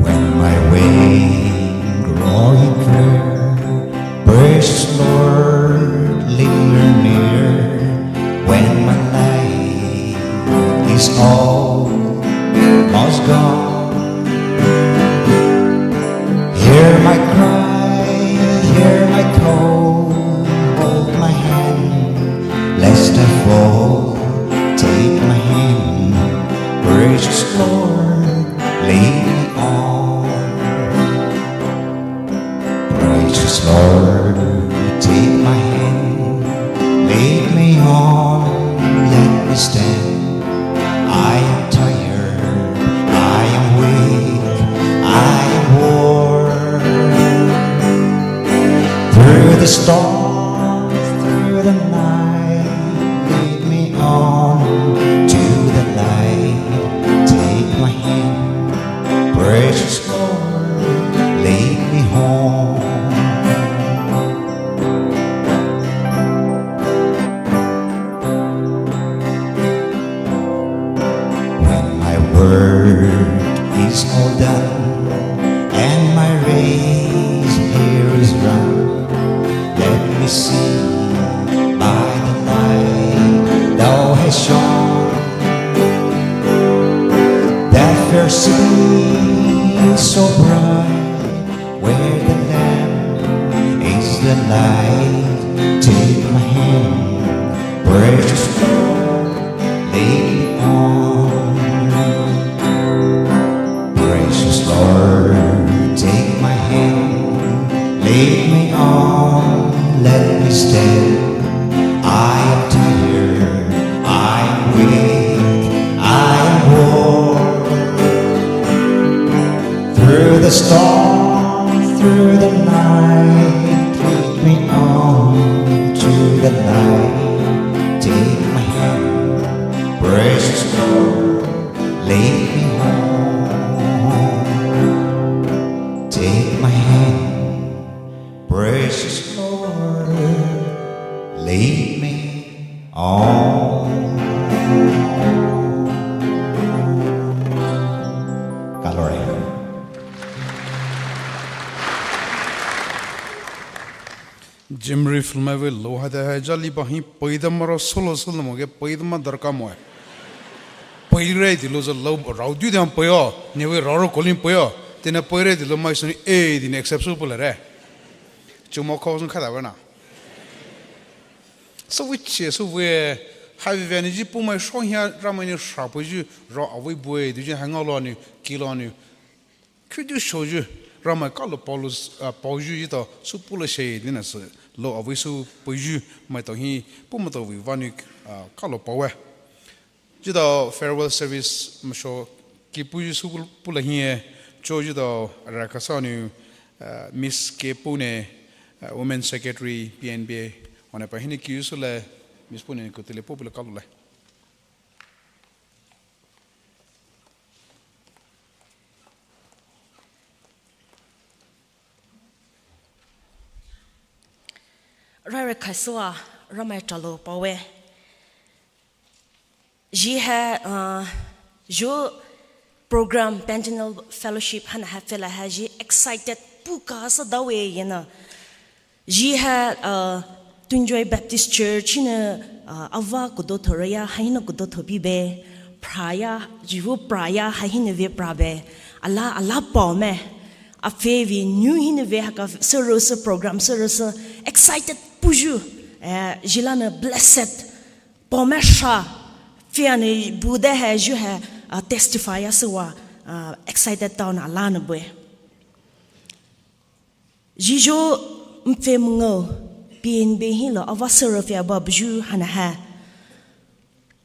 When my way growing drear, precious Lord, linger near. When my life is almost gone, hear my cry, hear my call, hold my hand, lest I fall. Take my hand, precious Lord, lead me on. Precious Lord, take my hand, lead me on, let me stand. I am tired, I am weak, I am worn. Through the storms, through the night, lead me on to the light. Take my hand, precious Lord, lead me home. When my work is all done and my race here is run, let me see by the light thou hast shone that fair city so bright, where the Lamb is the light. Take my hand, precious Lord, lead me on. Precious Lord, take my hand, lead me on, let me stand. I am tired, I am weak, I am worn. Through the storm, through the night, lead me on to the light. Take my hand, precious Lord, lead me home. Take my hand, precious Lord, lead me on. Ka lore. Jim Reeves mai vei lou haida hai jali ba hi paida maro solo solo mo ge paida ma darkar mo. Paire ti lou za lou rao du dan payo, ne vei rao rao kolin payo, tena paire ti lou mai suni e di ne accept su pula re. Chumo kho sun khada vei na. So vei che, so vei, hai vei vei ni ji pu mai shong hia, Ramai ni sha pu ju, rao avei bue, du ji hai ngao lo ni, ki lo ni. Khu du sho ju, Ramai kalo Paulus, ah, Paul ju ji to, su pu lo she, di na se, lo avei su pu ju, mai to hi, pu mai to vei va ni, ah, kalo Paul we. Ji to farewell service, ma sho, ki pu ju su pu, pu lo hi e, cho ji to, ra ka sa ni, ah, Miss K Pu ne, ah, Women Secretary, P N B A, one pa hi ni ki ju su le, Miss Pu ne, ko te le pu pu le kalo le. Rare khasua, Ramai talo pawe. Ji ha, uh, ju program Pensional Fellowship hana ha fela ha ji excited puka sa dawe yena. Ji ha, uh, Tunjoy Baptist Church hina, uh, ava kudo thoraya, haina kudo thobi be, praya, jivu praya, hahina ve prabe, ala, ala pao me, Afe vei nou hinou ve haka sürüsü program sürüsü excited puyu. Eh, zhilanü blessed. Pome sha. Fe anü bu de he zhu he, ah, testify asüwa, ah, excited taona lanü bue. Zhizho mfe mungao P N B hilo ava sürü fe aba buyu hana he.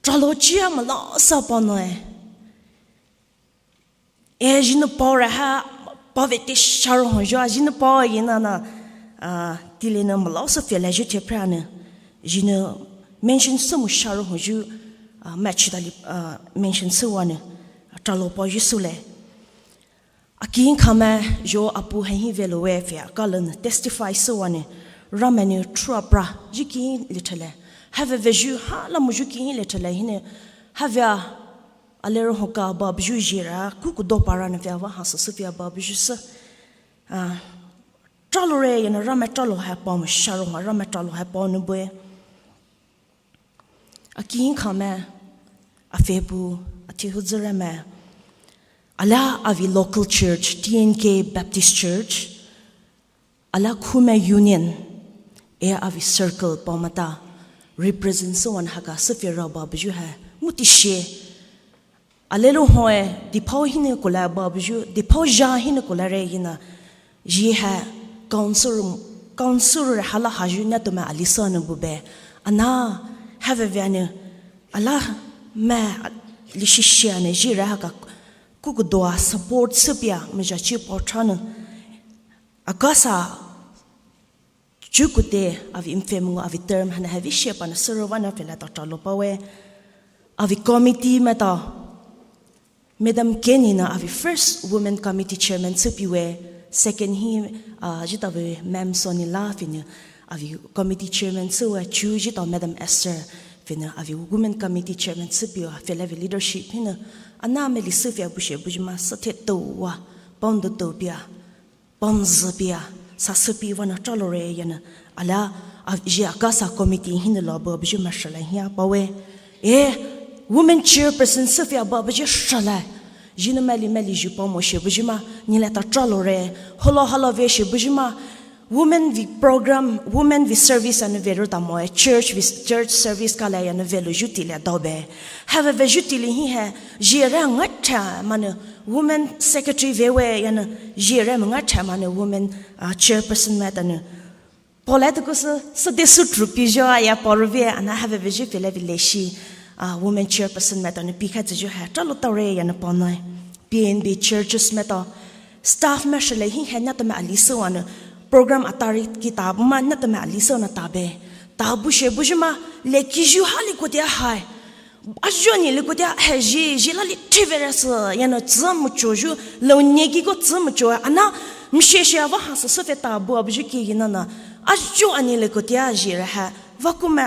Tralo chia mala sa pa noe. E zhinü pa re ha, pa ve te sharo hon zhu, zhinü pa yinana, ah, tile nü mala sa fe le zhu te pra nü. Zhinü mention sü mu sharo hon zhu, ah, match dali, ah, mention sü wa nü. Tralo pa zhu sü le. Akin kame zho apu he hi velo we fe akalon testify sü wa nü. Ramai nü trua pra, zhu kin le thele. Have ve zhu ha la mu zhu kin le thele hinü. Have a Alero hoka aba buyu zhira, kuku do para nü via va ha sü sü via aba buyu sü. Ah, tralo re, yanü Ramai tralo ha pa mu sharo ha, Ramai tralo ha pa nü bue. Akin kame, afe bu, ati hu zü Ramai. Ala avi local church, T N K Baptist Church. Ala khume union, e avi circle pa mata represent sü wan haka sü fe ra ba buyu ha, muti she. Alelo hoe, dipao hinü kula ba buyu, dipao ja hinü kula re yinü, zhi ha council, council re hala haju na to ma ali sü nü bube. Ana, have ve nü, ala ma li shi shi nü, zhi re haka kuku doa support sü pia, mja chi pa tra nü. Akasa, chukute, avi mfe mungo, avi term, hana havi share pa nü sürü wa nü fe la ta tralo pa we. Avi committee mata, Madam Kenny nü avi first women committee chairman sü pi we. Second hi, ah, zhita we Ma'am Sonny la fe nü, avi committee chairman sü we, chu zhita Madam Esther fe nü, avi women committee chairman sü pi we, fe la vi leadership hinü. Ana me li sü fe a bushe bujima sü the to wa, pound to pia. Pamzü pia, sa sü pi wa nü tralo re yanü, ala, a, zhi akasa committee hinü lo bu, buji ma shala hia pa we. Eh, women chairperson sü fia bu, buji shala. Zhi nü mali mali zhu pa mo she, buji ma, nila ta tralo re, holo holo ve she, buji ma, women vi program, women vi service anü ve ru ta mo, eh, church vi, church service ka la yanü ve lu zhu ti le do be. Have ve zhu ti le hi he, zhi re nga cha ma nü, Women secretary ve we yanü, zhi re münga cha ma nü women, ah, chairperson ma ta nü. Paula tuku sü, sü de sü trupi zho ya paru ve, ana have ve zhi fele vi leshi, ah, women chairperson ma ta nü, pi kha zhi zho ha, tralo ta re yanü pa nü. P N B churches ma ta, staff ma shele hi ha na ta ma ali sü wa nü. Program atari ki ta bu ma na ta ma ali sü na ta be. Ta bu she bu zhi ma, le ki zhu ha li ku tia hai. Ajo ni le kotia he zhi, zhi la li thi ve re sü, yanü tsü mu cho zhu, lo nye ki ko tsü mu cho, ana, mshe she ava ha sü sü fe ta bu abu zhu ki yinana. Ajo ani le kotia zhi re ha, va ku me,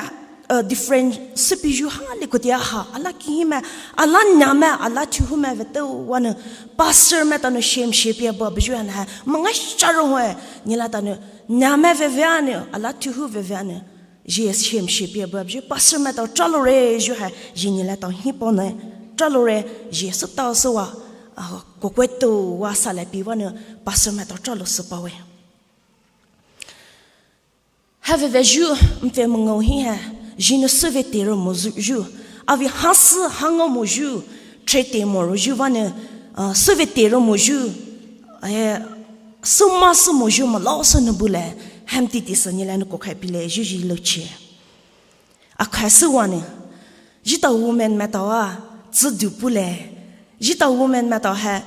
uh, different sü pi zhu ha le kotia ha, ala ki hi me, ala nya me, ala thu hu me ve te wa nü, pastor me ta nü shem she pi abu abu zhu ha na ha, manga sha ro hwe, ni la ta nü, nya me ve ve a nü, ala thu hu ve ve a nü. Zhi shem shi pia bab zhi pastor ma tao tralo re zhu ha zhi ni la tao hi po ne tralo re zhi sü tao sü wa, ah, kokwe to wa sa la pi wa ne pastor ma tao tralo sü pa we. Ha ve ve zhu mfe mo ngau hi ha zhi ne sü ve te ro mo zhu, zhu. A vi ha sü ha ngau mo zhu, tre te mo ro zhu wa ne, ah, sü ve te ro mo zhu, eh, sü ma sü mo zhu mo lao sü ne bu le, hem ti ti sü ni la ne kokhai pi le zhu zhi lo che. A khai sü wa ne, zhi tao women ma tao a, zhu du pu le, zhi tao women ma tao ha,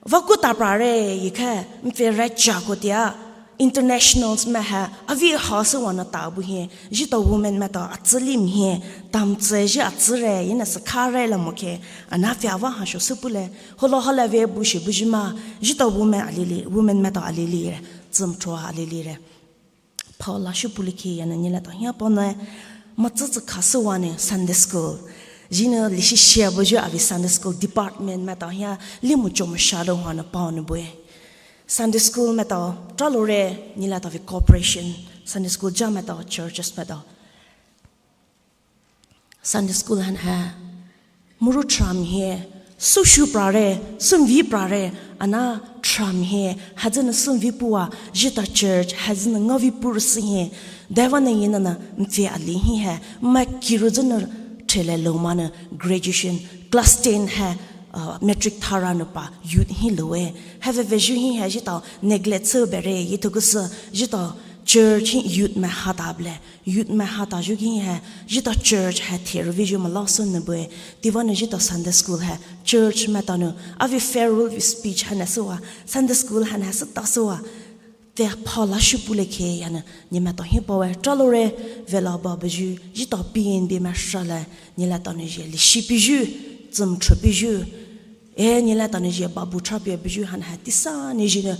va ku ta pra re, yi khe, mfe re cha ko tia, internationals ma ha, a vi ha sü wa ne ta bu hi, zhi tao women ma tao a zhu li mi hi, tam zhe zhi a zhu re, yi ne sü kha re la mo khe, a na fia va ha sho sü pu le, ho lo ho la ve bu shi bu zhi ma, zhi tao women a li li, women ma tao a li li re, zhu mtho a li li re. Paula shu pu li khe ya ne ni la tao hia po ne, ma zhu zhu kha sü wa ne Sunday school. Zhi ne li shi shia bu zhu a vi Sunday school department ma tao hia li mu cho mo sha lo wa ne pa ne bu e. Sunday school ma tao tralo re ni la tao vi cooperation. Sunday school ja ma tao churches ma tao. Sunday school han ha, muru tram he, sü shu pra re, sü mvi pra re, a na Tram hi, hazünü sünvi pua, jita church, hazünü ngaovi purüsü hi, daivanü yinanü, mfe ali hi he, ma kiru zünü thele lomanü, graduation, class ten he, uh, matric tharanü pa, youth hi loe. Haveve ju hi he, jita neglect sü bere, yithukusü, jita church hi youth me hata ble. Youth me hata ju ki he, jita church he therüvi ju mala sünü bue, tivanü jita Sunday school he, church me tanü, avi farewell speech hane süwa, Sunday school hane süta süwa, te phala shupu le khe yanü, ni me ta hi pawe, tralore, vela ba baju, jita P N B me shrale, ni le tanü je, li shipi ju, tsüm thropi ju, e, ni le tanü je, babu thrapi baju hane, tisa ni jinü,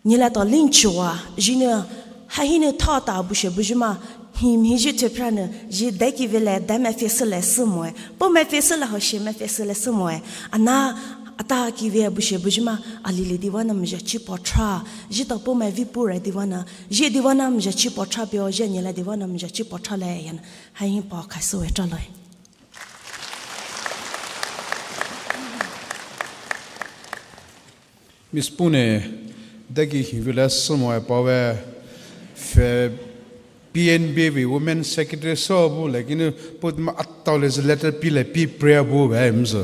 Nila ta lin chua, jinü, hahinü thata bushe bujuma, him hiji thepranü, ji deki vele, dame fesele sumoe, po me fesele hoshe me fesele sumoe, ana, ata ki ve bushe bujuma, alili divanam ja chi potra, ji ta po me vipure divana, ji divanam ja chi potra pio, ji nila divanam ja chi potra le yan, hahin pa kasu etraloi. Miss Pune, deki hivile sumoe pawe fe P N B V Women Secretary so bu le kinu put ma atau le letter P le P prayer bu ve mzo.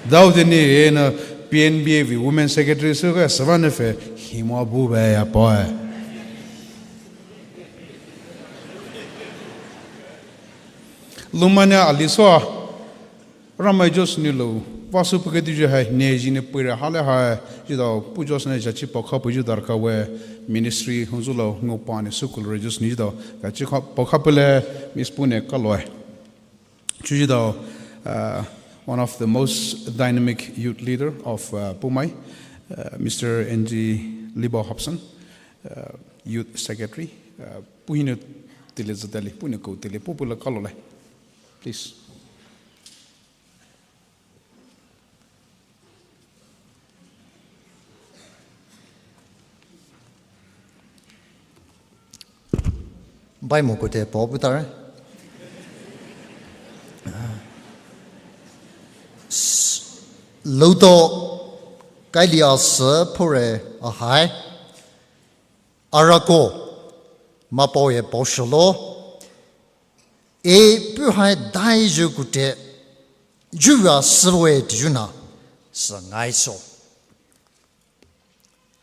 Dau de ni ena P N B V Women Secretary so ga savane fe himo bu ve ya pawe. Lumanya ali soa, Ramai Jos ni lo, vasu puketi ju hai, ne ji ne puira hale hai, ji dau, pu Jos ne jachi pokha pu ju darka we, ministry hunzu lo, ngo pa ne sukul re Jos ni ji dau, ka chi kha, pokha pele, Miss Pune ka lo hai. Chu ji dau, uh, one of the most dynamic youth leader of, uh, Poumai, uh, Mister N G Libo Hobson, uh, youth secretary, uh, pu hine tile zatali, pu ne ko tile, pu pu la ka lo lai. Please. Bai mo kote pao putare. Louto kaili asa pore ahai. Arako mapoye posholo. E pu hai dai ju kute, ju ya siwe tijuna, sa ngai so.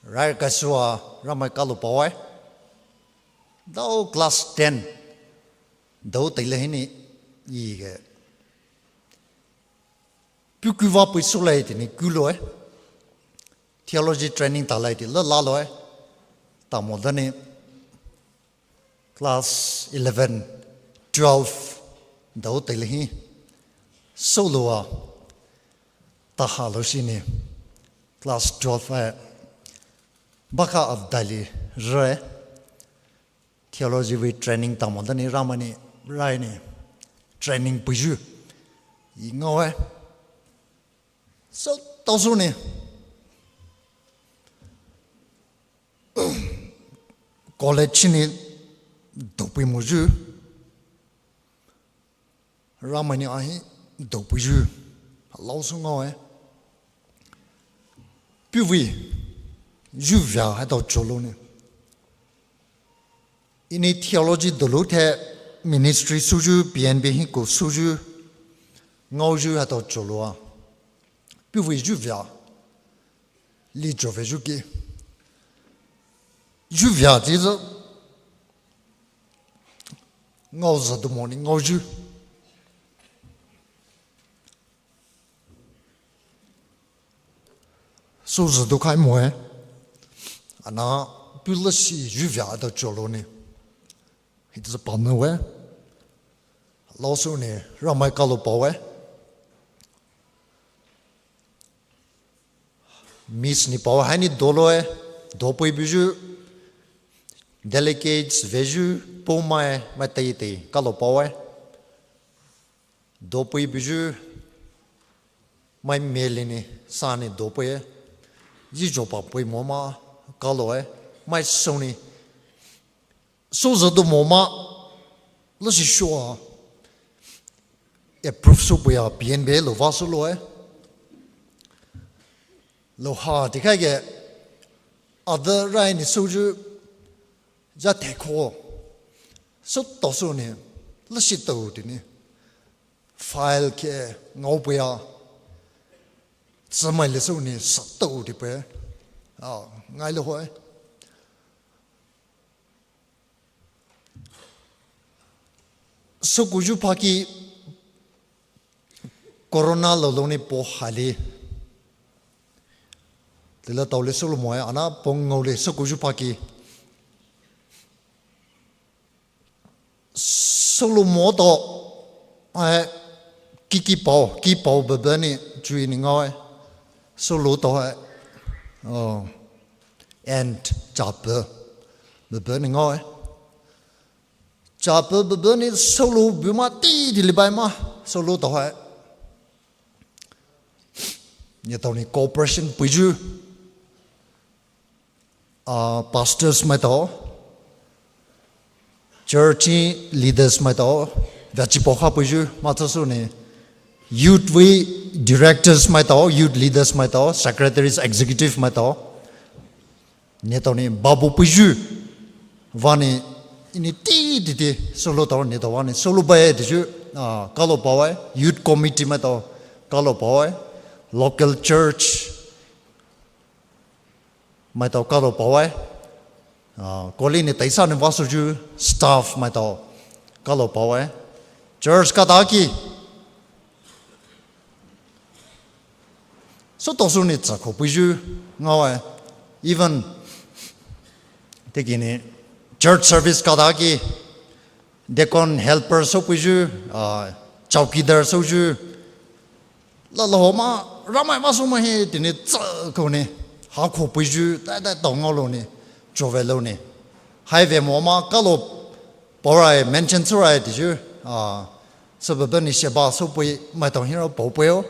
Rai kasua Ramai kalu pawe. Dau class ten. Dau tele hini ige. Pukuva pui sulai tini kuloe. Theology training talai ti la laloe. Tamo dani class eleven, twelve dau tele hi. Soloa taha lo sini class twelve ai. Baka avdali re. Theology with training tamo dani Ramani rai ni training puju. Ingawe. So, tao su ni. College ni dopui muju. Ramani ahi dopui ju. Lao su ngawe. Piwi. Ju via hai tao cholo ni. Ini theology dolo the ministry suju P N B hi ko suju ngau ju ha to cholo a. Piwi ju via li jove ju ki. Ju via ji zo ngau za do mo ni ngau ju. So zü du khai moe. Ana pula si ju via da cholo ni. Hit zü pa ne we. Lao su ni Ramai kalu pawe. Miss ni pawe hai ni doloe. Dopui biju. Delegates veju Poumai mai tei tei kalu pawe. Dopui biju mai melini sani dopui e. Ji jopa pui moma kaloe mai soni. Soza do moma lo si shua. Approve su puya P N B lo va su loe. Louha tikhai ke, ade rai ni souyu, ja thekho, sü tosu ni, leshi tou ti ni, file ke ngao puya, tsümai le sü ni sa tou ti pe, a, ngai le hoi. Sü kuyu phaki corona lolo ni po hali. Tila taole sü lo moe, ana pong ngao le sü kuyu phaki. Sü lo mo to, ai, ki ki pao, ki pao bebe ni, chui ni ngao ai. Sü lo to ai. Oh. And chape bebe ni ngao ai. Chape bebe ni sü lo bu ma ti di li bai ma, sü lo to hai. Ni tao ni cooperation puyu. Ah, pastors mai tao. Church leaders mai tao. Vachi pao kha puyu, ma tao sü ni. Youth vei directors mai tao, youth leaders mai tao, secretaries, executive mai tao. Ni tao ni babu puyu, vani ini ti ti ti sü lo tao ni tao vani sü lo bai ti ju, ah, kalo pao ai, youth committee mai tao kalo pao ai, local church mai tao kalo pao ai, ah, koli ni taisa ni vasu ju staff mai tao kalo pao ai, church kata ki Sü tosu ni tsakho puyu ngao ai. Even teki ni church service kata ki deacon helper sü puyu, ah, chowkidar sü ju. La la ho ma, Ramai vasu ma hi ti ni tsakho ni. Hakho puyu, tai tai tao ngao lo ni. Chove lo ni. Hai ve mo ma, kalo pao rai, mention sü rai ti ju. Ah, sü bebe ni sheba sü pui, mai tao hiro pao pui o.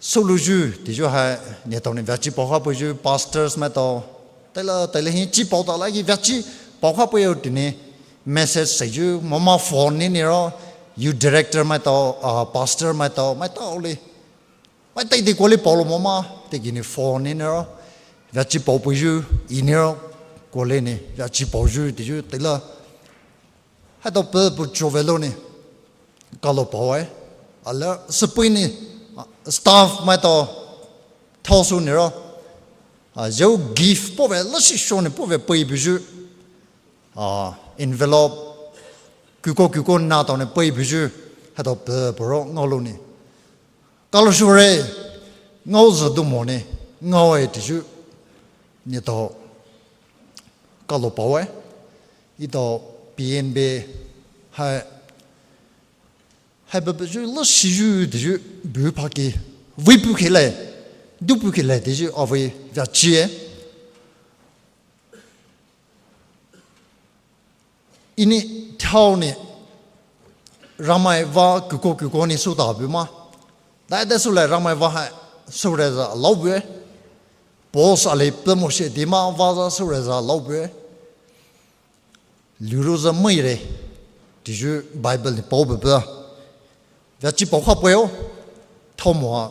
Sü lo ju, ti ju hai, ni tao ni vachi pao kha puyu, pastors mai tao, taila, taila hi chi pao ta la ki vachi pao kha puyu ti ni, message sai ju, mo ma phone ni ni ro, youth director mai tao, ah, pastor mai tao, mai tao li. Mai tai ti koli pao lo mo ma, teki ni phone ni ni ro, vachi pao puyu, i ni ro, koli ni, vachi pao ju, ti ju, taila. Hai tao pe pu chove lo ni. Kalo pao ai. Ala sü pui ni, ah, staff mai tao thao sü ni ro. Ah, zeu gift pove leshi sho ni pove pui puyu. Ah, envelope. Kuko kuko na tao ni pui puyu. Hai tao pe pu ro ngao lo ni. Kalo shu re, ngao zü du mo ni, ngao ai ti ju, ni tao, kalo pao ai, i tao P N B, hai, hai bebe ju leshi ju ti ju, bu phaki, vei pu ki lai, du pu ki lai ti ju, a vei, vachi e. Ini thao ni Ramai va kuko kuko ni sü ta bu ma. Dai dai sü lai Ramai va hai sü re za lau bu e. Boss ali pe mo she di ma va za sü re za lau bu e. Luru za mai re. Ti ju Bible ni pao bu bu. Vachi pao kha pui o. Thao mo a.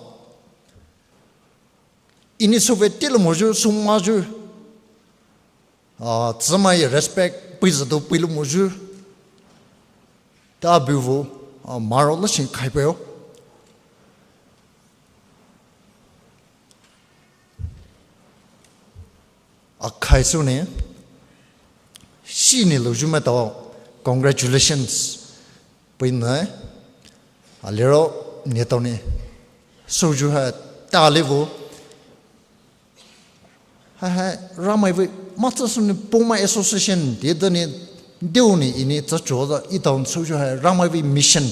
Ini sü ve ti lo mo ju, sü ma ju. Ah, tsümai respect, pui zü do pui lo mo ju. Ta bu vo, ah, maro leshi khai pui o. A khai sü ni, shi ni lo ju mai tao, congratulations, pui nai, a liro, ni tao ni, sü ju hai, ta li vo, Hai hai, Ramai vei, ma tsü sü ni Poumai Association, ti de ni, deu ni, ini tsü cho za, i tao sü ju hai, Ramai vei mission,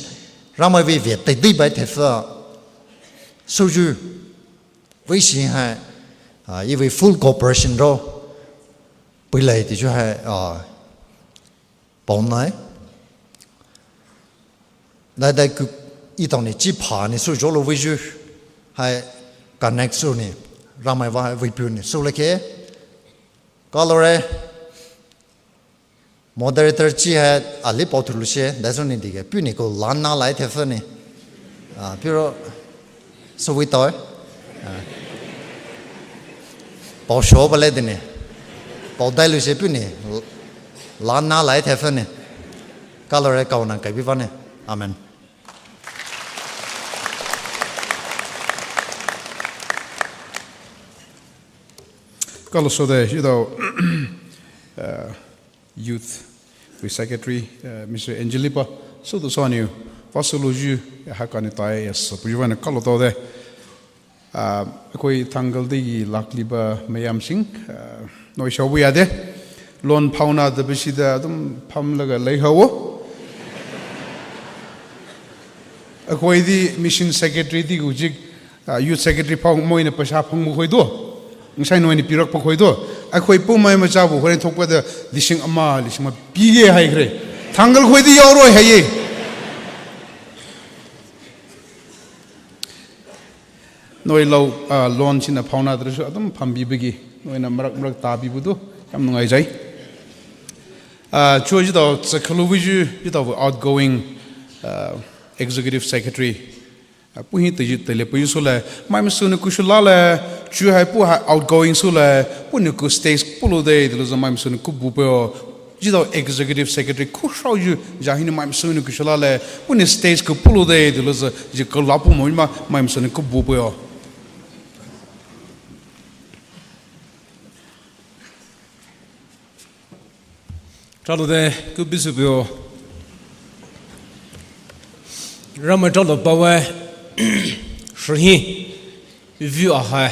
Ramai vei ve, tai dei bai te fa. Sü ju, vei shi hai, ah, i vei full cooperation ro, pui lai ti ju hai, ah, pao nai. Dai dai ku i tao ni chi pha ni sü jo lo vei ju. Hai connect sü ni. Ramai va hai vei pu ni sü le ke. Ka lo re. Moderator chi hai a li pao thu lu she. Dai sü ni di ke. Pu ni ko lan na lai te fe ni. Ah, pu ro. Sü vei tao e. Pao sho bale dine. Pao dai lu she pune. La na lai the fane. Kalore kau na kai bi fane. Amen. Kalo sode, you know, uh, youth, we secretary, uh, Mister Angelipa, so to son you, Pastor Loju, Hakani Tai, yes, so you want to kalo to de. Uh, koi tangal de lakliba mayam sing, uh, no show we ade. Lon pauna de bishida dum pam laga lei hawo. Akhoi di mission secretary di gujik, ah, youth secretary phang moina paisa phang mo khoi do. Ngisai noina pirak pa khoi do. Akhoi pu mai ma chabu khoi thokpa da lising ama, lising ma pige hai khre. Thangal khoi di yao roi hai ye. Noi lau, ah, lon sina phauna dre su adum phambi bigi. Noina marak marak ta bi bu do. Kam nungai jai. Ah, chu ji dau, tsakhalu wi ju, ji dau outgoing, ah, executive secretary. Ah, pu hi te ji te le pu ji su le, mai mi su ni ku shu la le, chu hai pu hai outgoing su le, pu ni ku stage pu lu de, de lu za mai mi su ni ku bu pe o. Ji dau executive secretary ku shao ju, ja hi ni mai mi su ni ku shu la le, pu ni stage ku pu lu de, de lu za ji ku la pu mo ma, mai mi su ni ku bu pe o. Tralo de, ku bisu pio. Ramai tralo pawe, shrihi, view ahai.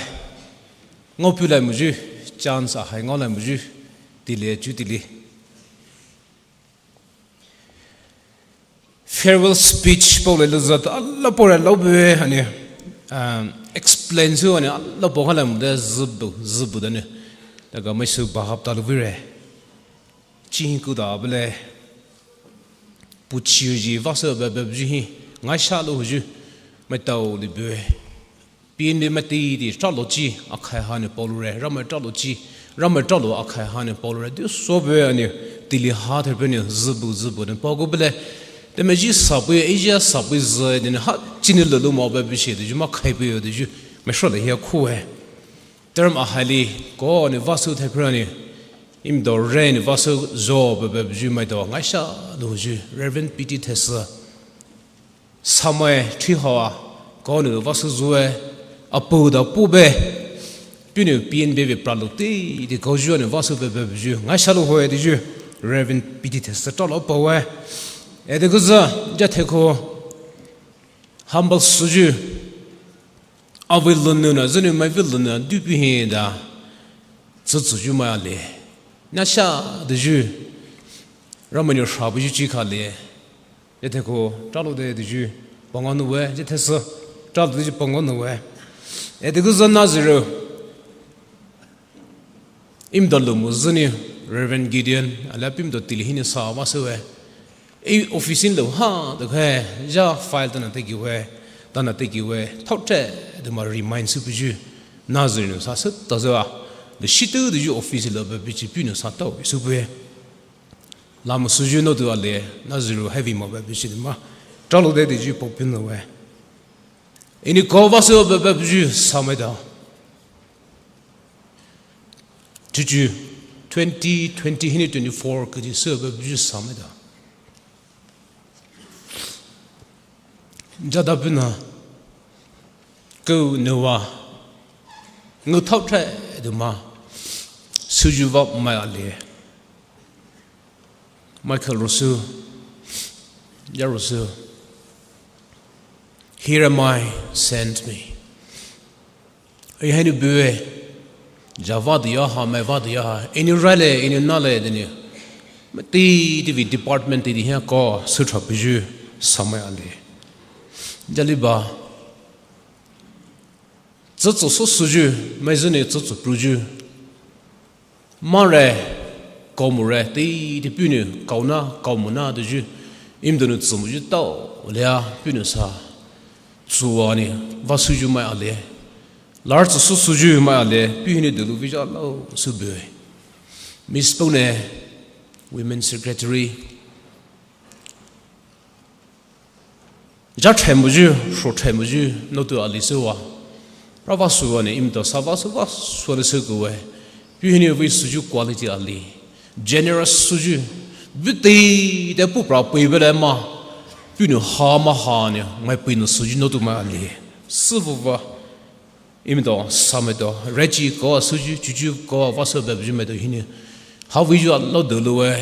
Ngau piu lai muju, chance ahai, ngau lai muju. Tili, chu tili. Farewell speech pau le luzat ala pore lau bue hani, um, explain su hani ala pau khala mude zubu, zubu dane. Daga mai su bahap ta lu vire. Chi ku da bele. Pu chiu ji vasu be be ji hi. Ngai sha lu ju. Mai tau li bue. Pin de mati di tralo chi akhai hani paulure, ramai tralo chi, ramai tralo akhai hani paulure, di sobe ani tili ha therpe ni zubu zubu ni pagu bele. De me ji sapui, Asia sapui zai de ni ha chini lulu mo be bishi de ju ma khai pui de ju, me shole hia khu e. Term ahali ko ni vasu therpe ni, im do re ni vasu zo be be ju mai do, ngai sha lu ju, Reverend P T Thesa. Samai thi hawa, kau nu vasu zue, apu da pu be, pinu pin be be pralu ti, di kau zue nu vasu be be ju, ngai shalu hoe di ju, Reverend P T Thesa tralo pawe. E de kuza, ja theko, humble suju, avi lunu na, zunu mai vi lunu, du pi he da, zuzu ju mai ale. Na sha de ju, ramani shra bu ju chi ka le. Yethe ko tralo de diju pangon we, yethe sü tralo diju pangon we. Yethe ko zana zero. Im dalu mu zini Reverend Gideon, ala pim do tili hini sa wa se we. E office in lo ha, de khe, ja file tana te ki we, tana te ki we, thot te, de ma remind su piju, na zero sa se ta zero. De shitu diju office lo be bichi pinu sa tau, su pue. Lam suju no tu ale, na zero heavy mo ba bishi ma. Tralo de de ju pop in the way. Ini ko va so ba ba ju sa mai da. Tuju twenty twenty hini twenty four ke di so ba ju sa mai da. Jada puna, kau newa, ngu thau tre duma, suju va mai ale. Michael Rosu, ya Rosu, here am I, send me. Ai hani bue, ja va dia ha, mai va dia ha, ini rale, ini nale, deni. Mati, ti vi department ti di ha ko, sutra piju, samai ale. Jali ba, tsutsu susuju, mai zuni tsutsu pruju. Mare, kaumure, ti, ti pinu, kauna, kaumuna, tuju. Imdunu tsumuju tau, lea, pinu sa. Tsuwani, vasuju mai ale. Lar tsu susuju mai ale, pihini dulu vija lau subue. Miss Pone, Women Secretary. Ja thai muju, shro thai muju, no tu ali sewa. Ra vah sü vanou, imi tao sa vah sü vah sü le sü kuwe. Puh hinou vei süyu quality ali. Generous süyu. Bü teitei pupra pei bele ma. Puhnou ha ma ha nou, mai pei nou süyu nou tou mai ali. Süvuva. Imi tao, sa maitao, rechi ko süyu, chuchu ko vah sü babayu maitao hinou. Ha veiyu alo dou lowe.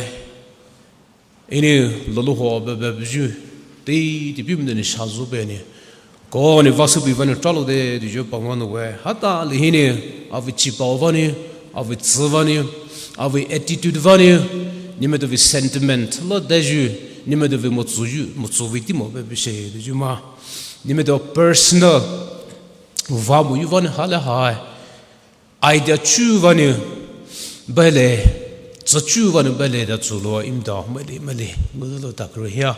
Hinou lolo ho babayu, teitei puh mi donou shazo pe nou. Ko nou vah sü pei vanou tralo de, teyu pangwa nou we. Hata le hinou, avei chipao vanou, avei tsü vanou, avei attitude vanou, nemaitao vei sentiment, lo deyu, nemaitao vei motsüyu, motsü vei timo babayu she, teyu ma. Nemaitao personal, vah moyu vanou ha le ha. Idea chu vanou bele, tsü chu vanou bele da tsü lo imi tao mele mele, ngulu lo takre hia.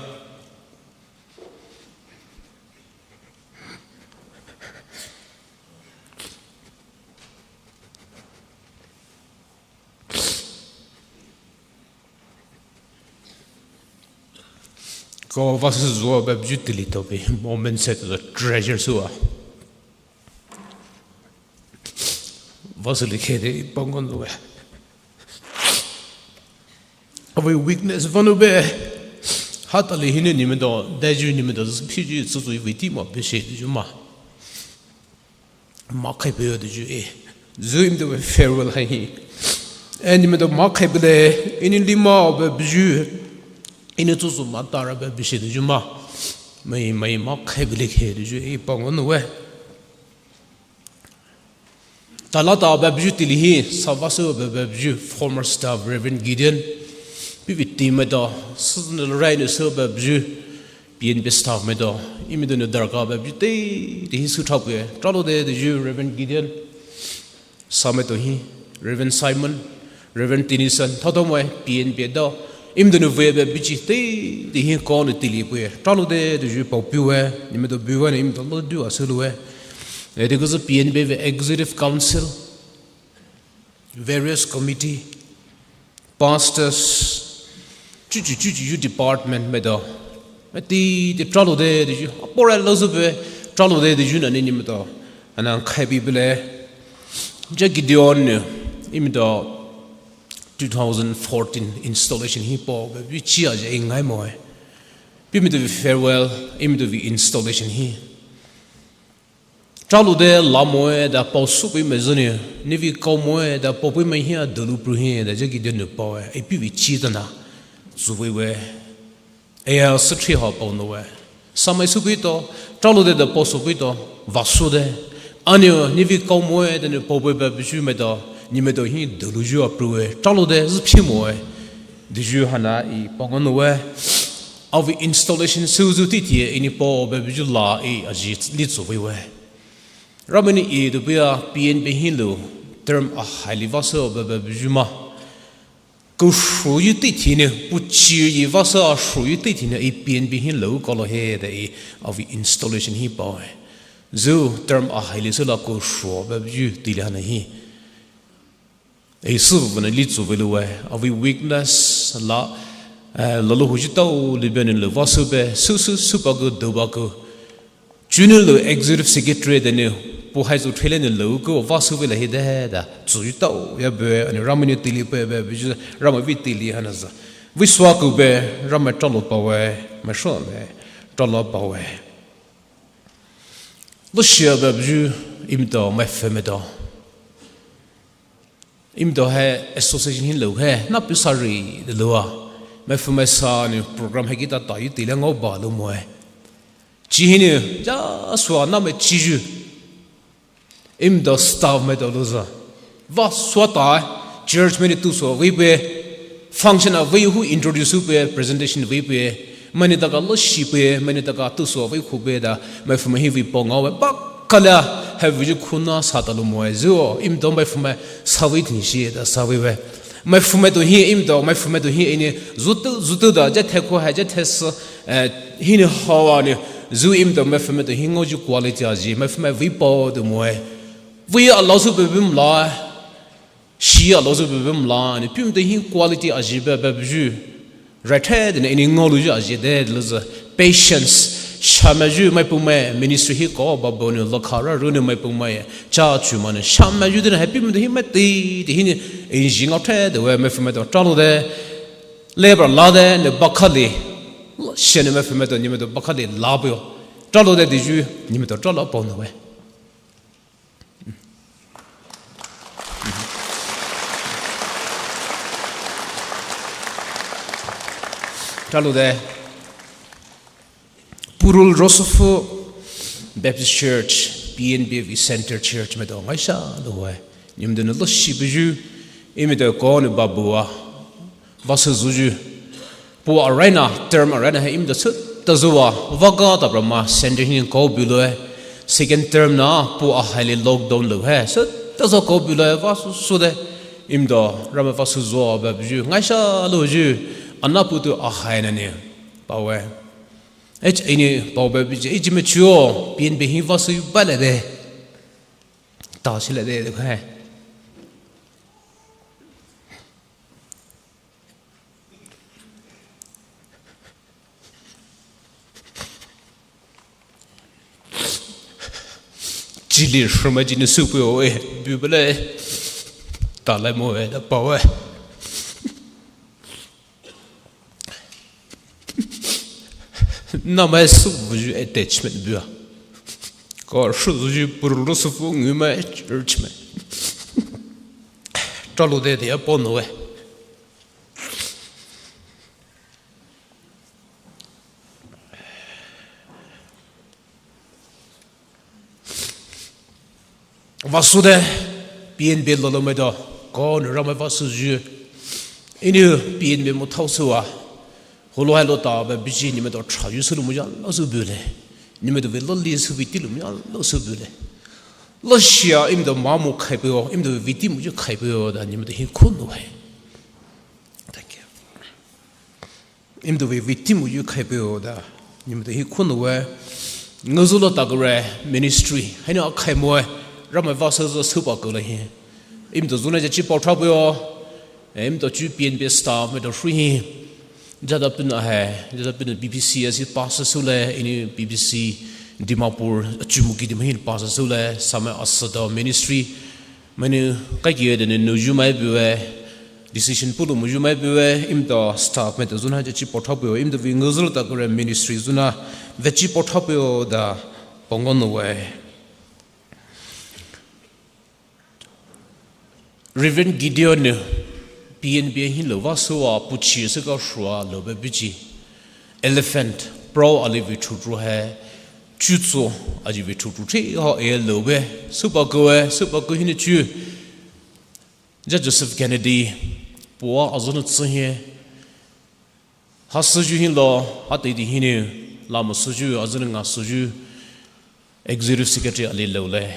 Ko vah sü zuo babayu teile tao be, moment se to treasure sua. Vah sü likhe de pangwa nou we. Avei weakness vanou be. Hata le hinou nemaitao, deyu nemaitao, piju tsütsü vei timo be she teyu ma. Ma khai pe teyu e. Zu imi tao farewell hai hi. E nemaitao ma khai bele, hinou lima babayu. Hinou tsütsü ma tara babayu she teyu ma. Mai, mai ma khai bele khe teyu e pangwa nou we. Talata babayu teile hi, sa vah sü babayu, former staff Reverend Gideon. Puh vei team maitao, seasonal rai nou sü babayu, P N B staff maitao. Imi donou darkha babayu teitei hi sü thapu e. Tralo de teyu Reverend Gideon. Sa maitao hi, Reverend Simon. Reverend Tennyson, thotho moe, P N B dao. Imi donou vei babayu chi teitei hi ko nou teile pue. Tralo de teyu pao pei we, nemaitao pei we nou imi tao lo du asü lowe. E de kuzu P N B vei executive council, various committee, pastors, chuchu chuchu yu department maitao. Mati de tralo de teyu, apore lo sü pei, tralo de teyu na ni nemaitao. Ana khai pei bele. Ja Gideon nou, imi tao two thousand fourteen installation hi pao be, bi chi aje ngai moe. Puh mi tao vei farewell, imi tao vei installation hi. Tralo de la moe da pao sü pei mai zü nou, nevei kao moe da pao pei mai hia dolu pru hi da ja Gideon nou pao e, e puh vei chi tana, tsü vei we. Eya süthri ha pao nou we. Sa mai sü pei tao, tralo de da pao sü pei tao, vah sü de. Anou, nevei kao moe, da nou pao pei babayu maitao, nemaitao hi doluyu apru we, tralo de, zü phi moe. Teyu hana e pangwa nou we. Avei installation sü zu teitei e, hinou pao babayu la e, aji li tsü vei we. Ramai nou e tao pei a P N B hi lo, term ahai li vah sü babayu ma. Ko shuyu teitei nou, puh chi yi vah sü a shuyu teitei nou, e P N B hi lo kalo he da e avei installation hi pao e. Zu term ahai li sü la ko shu babayu teile hana hi. E sü vanou li tsü vei lowe, avei weakness la, eh, lolo huyu tao libe nou lo vah sü be, sü sü sü pa ko dou ba ko. Chunou lo executive secretary de nou, puh hai zu thele nou lo ko vah sü vei la hi de da, tsüyu tao ya be, anou Ramai nou teile pue be, be ju, Ramai vei teile hana za. Vei sua ko be, Ramai tralo pao we, mai shu be, tralo pao we. Lo shia babayu, imi tao, mai fü maitao. Imi tao hai association hi lo he, na pei sa ri de lo a. Mai fü mai sa nou program hai kita ta yu teile ngao ba lo moe. Chi hinou, ja sua na mai chi yu. Imi tao staff maitao lo za. Vah sua ta, church mai nou tou sua vei pei. Function a vei hu introduce hu pei, presentation vei pei. Mai nou taka lo shi pei, mai nou taka tou sua vei khu pei da. Mai fü mai hi vei pao ngao we. Ba kala, hai vei ju khuna sa ta lo moe. Zu o, imi tao mai fü mai sa vei thin shi da sa vei we. Mai fü maitao hi, imi tao, mai fü maitao hi, hinou, zu tou, zu tou da, ja the khu hai, ja the sü, eh, hinou hawa nou, zu imi tao, mai fü maitao hi, ngao ju quality aji, mai fü mai vei pao tao moe. Vei a lo zu be bim la, shi a lo zu be bim la, nou, puh mi tao hi quality aji be, be, be ju. Right he, de nou, hinou ngao lo ju aji de, lo zu, patience, Shamaiyu maipumai ministry hi ko ba boni lokha ra runi maipumai cha chuma ne shamaiyu de na happy mu de hi mai ti ti hi ni inji ngao the de we maipumai to tralo de labor la de ne bakali shene maipumai to ni me to bakali la bo tralo de di ju ni me to tralo pon we. Tralo de Purul Rosofii Baptist Church, P N B V Center Church me to ngaisa lo we. Nyum de no lo shi bu ju imi to ko ne babua. Vasuzuyu. Pu araina, term araina he imda sut tazuwa, vaga tabrama, center hin ko buloe. Second term na, pu ahaili lockdown lo he, sut tazo ko buloe, vasusude. Imda, rama vasuzuwa, ba buyu, ngaisa loyu, anapu tu ahaina ni, pawe. H ini, pawe biji, H me chuo, P N B hin vasu bale de. Ta sile de, de he. Chili shuma chini supu o e, bibele. Tala mo e, da pawe. Nama supu ju attachment bua. Ko shu ju purulu supu nguma church me. Tralo de de apono e. Vasude, P N B lolo medo, ko nurama vasuyu. Inu P N B mo thau suwa. Holo hai lo ta ba biji ni medo cha yu sulu muya lo su bule. Ni medo ve lo li su viti lu muya lo su bule. Lo shia imdo mamu khai peo, imdo viti muya khai peo da ni medo hin kunu hai. Thank you. Imdo ve viti muyu khai peo da. Ni medo hin kunu we. Ngazula ta gure ministry. Haina khai mo e. Rama vasa zo supa ko le hin. Imdo zuna ja chi pao tra peo. Imdo chu P N B staff medo shui hin. Jada pina hai. Jada pina B B C asi pastor sule. Ini B B C Dimapur. Chumuki Dimapur hin pastor sule. Sama asada ministry. Mani kaikie de ne nuyu mai bue, decision pulu muyu mai bue, imda staff me to zuna chi potha bue, imda vi nguzul ta kure ministry zuna vechi potha bue da pongon we. Reverend Gideon ne P N B hin lo va suwa puchi se ka shua lo be biji. Elephant, pro ali vi chutru hai, chutsu aji vi chutru thi ha e lo be, supa ko e, supa ko hin chu. Ja Joseph Kennedy, pua azun tsu hin, ha suju hin lo, ha te di hin, lama suju, azun nga suju, executive secretary ali lo le.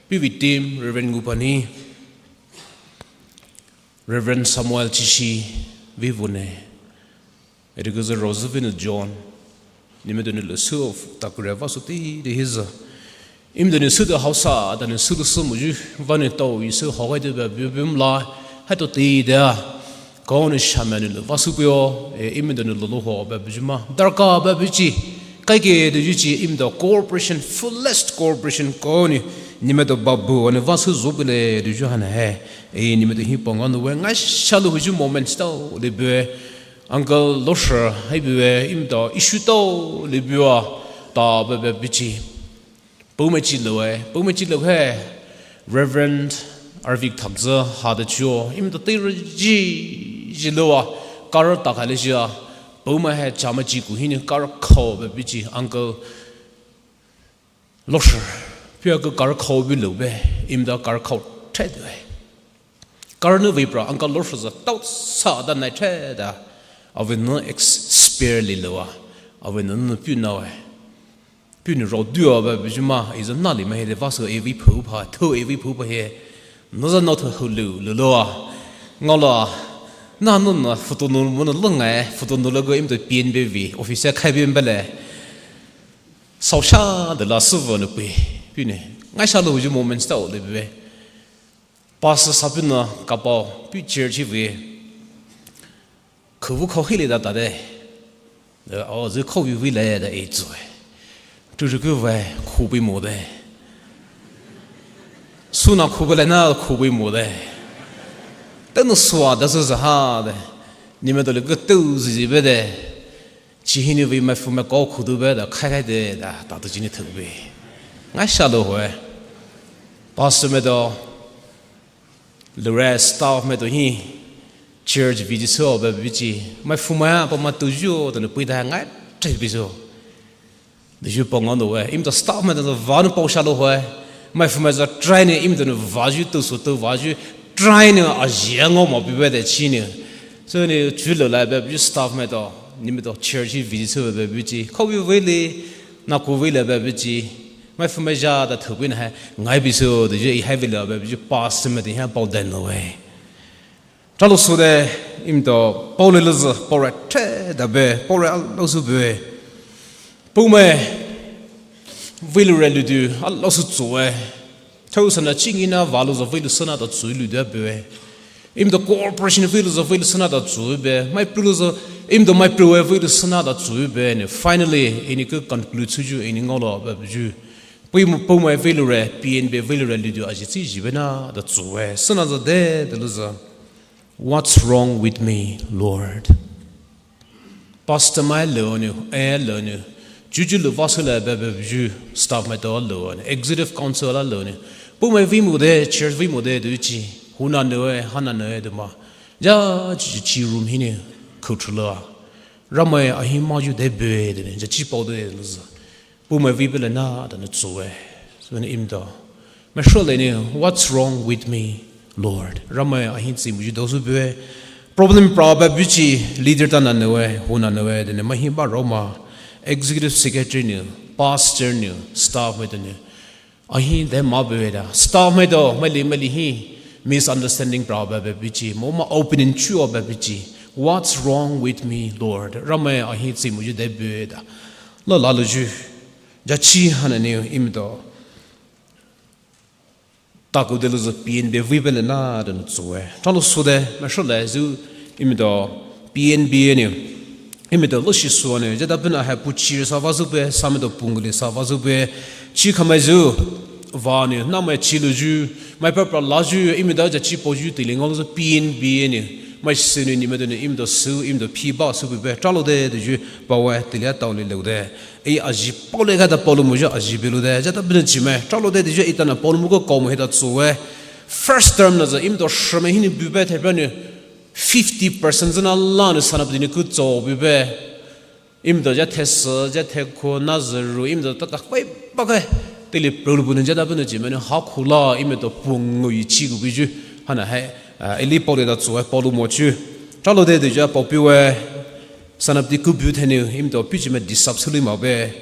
P V team, Reverend Ngupani, Reverend Samuel Chishi, Vivune. Eri kuzu Rosevin John, ni me doni lo su of takure va su ti de hiza. Im doni su de hausa, doni su de su muju, vani tau yi su hawai de ba bi bim la, hai to ti de. Kau ni shamani lo va su pio, e im doni lo lo ho ba bijuma. Darka ba bichi, kai ke de yuchi im do cooperation, fullest cooperation kau ni, ni me do babu, ani va su zo bile de ju han he. E ni me do hi pong an we, ngai sha lo ju moments tau, de be. Uncle Losher, hai bue, im to issue to le bua, ta be be bichi. Pau me chi lo e, pau me chi lo he. Reverend Arvik Thakza, ha de chuo, im to te re ji, ji lo a, kar ta ka le ji a. Pau me he cha me chi ku hin kar khao be bichi, Uncle Losher, pia ke kar khao bi lo be, im da kar khao the de. Kar nu vei pra, Uncle Losher za tau sa da nai the da. Ave nu ex-, spare li lo a. Ave nu nu piu na we. Piu ni rau du a ba bijuma, iza na li ma he de va so e vi phu pa, tho e vi phu pa he. Nu za no tho hu lu, lu lo a. Ngau lo a. Na nu na photo nu mo nu lo ngai, photo nu lo go im to P N B V, office khai bi mbele. Sau sha de la su vo ne pui. Pui ne. Ngai sha lo ju moments tau le be. Pastor sa pui na ka pao, pui church ve. Khuvu khao hi le da ta de. De, o, zu khao vi vi le da e zu e. Tutuku ve khupei mo de. Suna khupei le na khupei mo de. Tenu sua da su za ha de. Ni me to le ke tu zi zi be de. Chi hi ni ve mai fu me ko khu du be da khai khai de da ta tu chi ni thuk be. Ngai sha lo hoe. Pastor me to le rest staff me to hi church visit so be bi chi. Mai fu me pa ma tu ju to ne pui da ngai tre bi so. Deju pao ngao no we, im to staff me to vanu pao sha lo hoe. Mai fu me za try ne im to ne vaju to su to vaju try ne a jia ngao ma pi we de chi ne. So ne chu lo la be bi staff me to, ni me to church hi visit so be bi chi. Ko bi we le, na ko we le be bi chi. Mai fu me ja da thu bi na hai, ngai bi so deju i hai we le be bi chi pastor me to ha pao den no we. Talo su de im to pao le lo zu pao re te da be, pao re a lo su be. Pao mai vei lu re lu du a lo su zu e. Thau sana chi ngi na va lo zu vei lu sana da zu lu de be. Im to corporation vei lu zu vei lu sana da zu be. Mai pru lo zu im to mai pru e vei lu sana da zu be. Ne finally, ini ke conclude su ju, ini ngao lo be ju. Pao mai, pao mai vei lu re, P N B vei lu re lu du a ji chi ji be na da zu e. Sana za de, de lo zu. What's wrong with me, Lord? Pastor mai lo ne, eh lo ne. Juju lo vasu le be be ju staff mai to lo ne. Executive council la lo ne. Pao mai vei mo de, church vei mo de, du chi. Hu na no e, ha na no e, de ma. Ja, chi, chi room hi ne, ko chu lo a. Ramai a hi ma ju de be de ne, ja chi pao de lo zu. Pao mai vei be le na da ne zu e. So ne im to. Mai sho le ne, what's wrong with me, Lord? Ramai a hi chi mu ju do su be. Problem pra ba bi chi leader ta na ne we, hu na ne we, de ne mai hi ba ro ma. Executive secretary ne, pastor ne, staff mai to ne. A hi de ma be da. Staff mai to, mai li, mai li hi. Misunderstanding pra ba ba bi chi. Mo ma opinion chu ba bi chi. What's wrong with me, Lord? Ramai a hi chi mu ju de be da. Lo la lo ju. Ja chi ha na ne im to. Ta ku de lo zu P N B vei be le na da ne zu e. Talo su de, mai sho le zu im to P N B ne. Im to lo shi su ne. Ja da be na ha pu chi sa va zu be, sa me to pung le sa va zu be. Chi ka mai zu. Va ne, na mai chi lo ju. Mai pa pra la ju, im to ja chi pao ju te le ngao lo zu P N B ne. Mai su ne, ni me to ne, im to su, im to pi ba su be be. Talo de, de ju, pao e, te le a tao le lo de. E a ji pao le ka da pao lo mo ju a ji be lo de, ja da be ne chi mai. Talo de de ju e ta na pao lo mo ko ko mo he da zu e. First term na za im to shi mai hi ne bu be te be ne fifty percent za na la ne sana bu de ne ku zo bu be. Im to ja te se, ja te ko na za ru, im to ta ka kwai pa ka. Te le pro lo bu ne ja da be ne chi mai ne ha ku la, im to pung ngui chi ku bu ju. Ha na hai, a, e li pao le da zu e, pao lo mo ju. Talo de de ja pao pi we. Sanap di ku bu theniu, im to pi chi ma disap su li ma be.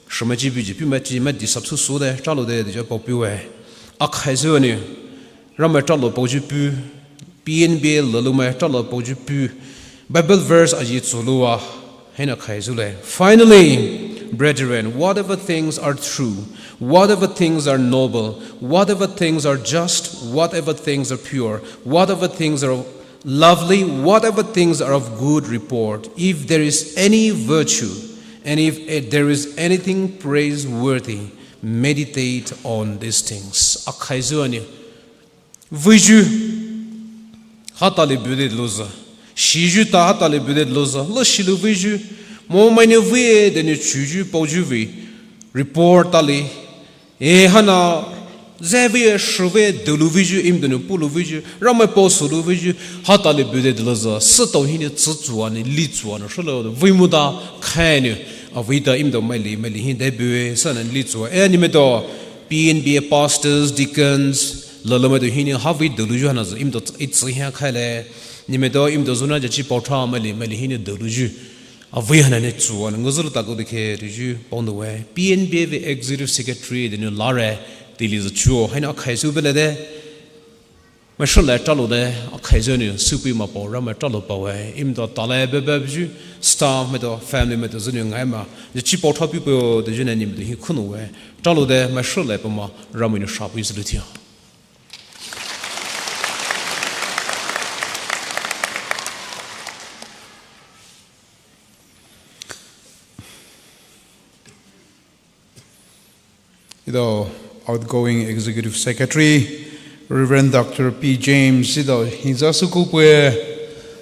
Shima chi bu ji pi ma chi ma disap su su de, talo de de ja pao pi we. A khai zu ne, Ramai talo pao ju pu, P N B lo lo mai talo pao ju pu. Bible verse a ji zu lo wa, he na khai zu le. Finally, brethren, whatever things are true, whatever things are noble, whatever things are just, whatever things are pure, whatever things are lovely, whatever things are of good report, if there is any virtue, and if, eh, there is anything praiseworthy, meditate on these things. A khai zu ne, vei ju, ha ta le bu de lo za. Shi ju ta ha ta le bu de lo za. Lo shi lo vei ju. Mo mai ne vei de ne chu ju pao ju vei. Report ta le. E ha na, ze vei, shi vei, de lu vei ju, im de ne pu lu vei ju, Ramai pao su lu vei ju, ha ta le bu de de lo za, se tao hi ne zi zu a ne, li zu a ne, shi lo de, vei mu da, khai ne, a vei da im to mai li, mai li hi de bu e, sa ne li zu a, e ni me to, P N B pastors, deacons, lo lo mai to hi ne, ha vei de lu ju ha na za, im to, i zi ha khai le, ni me to, im to zu na ja chi pao tha, mai li, mai li hi ne de lu ju. A vei ha na ne zu a ne, ngu zu lo ta ko de ke, de ju, pao de we. P N B vei executive secretary de ne la re, de li zu chu, ha na khai su be le de. Mai sho le talo de, a khai zu ne, su pi ma pao, Ramai talo pao we. Im to ta le be be ju, staff me to, family me to, zu ne ngai ma. Ja chi pao tha pi pao, de ju ne ni me to hi ku no we. Talo de, mai sho le pa ma, Ramai ne sha pi zu lu tia. The outgoing executive secretary, Reverend Doctor P James, sida hiza suku pwe,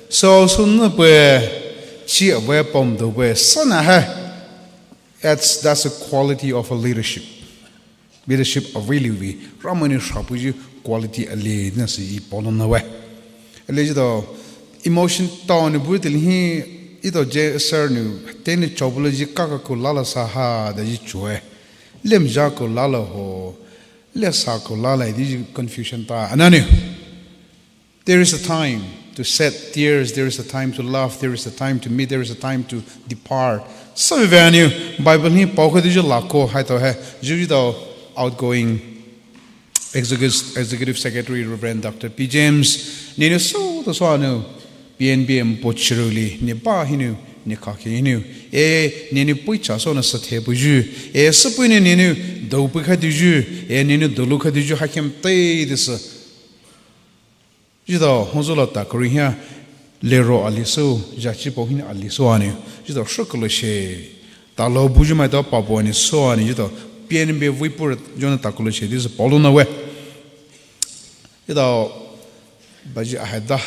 so sun pwe, chi ave pom do pwe, sana ha. That's, that's a quality of a leadership. Leadership avei liu vei, Ramai nou shapuyu quality ali na si i Paul nou we. Ali ji do emotion tao nou bu tili hi, i do je sir nou, te nou chobula ji kaka ko lala sa ha da ji chue. Lem ja ko lala ho, le sa ko lala di ji confusion ta. Anani. There is a time to shed tears, there is a time to laugh, there is a time to meet, there is a time to depart. Sabi vaniu, Bible hi pao khadi ju lako hai to hai, ju ju do outgoing executive, executive secretary Reverend Doctor P James, ninu so to so anu, P N B M pochiruli, ni ba hinu, ni kaki hinu, e, ninu pui cha so na sathe puju, e, sapui ni ninu, do pui khadi ju, e, ninu do lu khadi ju, hakem te this. Jida hongzula ta kuri hia lero aliso, jachi po hin aliso ani. Jida shukulu she. Ta lo buju mai ta papo ani so ani jida P N B vipur jona ta kulu she. This is Paul na we. Jida baji ahai da.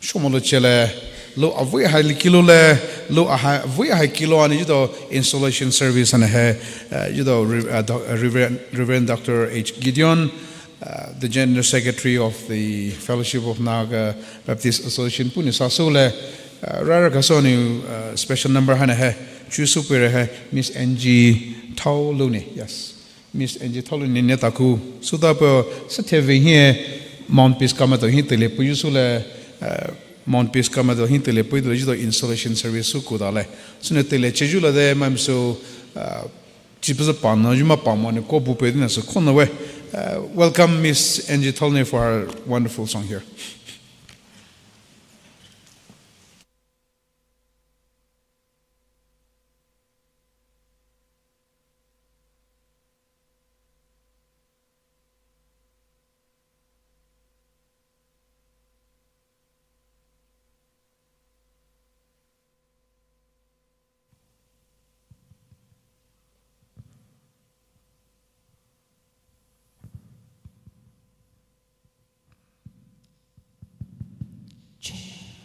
Shomolo chele. Lo avui hai kilo le. Lo ahai avui hai kilo ani jida installation service ani hai. Uh, jida Re-, uh, Do-, uh, Reverend, Reverend Doctor H Gideon. Uh, the General Secretary of the Fellowship of Naga Baptist Association, puni sasole, uh, rara kasoni, uh, special number hana hai, chusu pere hai, Miss Angie Taoluni, yes. Miss Angie Taoluni ne taku, suda po sa theve hi Mount Pisgah mato hi tele puyu sule, uh, Mount Pisgah mato hi tele puyu jito installation service su kudale. Sune tele chejula de mamso, uh, Chipuza pano, yuma pamo ne ko bupe dina so kono we. Uh, welcome Miss Angie Tolnay for her wonderful song here.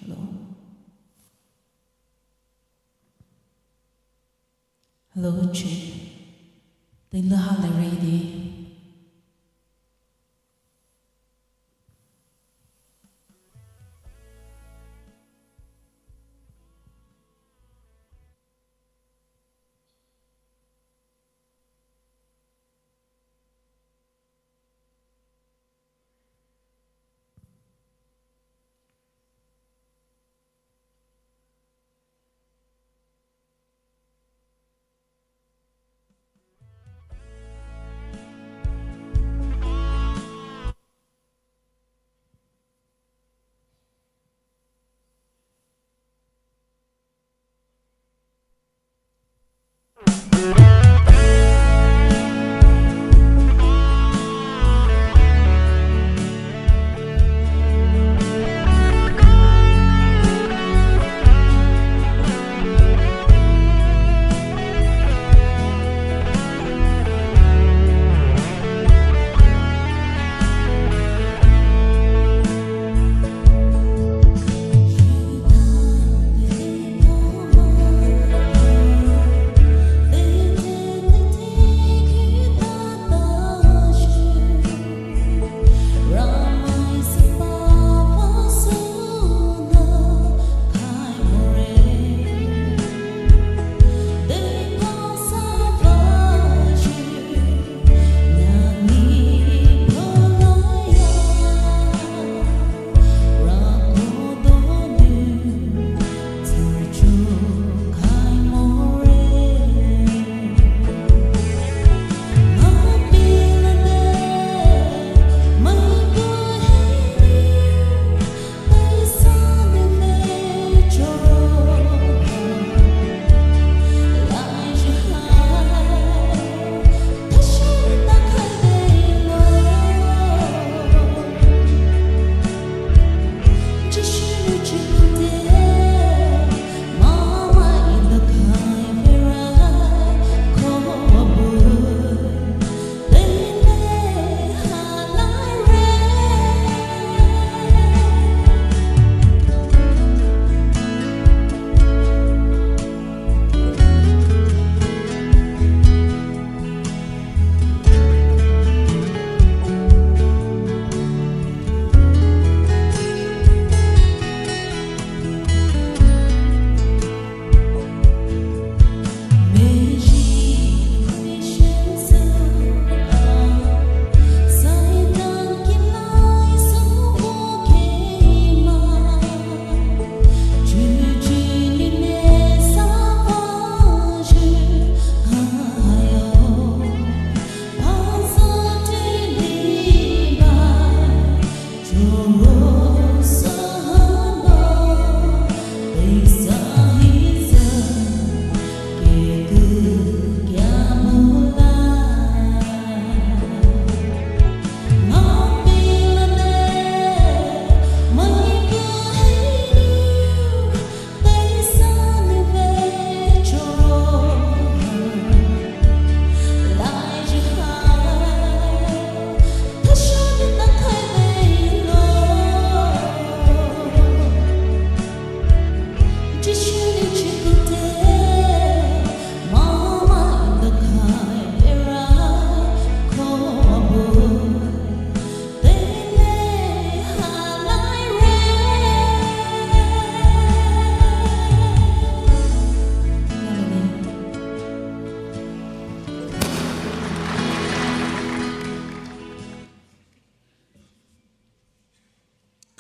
Hello. Hello, Chief. Then the holiday ready.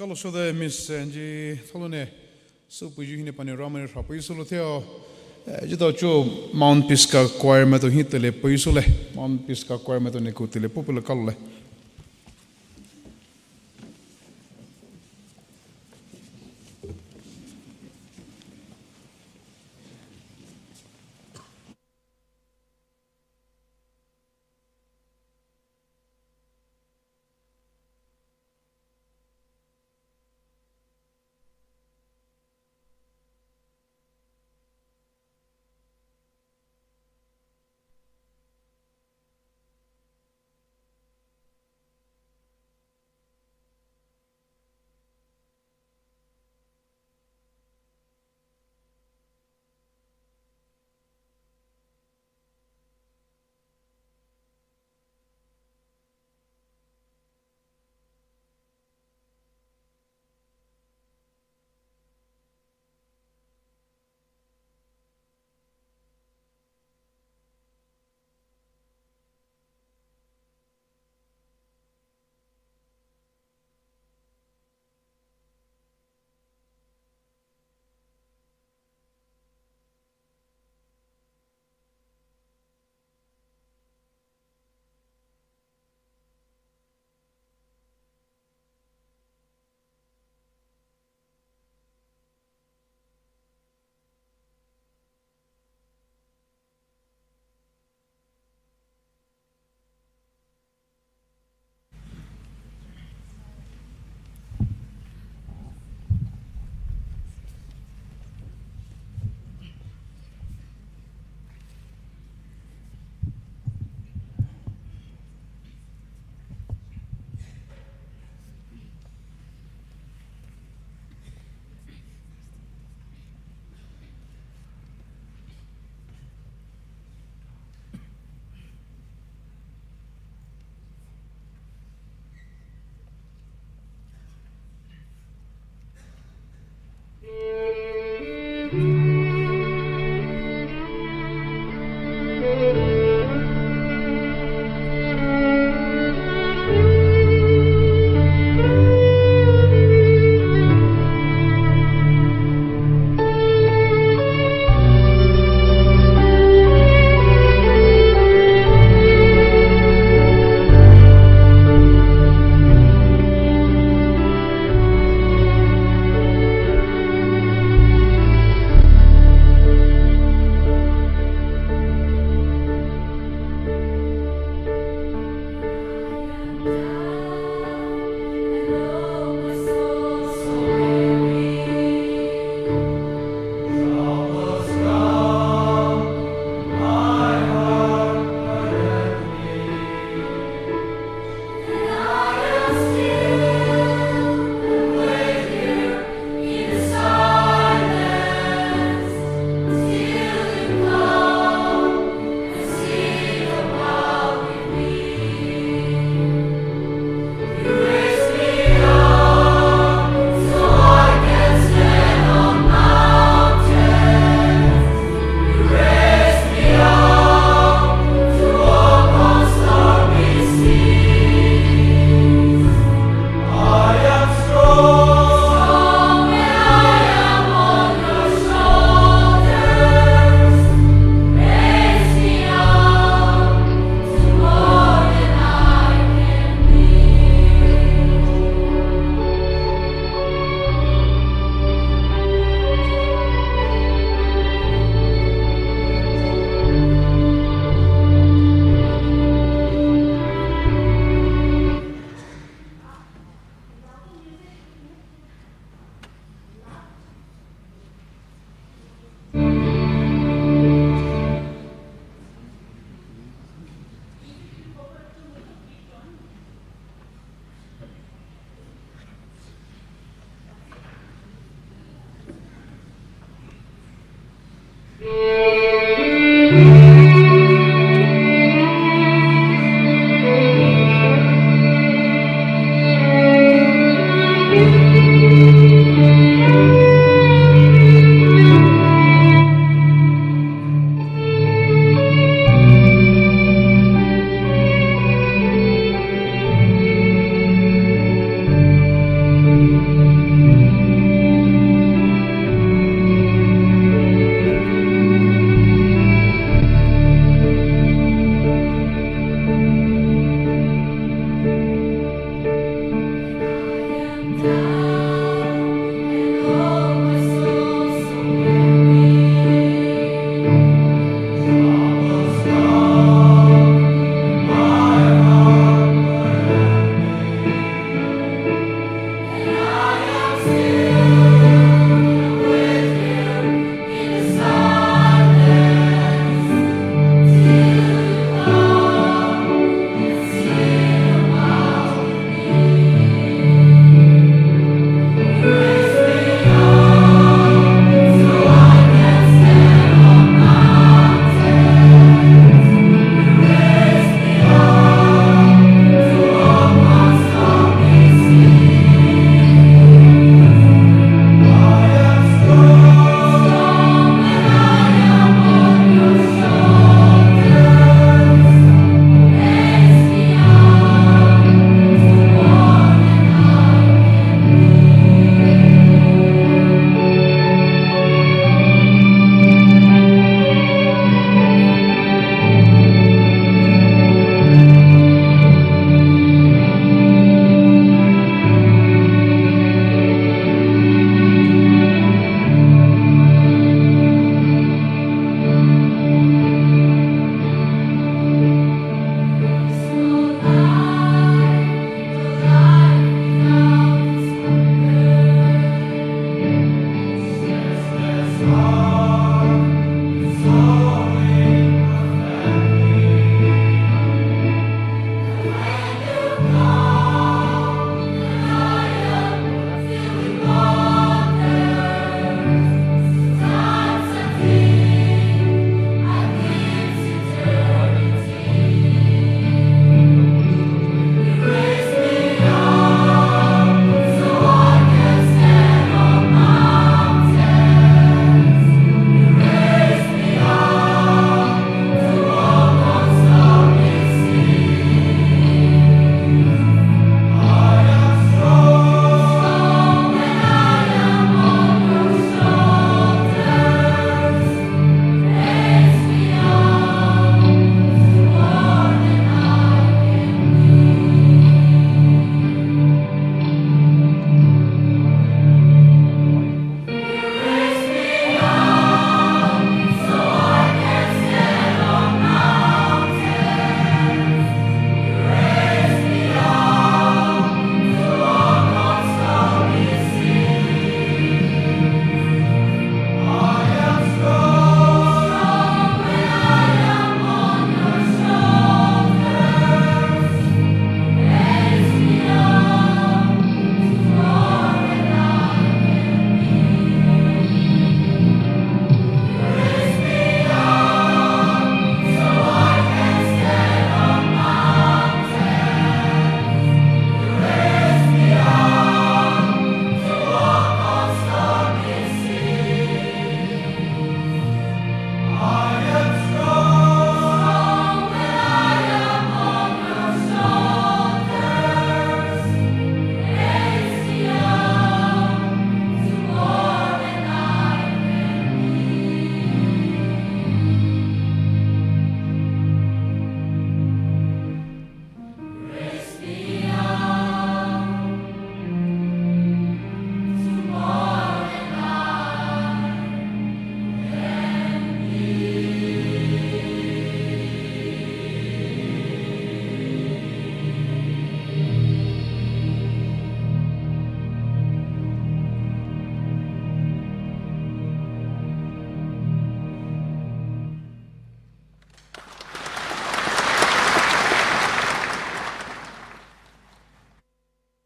Kalo sode Miss Angie Tholone, süpeiyu hinou panou Ramai hrapei sülo theo. Eh, etao chuo Mount Pisgah Choir maitao hi tele pei süle. Mount Pisgah Choir maitao ne ku tele pupula kalole.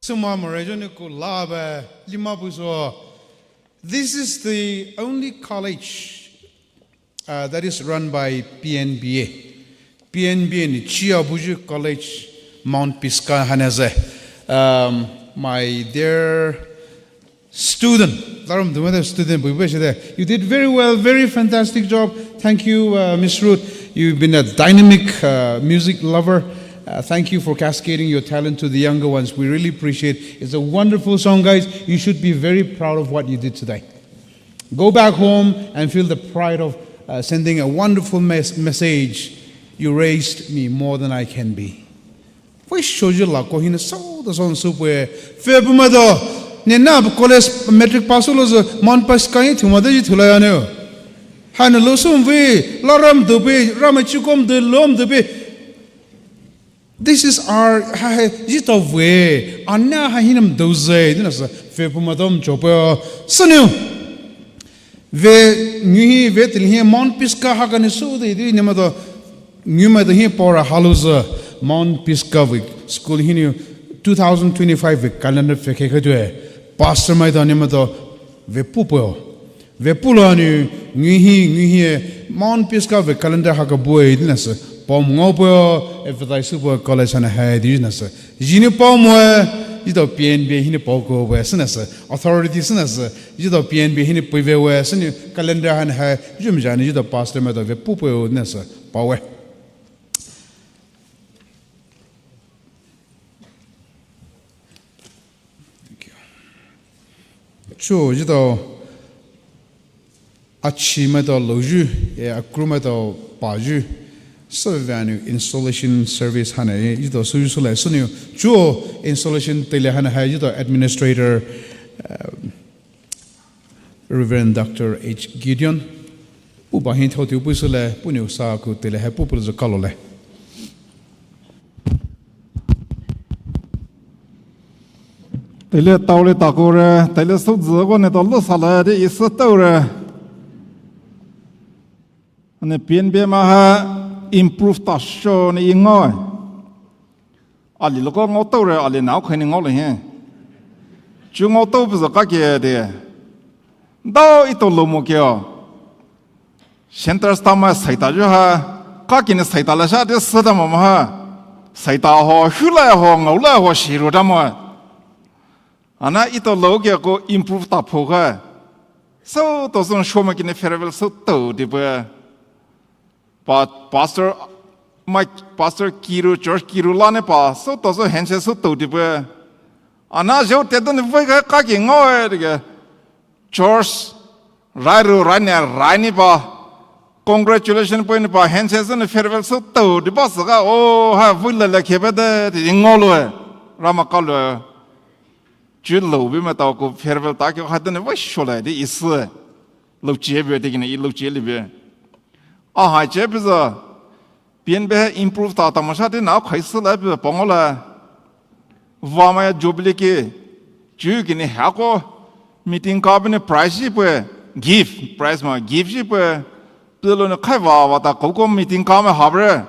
Suma Morejo ni ku laba lima buso. This is the only college uh, that is run by P N B A. P N B A ni chia buju college Mount Pisgah hanaze. Um, my dear student, laram dumade student, you did very well, very fantastic job. Thank you, uh, Miss Ruth. You've been a dynamic uh, music lover. Uh, thank you for cascading your talent to the younger ones. We really appreciate it. It's a wonderful song, guys. You should be very proud of what you did today. Go back home and feel the pride of uh, sending a wonderful mes- message. You raised me more than I can be. Wai shoji la ko hina so da son su pwe. Fe bu ma do. Ne na bu college matric pass lo zo Mount Pisgah yi thuma da yi thula ya ne. Ha ne lo sum ve. La ram do be. Ram chi kom de lom de be. This is our ha ha yi to ve. Ana ha hinam do ze. Dina sa fe bu ma dom cho pwe. Sanu. Ve ngi hi ve til hi Mount Pisgah ha kani su de di ni ma do ngi ma do hi pora haluza Mount Pisgah ve school hi ni two thousand twenty-five ve calendar fe khe khe due. Pastor ma do ni ma do ve pu po. Ve pu lo ni ngi hi ngi hi Mount Pisgah ve calendar ha ka bue di na se. Pom ngo po advertise po college ana hai di na se. Jini pom mo yi do P N B hi ni pom ko we se na se. Authority se na se. Yi do P N B hi ni pui ve we, se ni calendar han ha, yum jani yi do pastor ma do ve pu pwe o ne se, pa we. Thank you. Chu yi do achi ma do lo yu, e akru ma do pa yu. So venue installation service hana yi do su yu su le su ni chu installation tele hana ha yi do administrator, um, Reverend Doctor H Gideon, pu ba hin thau tiu pu su le, pu niu sa ku tele hai pu pu zu kalo le. Tele tau le ta ko re, tele su zu ko ne to lo sa le de i su tau re. Ne P N B ma ha improve ta sho ne i ngao. Ali lo ko ngao tau re, ali nao khoi ni ngao le he. Chu ngao tau bu za ka ke de. Dao i to lo mo ke o. Center staff ma sai ta ju ha. Ka ke ni sai ta la sha de sa da mo ma ha. Sai ta ho, hu la ho, ngao la ho, shi ru da mo. Ana i to lo ke ko improve ta pho ka. So to song sho ma ke ni farewell so to de bu. Pa, pastor, my pastor kiru, church kiru la ne pa, so to so handshake so to di pe. Ana jo te don voi ka ka ki ngo e de ke. Church, rai ru, rai ne, rai ni pa. Congratulation pe ni pa, handshake so ne farewell so to di pa sa ka, o, ha, vui le le ke pe de, di ngo lo e. Rama ka lo e. Ju lo bi ma ta ko farewell ta ke ha de ne voi sho le di isi. Lo che bi de ke ne, i lo che li bi. A hai che pizü, P N B he improve ta ta ma sha de na khai sü la pizü pang la. Va ma ya jubilee ke, ju ke ni ha ko, meeting ka bi ni prize ji pe, gift, prize ma, gift ji pe, pizü lo ni khai va va ta ko ko meeting ka ma ha bre.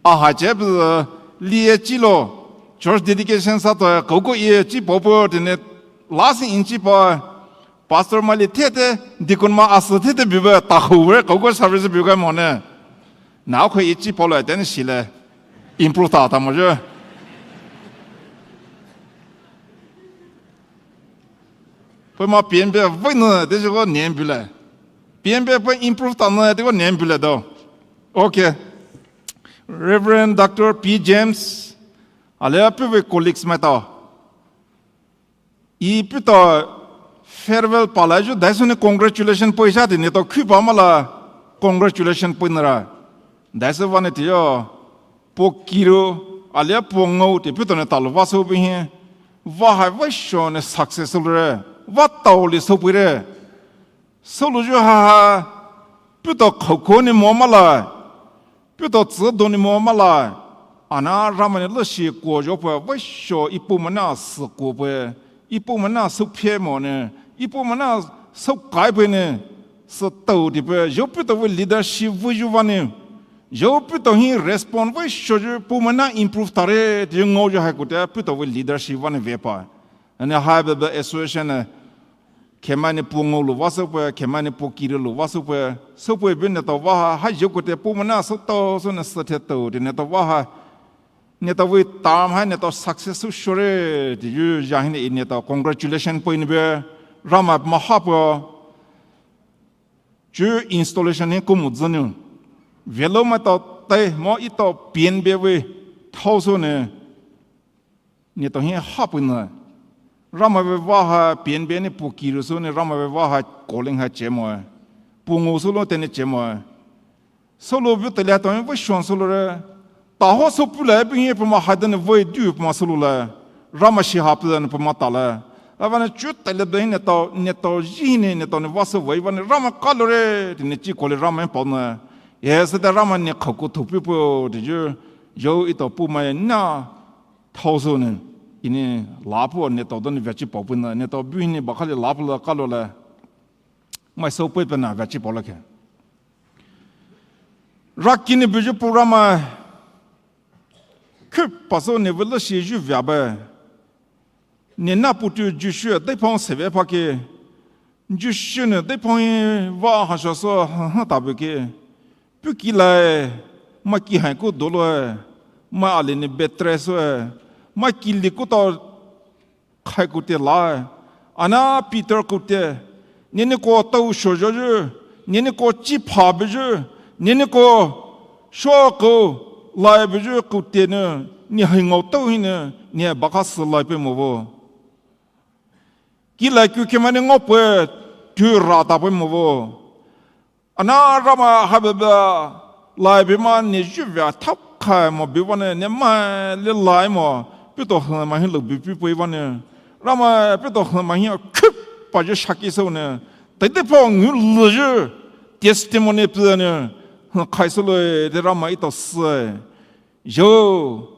A ha che pizü, li ye chi lo, church dedication sa to ko ko ye chi po po de ne, last in chi pa, Pastor ma li thete, deacon ma asü thete bibe, ta hu we, kau ko service bibe mo ne. Na ko ichi polo ten shi le, improve ta ta mo je. Pe ma P N B vui ne, de ko name bi le. P N B pe improve ta ne, de ko name bi le do. Okay. Reverend Doctor P James, ale a pe we colleagues ma ta. I pito farewell pala ju daisü ni congratulation poi sha ti ni to khu pa mala congratulation poi nara. Daisü vane ti yo po kiru alia po ngau ti pito ne talo va so bi hi. Va hai va sho ne successful re. Va tao li so pui re. So lu ju ha ha. Pito khau kho ni mo mala. Pito tsü doni mo mala, ana Ramai ni lüshi kuo jo pue, vaisho ipu mana sü kuo pue, ipu mana sü phe mo ne, ipu mana sü kai pue ne, sü tau di pue, jo pito vei leadership vei ju vani, Zhou puletao hi respond vei shoyu puh maina improve tare teyu ngaoyu hai koute puletao vei leadership vanou vepa. Ana hai bebe association ne, khemaini puh ngaolou vah soupeie, khemaini puh kiloulou vah soupeie, soupeie bue neletao vah ha hai zhou koute puh maina soutao soune süthe tou te neletao vah ha, neletao vei term hai neletao success sou shore teyu zha hinou neletao congratulation pei nou bue, Ramai mahapeio. Chuo installation hi kumo zünou, veloumai tao tei mo etao pienbue vei thaosou ne, neletao hi hapeio ne. Ramai vei vah ha pienbue nou puh kirou sou ne, Ramai vei vah ha calling hai chemoe, puh ngao soulou teanou chemoe. Soulou bue teile tao hi vei shon soulou re. Taho soupulai bue hi puh mai haida nou vei du puh mai soulou le, Ramai shiha pei nou puh mai talai. Avei nou chuo teile bue hi neletao, neletao zhi hinou neletao nou vah sou vei vanou Ramai kalou re teanou chi koulai Ramai pao ne. Ye süte Ramai nou khouko thoupeipei teyu, zhou etao puh mai na thaosou ne, enou lapeio neletao donou veachi paopei ne, neletao bue hinou bakhaili lapeilai kaloulai. Mai soupeipeina veachi paolaikhe. Rakinou buyu puh Ramai, khuipasou nevei leshi zhuvea bue. Ne nahpoutu Jisu deiphao save phaki, Jisu nou deiphao hi vah hasho sou ha ha tabuki, puh kilai, mai kihai kou doloue, mai ali nou betray soue, mai kili koutao khai koute lae. Ana Peter koute, nenou kou tao shoyoyu, nenou kou chipha buyu, nenou kou shokou lai buyu koute nou, ne hai ngaotao hinou ne bakha sülai pei movo. Kilai kukhemai nou ngaopeie, tu ra tapei movo. Ana Ramai hai bebe lai bue mai ne zhuvea thaokhai mo bue vanou ne maili lai mo, puletao hemai hi lou bupuipei vanou, Ramai puletao hemai hi khuipayu shaki sou ne, teideiphao ngaolouyu testimony pei nou, hemai khai souloue te Ramai etao süe. Zhou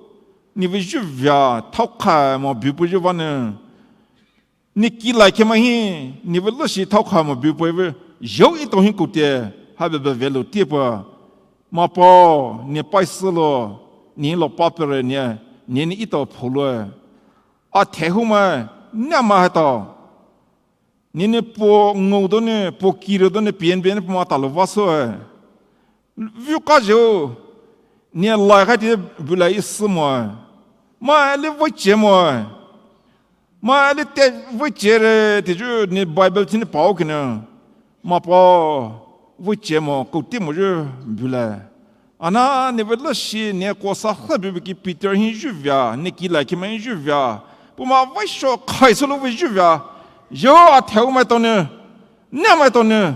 nevei zhuvea thaokhai mo bupuiyu vanou, ne kilai khemai hi nevei leshi thaokhai mo bupuipei, zhou etao hi koute hai bebe velou teipeie, Mapao, ne paisülo, ne lou papeire ne, nenou etao phouloue. Athaihoumai, nahmai haitao, nenou puh ngao donou, puh kirou donou pienbue nou puh mai talou vah soue. Vukazhou, ne laikhai te bulai sümoe, maili veiche moe, maili te veiche re teyu ne Bible teanou pao kinou, Mapao, veiche mo koute moyu bulai. Ana nevei leshi ne kou sa hla bubuki Peter hi zhuvea, ne kilai khemai hi zhuvea, puh mai veisho khai soulou vei zhuvea, zhou athaihoumai taonou, nahmai taonou,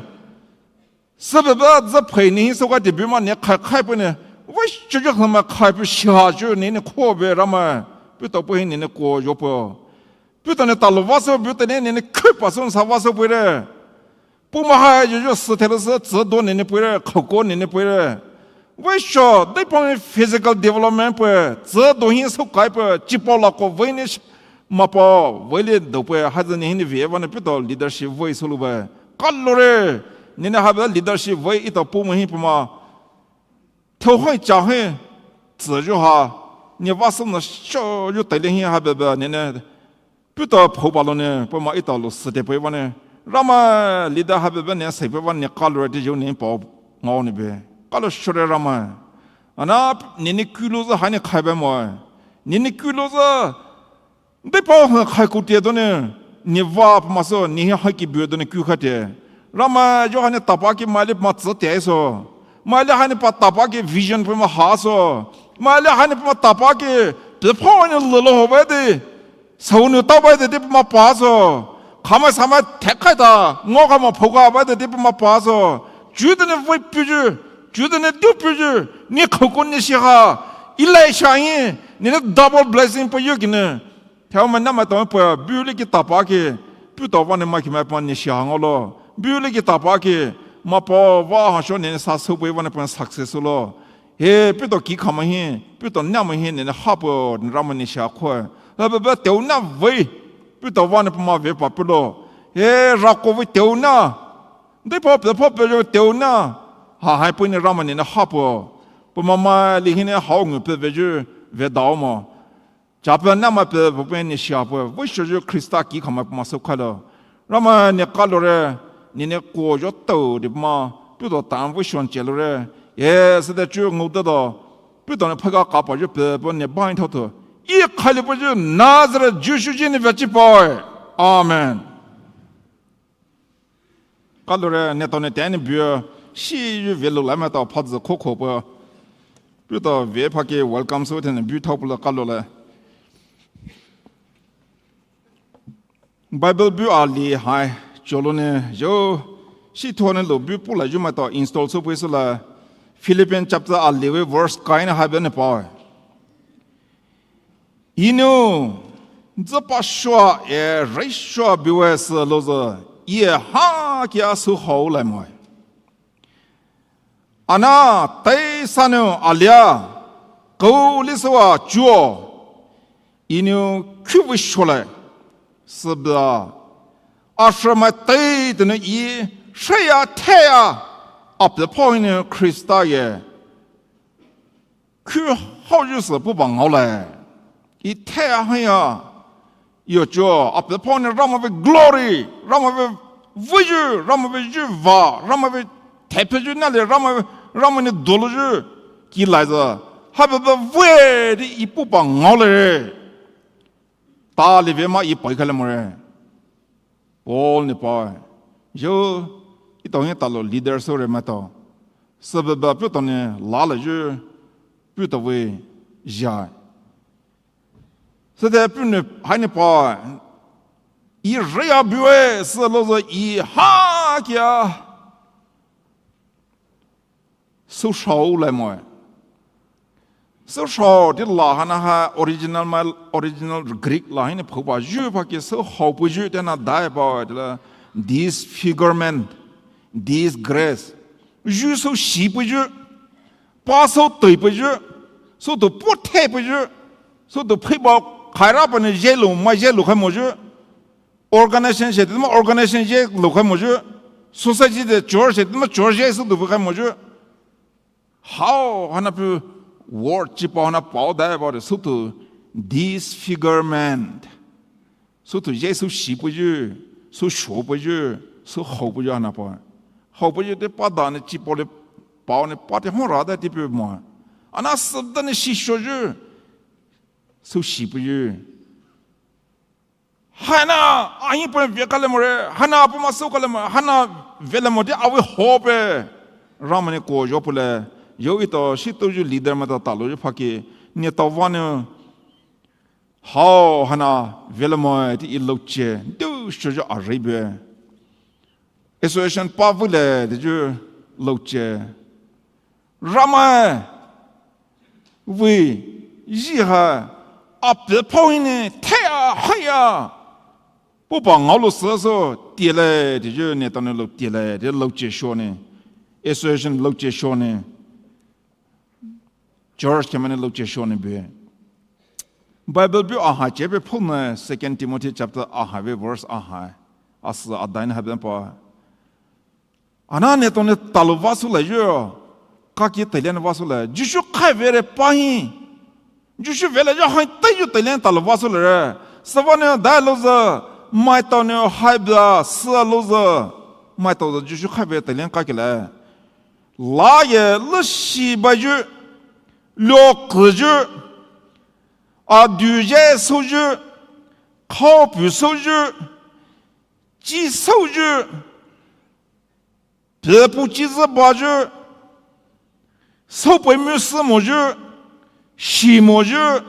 sübübü züphei nehi soukhai tebu mai ne khai khaipeie nou, veishoyu hemai khaipeie shihayu nenou khobe Ramai, puletao pei hi nenou kou yopeio. Puletao nou talou vah sou bue teile nenou khuipasou sa vah sou peire. Puh mai hai yoyu süthailousü tsüdo nenou peire, khouko nenou peire. Veisho deiphao hi physical development peie, tsüdo hi soukaipeie, chipao lakou vei nou, Mapao, veili doupeie, haizü nehi nou vei vanou puletao leadership vei souloupeie. Kaloure, nenou haibe leadership vei etao puh mai hi puh mai, thouhai chahai, tsüyu ha, ne vah sou nou shoyu teile hi hai bebe nenou, puletao phou palou nou puh mai etao lou süteipei vanou, Ramai leader hai bebe ne seipei vanou ne kaloure teyu ne pao ngao nou bue. Kalou shore Ramai. Ana nenou kulouyu haina khaibe moe, nenou kulouyu deiphao hemai khai koute donou, ne vah puh mai sou nehi haiki bue donou kukhaite, Ramai zhou haina tapaki maili puh mai tsütei sou, maili haina puh tapaki vision puh mai ha sou, maili haina puh mai tapaki, tephao nou lelou hobaide, sounou taobaide te puh mai pa sou, khamai samai thekhaita ngaokhai mai phoukhaibaide te puh mai pa sou, chuo donou vei puyu, chuo donou du puyu, ne khouko ne shiha, Elisha hi, nenou double blessing peiyu kinou, thaomai nahmai taonou peie buleiki tapaki, puletao vanou maikhemai puh mai ne shiha ngaolo, buleiki tapaki, Mapao vah hasho nenou sa soupei vanou puh mai success soulo. He puletao kikhamai hi, puletao nahmai hi nenou hapeio, Ramai ne shiha khoe. Haibe teona vei, puletao vanou puh mai vepa peilo, he rakovei teona, deiphao pephao peyu teona, ha haipei nou Ramai nenou hapeio. Puh mama li hinou hao ngao pei veyu ve dao mo. Chapa nama pei puh pei ne shia puh veishoyu Khrista ki khamai puh ma sou khailo. Ramai ne kaloure, ne ne koyo tao di puh ma, puh to tan veisho che loure. Ye, süde chu ngao de do. Puh to ne phaga kapa yu pei puh ne bai thao to. I khaili puh yu Nazareth Jisu zi ne veachi paoe. Amen. Kaloure ne to ne tani bue, shiyu velou lai maitao phazü khokho puh. Puh to ve phaki welcome sou tani bu thao puh la kaloule. Bible bu ali hai, cholo ne, yo, shi thone lo bu puh la yu maitao install sou puh sou la, Philippians chapter ali we verse kaina hai bene paoe. Inou, züpa shua e reishua biwe sü louzü, iye ha kia sou hao lai moe. Ana tei sanou alia, kau li sou a chuo, inou kuwe shua lai, sübüa, ashramai tei tene i, shreya teya, ape pao inou Khrista ye. Khu hao yu sü puh ba ngao le. I thea haya. Yo cho, ape pao ne Ramai ve glory, Ramai ve veyu, Ramai ve yu va, Ramai ve tepe yu na le, Ramai ve, Ramai ne dolo yu. Ki lai za. Ha be be ve di i puh ba ngao le. Ta li ve ma i pai kha le mo re. Paul ne paoe, yo, i to hi talo leader soure maitao. Sübüa puh to ne la la yu, puh to we ya. Süde puh ne hai ne paoe, i reya biwe sü louzü i ha kia. Sou shao lai moe. Sou shao di la hana ha original mai, original Greek la hine phoba yu phaki sou hao puh yu tena dai ba de la disfigurement, disgrace. Yu sou shi puh yu, pa sou tei puh yu, sou to puh te puh yu, sou to phi ba khaira pa ne ye lo, ma ye lo khai mo yu. Organization she, tuma organization ye lo khai mo yu. Society de church she, tuma church ye sou to khai mo yu. Hao hana pu word chi pao hana pao dai ba de sou to disfigurement. Sou to ye sou shi puh yu, sou sho puh yu, sou hao puh yu hana pao. Hao puh yu de pa da ne chi pao le pao ne pa de hon ra da di puh mo. Ana sü da ne shi sho yu. Sou shi puh yu. Hana, ahi puh ve kha le mo re, hana puh ma sou kha le mo, hana ve le mo di awe hope. Ramai ne koyo puh le, yo i to shi to yu leader maitao talo yu phaki, ne to va ne, hao hana ve le mo di i louche, du sho yu a re be. Association pa vei le di yu louche. Ramai vei yi ha ape pao hine thea haya. Puh ba ngao lo sü sou tea le di yu ne to ne lou tea le di louche sho ne. Association louche sho ne. Church kemane louche sho ne be. Bible bu aha che be phone Second Timothy chapter aha ve verse aha. Asü adai ne ha be pa. Ana ne to ne talo va sou la yu. Kaki talen va sou la. Jisu khai ve re pa hi. Jisu ve la yu hai tei yu talen talo va sou la re. Süva ne dai louzü. Maitao ne hai bia sü louzü. Maitao zü Jisu khai ve talen kaki la. La ye leshi ba yu. Lyo ke yu. Adu ye sou yu. Khao pu sou yu. Chi sou yu. Pei pu chi zü ba yu, sou pei mu sü mo yu, shi mo yu,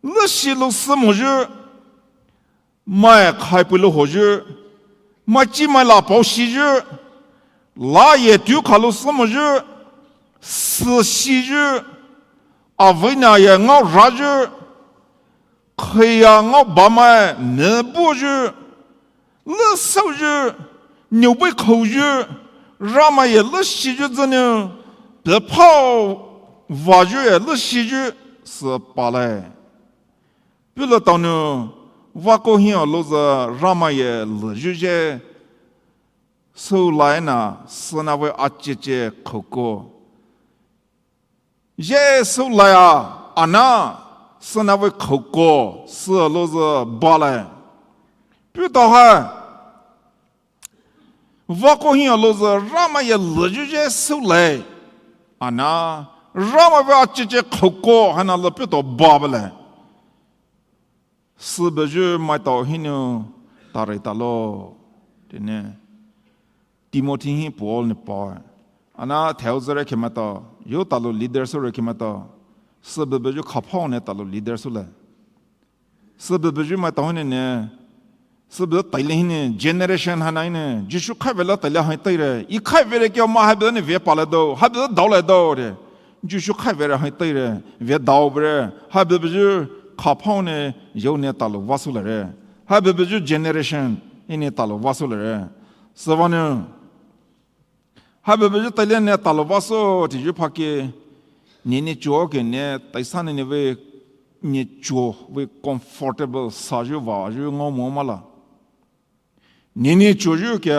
leshi lou sü mo yu, mai khai pei lou ho yu, mai chi mai la pao shi yu, la ye tu kha lou sü mo yu, sü shi yu, avei na ye ngao ra yu, Khaya ngao ba mai ne bu yu, le sou yu, niu bei khou yu, Ramai ye leshi yu zü niu, pei phao va yu ye leshi yu, sü pa le. Pei le tao niu, va kou hiao louzü Ramai ye le yu ye, Sülaina, süna vei acheche khouko. Ye sülaia, ana, süna vei khouko, sülouzü balai. Puletao hai, vako hi alouzü Ramai ye lüyu ye sülai. Ana, Ramai vei acheche khouko, haina lü puletao babalai. Sübüyu maitao hinou tare talo. Tene. Timothy hi Paul ne pa. Ana thao züre khemaitao. Yo talo leader süre khemaitao. Sübübüyu khaphao ne talo leader sülai. Sübübüyu maitao hinou ne. Sübü taile hinou generation haina hinou. Jisu khai vela taile hai taire. I khai vere kyo ma haibü ne ve pala do. Haibü daole do re. Jisu khai vere hai taire, ve dao bere, haibübüyu khaphao ne yo ne talo vasulare. Haibübüyu generation hinou talo vasulare. Süvanou. Haibübüyu taile ne talo vasu, tiyu phaki, ne ne chuo ke ne, taisa ne ne vei, ne chuo vei comfortable, sayu vayu ngao mo mala. Ne ne chuoyu ke,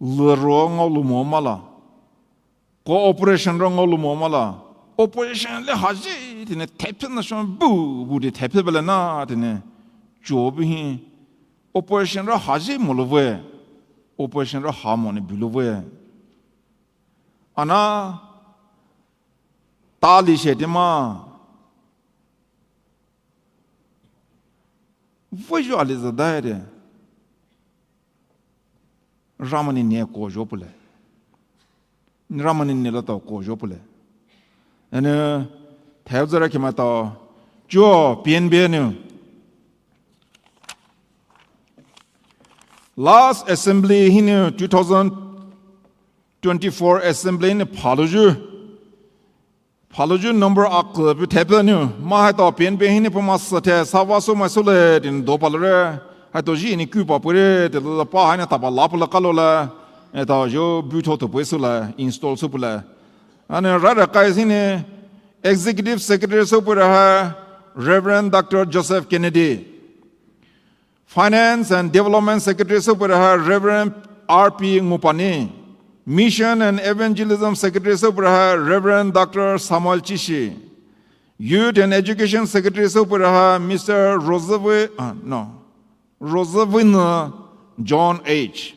lüro ngaolu mo mala. Ko operation ro ngaolu mo mala. Operation le haji tene thephe na shon bu bu de thephe bele na tene. Chuo bu hi. Operation ro haji mo lo vei. Operation ro ha mo ne bu lo vei. Ana tali she de ma. Vei yo ali za dai de. Ramai ne ne ko jo pule. Ramai ne ne la tao ko jo pule. Ene, thao züre khemaitao. Jo, P N B nou. Last assembly hinou two thousand twenty-four assembly ne phalouyu. Phalouyu number akü bu thepe nou, ma haitao P N B hinou puma süthe, sava so mai sole, din do palore, haitao ji ni ku pa pure, te lo pa haina tapa la pula kalo la, etao yo bu tho to pue sole, install so pula. Ane ra ra kai hinou, Executive Secretary so pura ha, Reverend Doctor Joseph Kennedy. Finance and Development Secretary so pura ha Reverend R P Ngupani. Mission and Evangelism Secretary so pura ha Reverend Doctor Samuel Chishi. Youth and Education Secretary so pura ha Mister Rosevin, ah, no, Rosevin John H.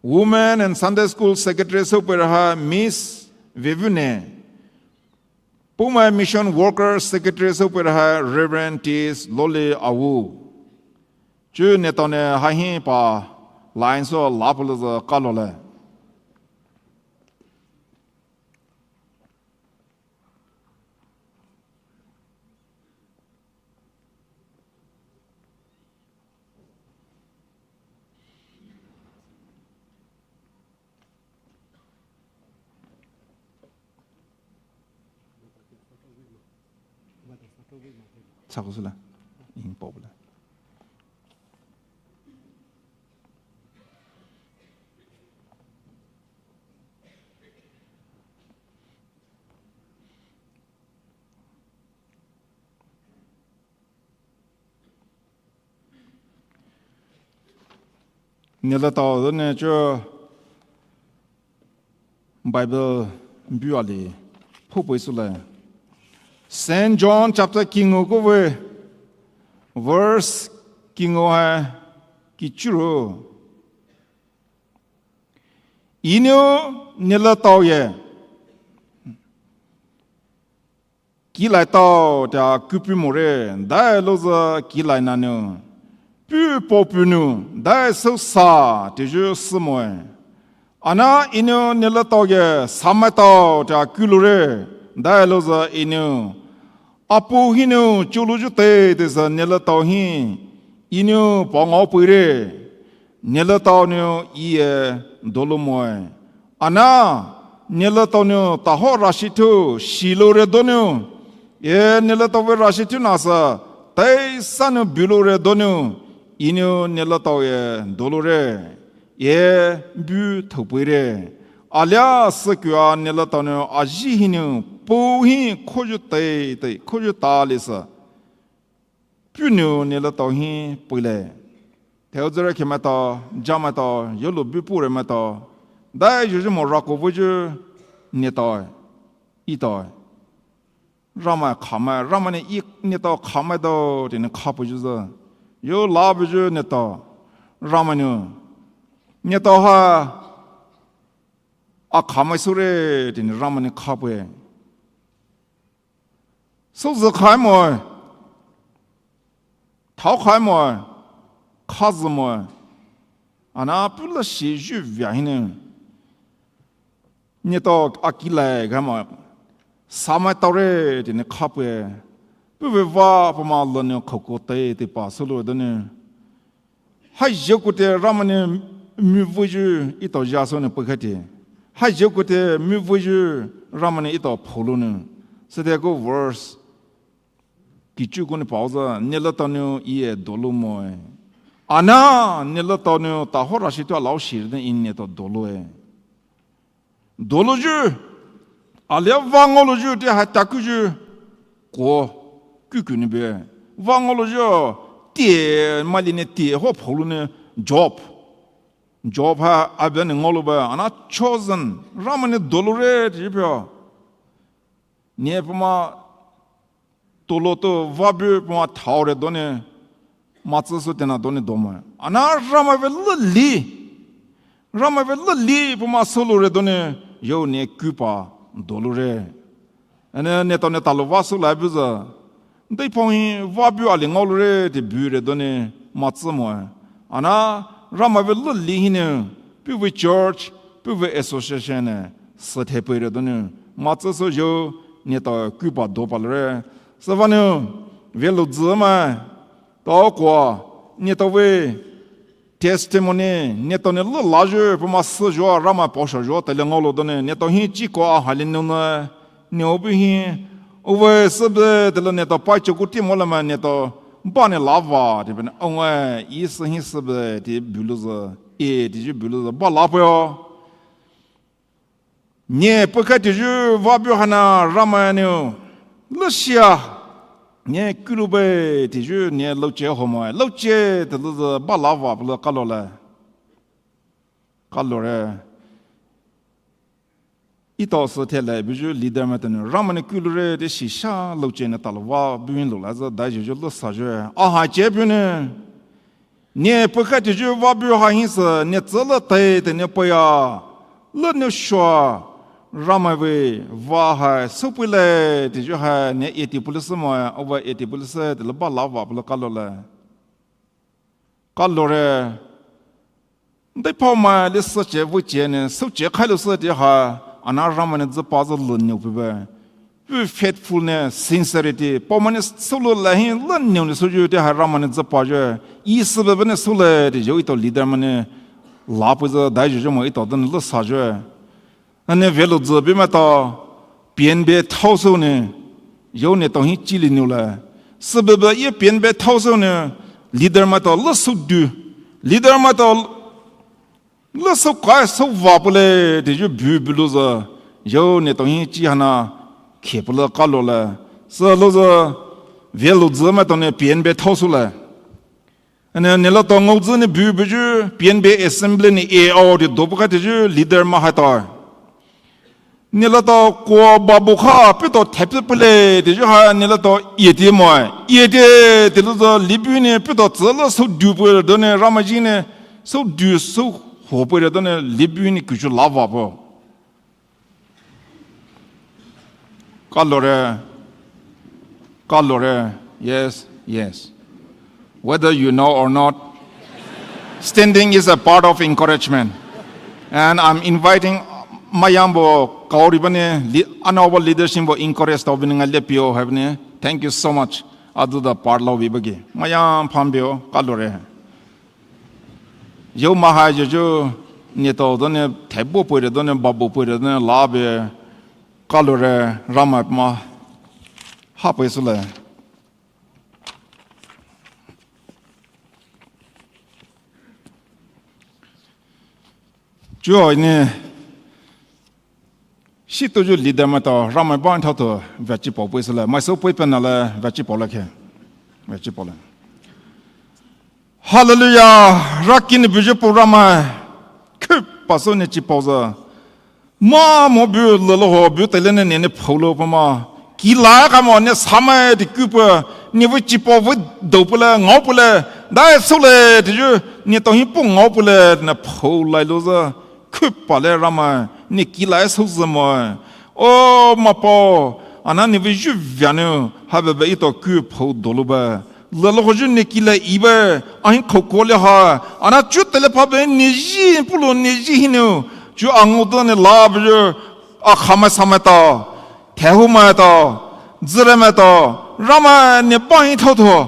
Women and Sunday School Secretary so pura ha Miss Vevune. Poumai Mission Worker Secretary so pura ha Reverend T S Loli Awu. Chu ne tao ne ha hi pa line so la pula za kalo le. Sako sula. Ing pop la. Neletao ne chu Bible bu ali phu pui sule. Saint John chapter kingu ko ve verse kingu hai kichuru. Inou neletao ye. Kilai tao tea kupu more, dai louzü kilai nanou. Pu po pu nou, dai sou sa, teju sümoe. Ana inou neletao ye, samai tao tea kulure, dai louzü inou. Apu hinou, chulu ju te, tesa neletao hi, inou pa ngao puire. Neletao nou iye dolo moe. Ana, neletao nou taho rashi thu, shilo re donou. Ye neletao ve rashi thu nasa, taisa nou bulo re donou. Inou neletao ye dolo re. Ye bu thopui re. Alia sekua neletao nou aji hinou, po hi khoju tei tei, khoju ta lisa. Punou neletao hi puile. Thao züre khe maitao, ja maitao, yolo bupu re maitao. Dai juju mo rako vuju, neletao, etao. Ramai khamai, Ramai ne i neletao khamai dou, tini khapu juza. Yo la buju neletao, Ramai nu. Neletao ha, a khamai sure, tini Ramai ne khapu e. Souzü khai mo, thao khai mo, khazü mo, ana pula shi ju via hine. Neletao a kilai khai mo, samai taore, tini khapu e. Puve va pama lane khoko tai te pa solo dane. Haizhou koute Ramai ne muvuju etao ja sou ne pekhaite. Haizhou koute muvuju Ramai ne etao phoulou ne. Sede ko verse kichu ko ne paoza, neletao nou i e dolo moe. Ana, neletao nou taho rashi tua lao shire den i neletao dolo e. Doloyu, alia va ngaoloyu, te ha takuyu, ko, kuku ni be. Va ngaoloyu, te, mali ne te, ho phoulou ne, Job. Job ha, abia ne ngaolou ba, ana chosen, Ramai ne dolo re, te pia. Ne pama, tolo to vabu pama thao re done, matsü sou tena done doma. Ana Ramai ve lili. Ramai ve lili pama solo re done, yo ne kupa dolo re. Ane neletao ne talo va sou la buza. Ndai pong hi vabu ali ngaolo re te bu re done, matsü mo. Ana Ramai ve lili hine, puve church, puve association ne, sü the pui re done, matsü sou yo, neletao kupa dopa lo re. Sü vane, ve lo zü mai, tao kwa, neletao ve, testimony, neletao ne lo la ju, pama sü ju, Ramai paosha ju, tele ngaolo done, neletao hi chi kwa hali nu ne, ne obi hi, uwe sebe, tele neletao pai choku ti mo la ma neletao, ba ne la va, te bene, uwe, i sü hi sebe, te bulu zü, e, te ju bulu zü, ba la po yo. Ne pekha teju vabu hana Ramai nou. Lusia. Ne kulubai teju ne louche homai. Louche te luza balava pula kalo le. Kalo re. Etao sü thele buju leader maitao nou Ramai nou kulu re te shisha louche nou talo vabu hin lou la za dai juju lusa ju. Aha che bu ne. Ne pekha teju vabu ha hinsü ne tsü le tai te ne paya le ne shua Ramai ve va ha soupui le teju ha ne eti police mo ova eti police te le balava pula kalo le. Kalo re. Ndai pao mai le sü che vu che ne sou che khai lo sü te ha ana Ramai nou zü pa zü le ne pu be. Pu faithfulness, sincerity. Pao mai nou sou le la hin le ne ne sou ju te ha Ramai nou zü pa ju. I sü be be nou sou le te ju etao leader mai nou la pu zü dai ju ju mo etao de nou le sa ju. Ana ve lo zü be maitao P N B thao sou nou. Ju nou tao hin chi le nou le. Sü be be ye P N B thao sou nou. Leader maitao le sou du. Leader maitao le sou kai sou va pule te ju bu bu lo zü. Ju nou tao hin chi hana khe pule kalo le. Sü lo zü ve lo zü maitao nou P N B thao sou le. Ana nou le tao ngao zü nou bu bu ju P N B assembly nou e ao te do pekha teju leader mai ha tao. Nou le tao ko babu kha putao thepu pule teju ha nou le tao ye te mo. Ye te te lo zü libu nou putao tsü le sou du pule do nou Ramai ji nou sou du sou ho pule do nou libu nou kuchu lava po. Kalo re. Kalo re. Yes, yes. Whether you know or not, standing is a part of encouragement. And I'm inviting mayambo kaori bane, le-, anao bo leadership bo encourage tao bine nga lepio ha bine. Thank you so much. Adu da part lo bi bagi. Mayam phambio, kalo re. Ju mai ha ju ju nou tao do nou thebo pui re do nou babu pui re do nou la be kalo re Ramai mai ha pui sou le. Ju ne Shi tuju leader maitao Ramai ban thao tu veachi pao pui sou le, mai sou pui pena le veachi pao le khe. Veachi pao le. Hallelujah. Raki ne buyu pao Ramai. Khupa sou ne chipao zü. Ma mo bu lülo ho bu tele ne ne ne pao lo pama. Kila ka mo ne samai de kupa. Ne vei chipao vei dou pele, ngao pele. Dai sou le de ju. Ne to hi pu ngao pele ne pao lai lo zü. Khupa le Ramai. Ne kila sou zü mo. O Mapao. Ana ne vei ju via ne. Ha be be ito ku pao dolo be. Lülo ho ju ne kila ibe, ahi khouko le ha. Ana chu tele pha be ne ji pulo ne ji hinu. Chu angu do ne la be ju. Akhamai samai ta. Thehu mai ta. Zire mai ta. Ramai ne ba hi thao thao.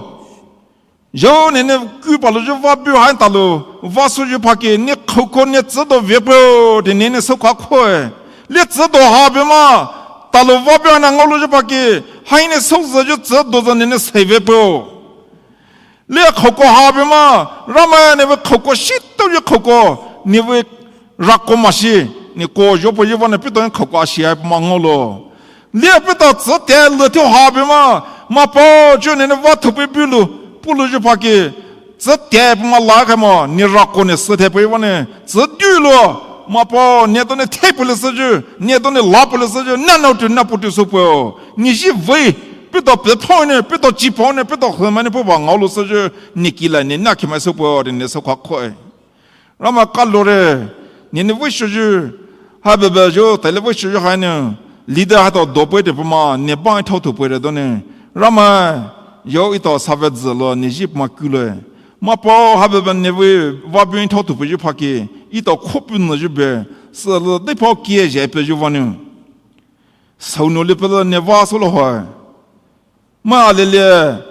Yo ne ne ku palo ju va bu ha ta lo. Va sou ju pha ke ne khouko ne tsi do ve po. De ne ne sou kha khoe. Le tsi do ha be ma. Ta lo va bu na ngao lo ju pha ke. Hai ne sou zü ju tsi do zü ne ne sei ve po. Le khouko ha be ma, Ramai ne vei khouko shi to ye khouko, ne vei rako ma shi, ne ko yo po ye va ne pito khouko a shi ai ma ngao lo. Le pito tsi te le to ha be ma, Mapao ju ne ne va to pe bu lo, pu lo ju pha ke, tsi te ma la ka ma, ne rako ne se te pe va ne, tsi du lo, Mapao, ne to ne te pe le se ju, ne to ne la pe le se ju, na no tu na pu tu so po, ne ji vei, Pito pe pao ne, pito chipao ne, pito hema ne, pito ba ngao lo se ju, ne kila ne na khe mai sou po de ne sou kha khoe. Ramai kalo re, ne ne vei sou ju, ha be be ju, tele vei sou ju ha ne, leader ha to do pe de pama, ne ba thao to pe de do ne. Ramai, yo ito sa ve zü lo, ne ji pama ku lo. Mapao ha be be ne vei, va bu thao to pe ju pha ke, ito kho pu ne ju be, se lo de pao kie je pe ju va ne. Sou no le pe ne va sou lo ho. Ma le le.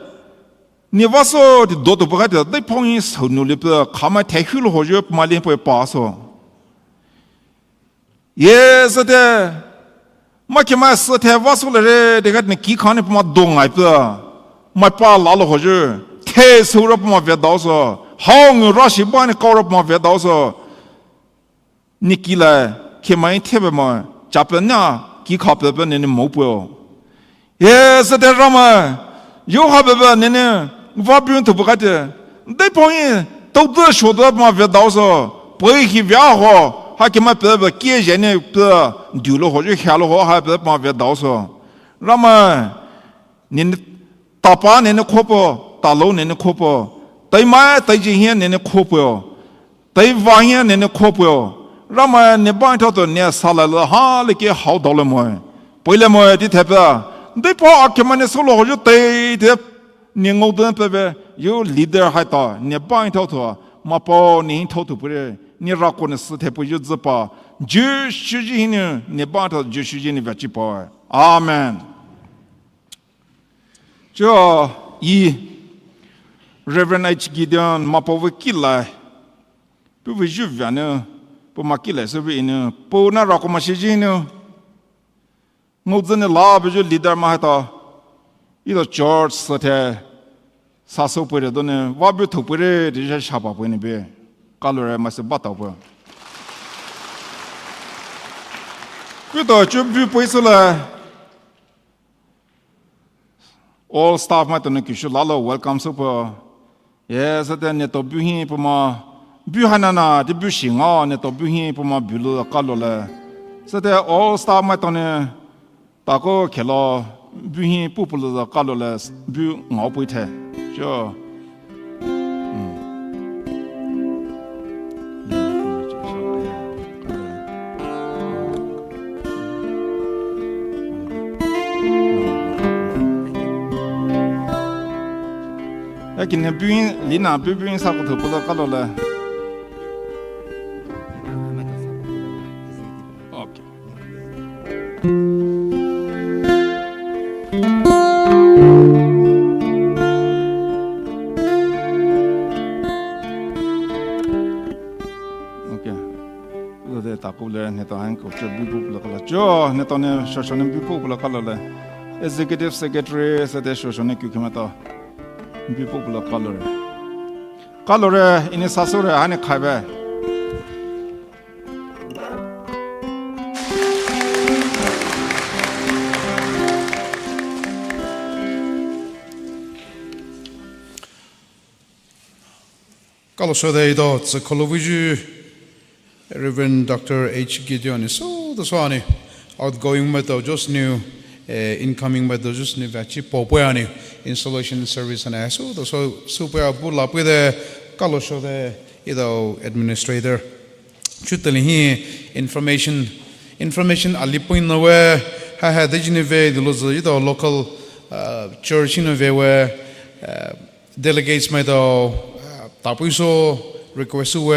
Ne va sou ti do to pa ka ti dai pao yin sou no le pe kha ma thai hu lo ho ju ma le pe pa sou. Ye se te. Ma ke ma se te va sou le re de ka ne ki kha ne pa ma do ngai pe. Ma pa la lo ho ju. Te sou ra pa ma ve dao sou. Hao ngu ra shi ba ne kau ra pa ma ve dao sou. Ni ki lai, khe mai the be mai, cha pe na, ki kha pe pe ne ne mo puo. Ye se te ra mai, yo ha be be ne ne, va bu tu bu ka te, de pong yi, to de sho de ma ve dao so, poi hi via ho, ha ke mai pe be kie je ne pe, du lo ho, yo ha lo ho, ha pe ma ve dao so. Ra mai, ne ne, tapa ne ne kho po, talo ne ne kho po, tai mai, tai ji hie ne ne kho po. Tai va hie ne ne kho puo. Ra mai ne bai thao to ne sa la le ha le ke hao dao le mo. Poi le mo ti the pe. Dei pa a ke mai ne so lo ho yo tai te. Ne ngou de pe be. Yo leader hai ta. Ne bai thao to. Ma pa ne thao to pure. Ne ra ko ne se the pu yo zi pa. Jisu ji ne. Ne bai thao Jisu ji ne va chi pa. Amen. Cho yi Reverend H Gideon ma pa ve ki lai. Pu ve ju via ne, pu ma ki lai se ve ne, pu na ra ko ma shi ji ne. Ngou zi ne la ve ju leader ma hai ta. Ito church se the, sa so pure do ne, va bu tho pure, de ja sha pa pure ne be. Ka lo re ma se ba ta pure. Ku to chu bu pui so la. All staff mai to ne kishu lalo welcome so po. Ye, se te ne to bu hi pu ma, bu ha na na, te bu shi nga, ne to bu hi pu ma bu lo ka lo le. Se te all staff mai to ne, ta ko khe lo, bu hi pu pu lo ka lo le, bu ngao pui the. Sure. Ya kine buin, lina bu buin sa ko tho ko ka lo le. Okay. Okay. Lo de ta ko le ne ta han ko che bu bu lo ka la. Jo, ne ta ne sho sho ne bu bu lo ka la le. Executive Secretary se de sho sho ne ku ke ma ta. Bu bu lo ka lo re. Ka lo re, ini sa so re, ha ne khai be. Losho de ido tsü kolovuju Reverend Doctor H Gideon ni so the so ani outgoing maitao just new, eh, incoming maitao just new vachi popo ani installation service ani so the so super abu lapui de kalosho de ido administrator. Chuteli hi information, information ali point na we ha ha de jini ve de lo zi ido local, uh, church ni ve we, uh, delegates maitao, uh, tapui so request we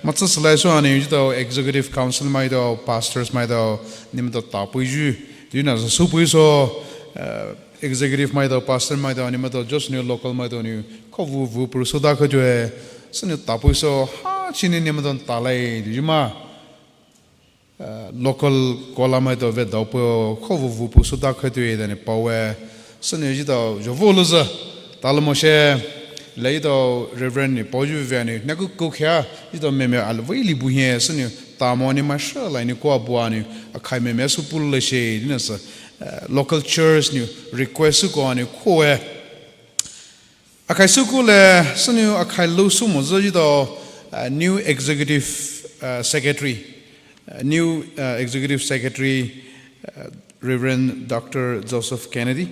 matsü sülai so ani ido executive council maitao pastors maitao ni maitao tapui ju. Do you know so pui so, uh, executive maitao pastor maitao ni maitao just new local maitao ni kovu vu pur so da kho jue so ni tapui so ha chini ni maitao talai do you ma. Uh, local kola maitao ve dao po kovu vu pu so da kho tui de ni pao we so ni ido jovu lo zi talo mo she le ido Reverend ni pao ju ve ni na ku ku kha ido meme al ve li bu he so ni tamo ni ma sha lai ni ko abu ani akhai meme so pu le she ni na sa, uh, local church ni request ko ani ko we. Akhai suku le so ni akhai lo so mo zi ido, uh, new executive, uh, secretary, uh, new, uh, executive secretary, uh, Reverend Doctor Joseph Kennedy.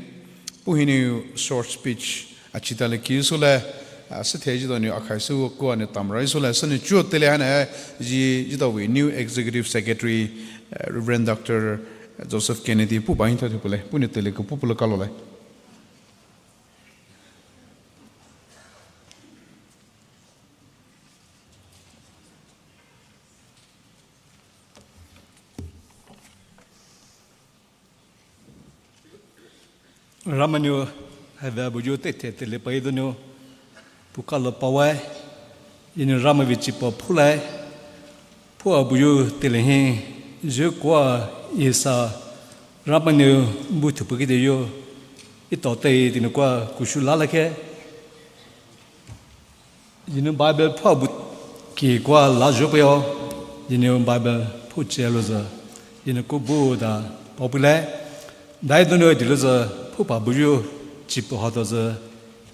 Pu hi ni short speech achita le ki so le, uh, se the ido ni akhai suku ani tamrai so le so ni chuo tele hana ji ido we new executive secretary, uh, Reverend Doctor Joseph Kennedy pu ba hin tha pu le pu ni tele ko pu pu le kalo le. Ramai nou, hai ve buyu te te te le pai do nou, pu kalo pao wai, inu Ramai vichi pao phu lai, pu a buyu te le hin, zhe kua isa, Ramai nou bu tu pu ki de yo, i tao te te nou kua kushu la la ke. Inu Bible pha bu ki kua la zho pe yo. Inu Bible phu che lo za. Inu ku bu da pao pu le. Dai donu di lo za phu pa buyu chi pu ha to za.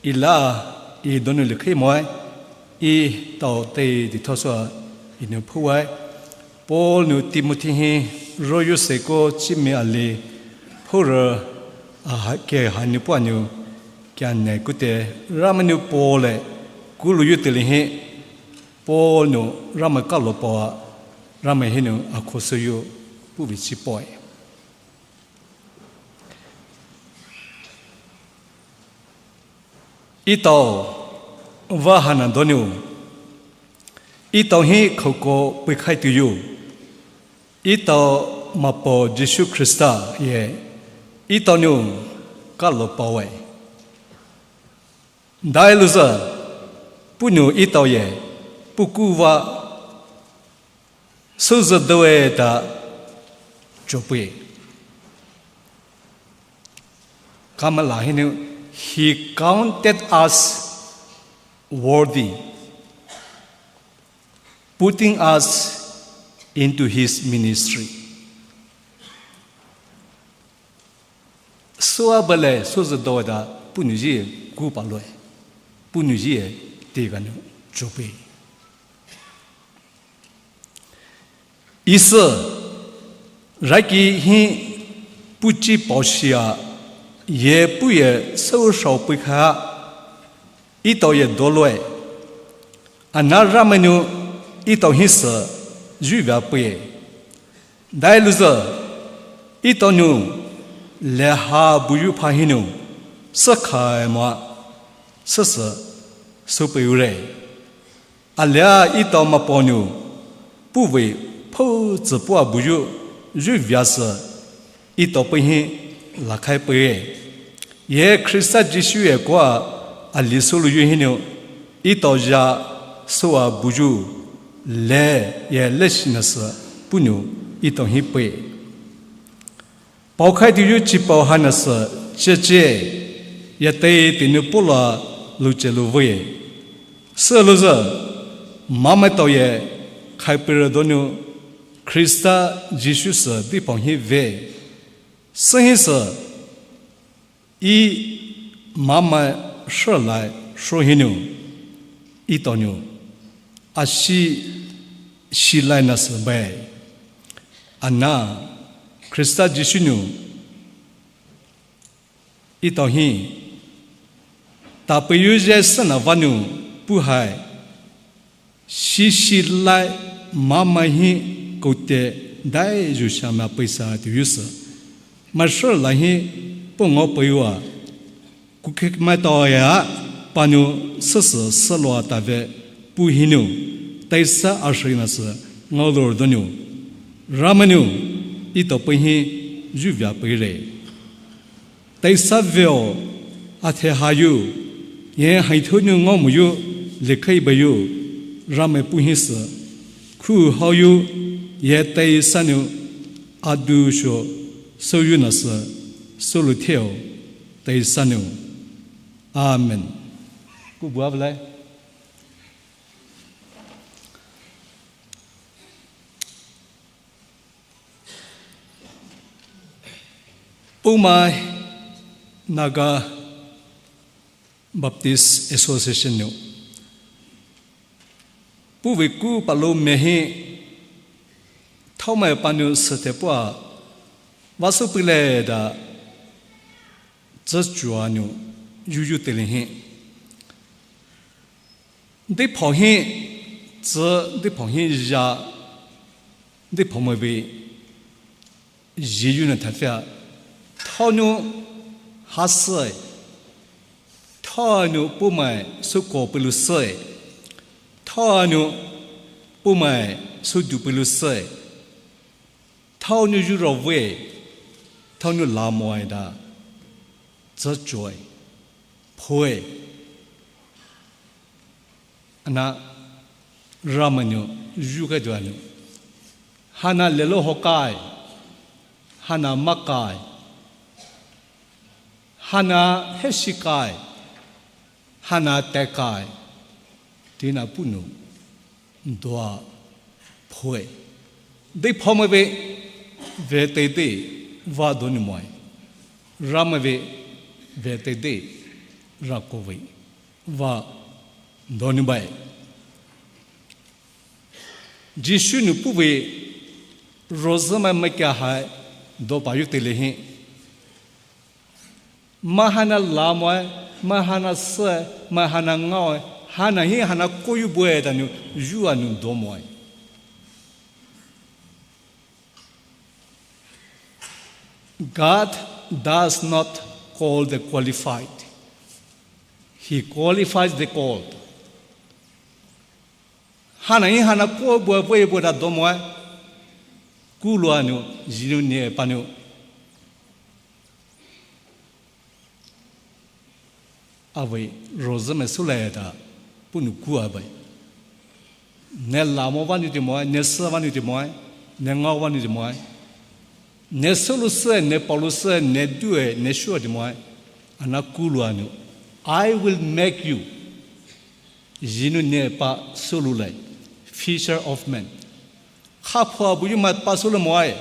I la i donu le khe mo ai. I tao te di tho so inu phu wai. Paul nou Timothy hi royu seko chimi ali phura a ha ke ha nou pua nou kia ne kute Ramai nou Paul le kulu yu te le hi Paul nou Ramai kalo pao a Ramai hi nou a khoso yu pu vichi pao e. I tao va ha na do nou. I tao hi khou ko pui khai tu yu. I tao Mapao Jisu Khrista ye. I tao nou kalo pao wai. Dai lo za pu nou i tao ye. Pu ku va. Su za do e ta cho pui. Kamala hi nou, he counted us worthy, putting us into his ministry. Sua bale, sua za do da, pu nou ji ku pa lo e, pu nou ji e, te ga nou cho pui. Isa, raki hi pu chi pao shia, ye pu ye sau shao pui kha, i tao ye do lo e. Ana Ramai nou i tao hi sa, yu via pui e. Dai lo za, i tao nou, le ha buyu pha hi nou, sa kha e ma, sa sa, su pui u re. Alia i tao Mapao nou, pu vei pho tsi pu a buyu, yu via sa, i tao pui hi, la khai pui e. Ye Khrista Jisu ye kua, ali su lu yu hi nou, i tao ya su a buyu, le ye le shi na sa, pu nou, i tao hi pui e. Pao khai tu yu chi pao ha na sa, che che, ya te te nou pu la lu che lu vei. Sa lo za, Mamai tao ye, khai pui ra do nou, Khrista Jisu sa di pao hi ve. Sa hi sa, i Mamai sha lai sho hi nou, i tao nou, ashi shilai nasü bai. Ana Khrista Jisu nou etao hi tapeiyu zhe süna vanou puhai shishilai mamai hi koute dai zhusha ma peisa tiyu sü. Maisü la hi pungao peiwa kukhe maitao ya panou süsü süloa tave pu hinou teisa ashina sü ngaolor donou. Ramai nou etao pei hi zhuvea peire. Teisa veo athe hayu ye haithou nou ngaomoyu lekhei baiyu Ramai pu hi sü khu haoyu ye teisa nou adu sho souyu nasü soulou theo teisa nou. Amen. Ku bua belai. Poumai Naga Baptist Association nou puhvei ku palou mehi thaomai panou süthepua vaso pile da züchua nou yuyu tele hi. Deiphao hi zü deiphao hi ya deiphao mai vei zhiyu nou thafia thaonou hasü thaonou poumai suko pelu sü thaonou poumai sudu pelu sü thaonou yuro vei thaonou lamoai da züchoi phoi. Ana Ramai nou yukhai duanou hana lelo hokai hana makai hana heshikai hana tekai tina punou dua phoi. Deiphao mai vei veteitei va donou moai. Ramai vei veteitei rako vei va donou bai. Jisu nou puhvei rozümai maikya hai dopayu tele hi. Mai hana lamoai, mai hana süe, mai hana ngaoe, hana hi hana koyu bue danou yua nou domoai. God does not call the qualified. He qualifies the called. Hana hi hana ko bue bue bue da domoai. Kuloa nou zhinou ne panou avei rozümai soulai da punou kua bai. Ne lamo vanou timoai, ne sü vanou timoai, ne ngao vanou timoai, ne soulou süe, ne paolou süe, ne due, ne shua timoai. Ana kuloa nou, I will make you. Zhinou ne pa souloulai, fisher of men. Khaphua buyu mai pa soulou moai.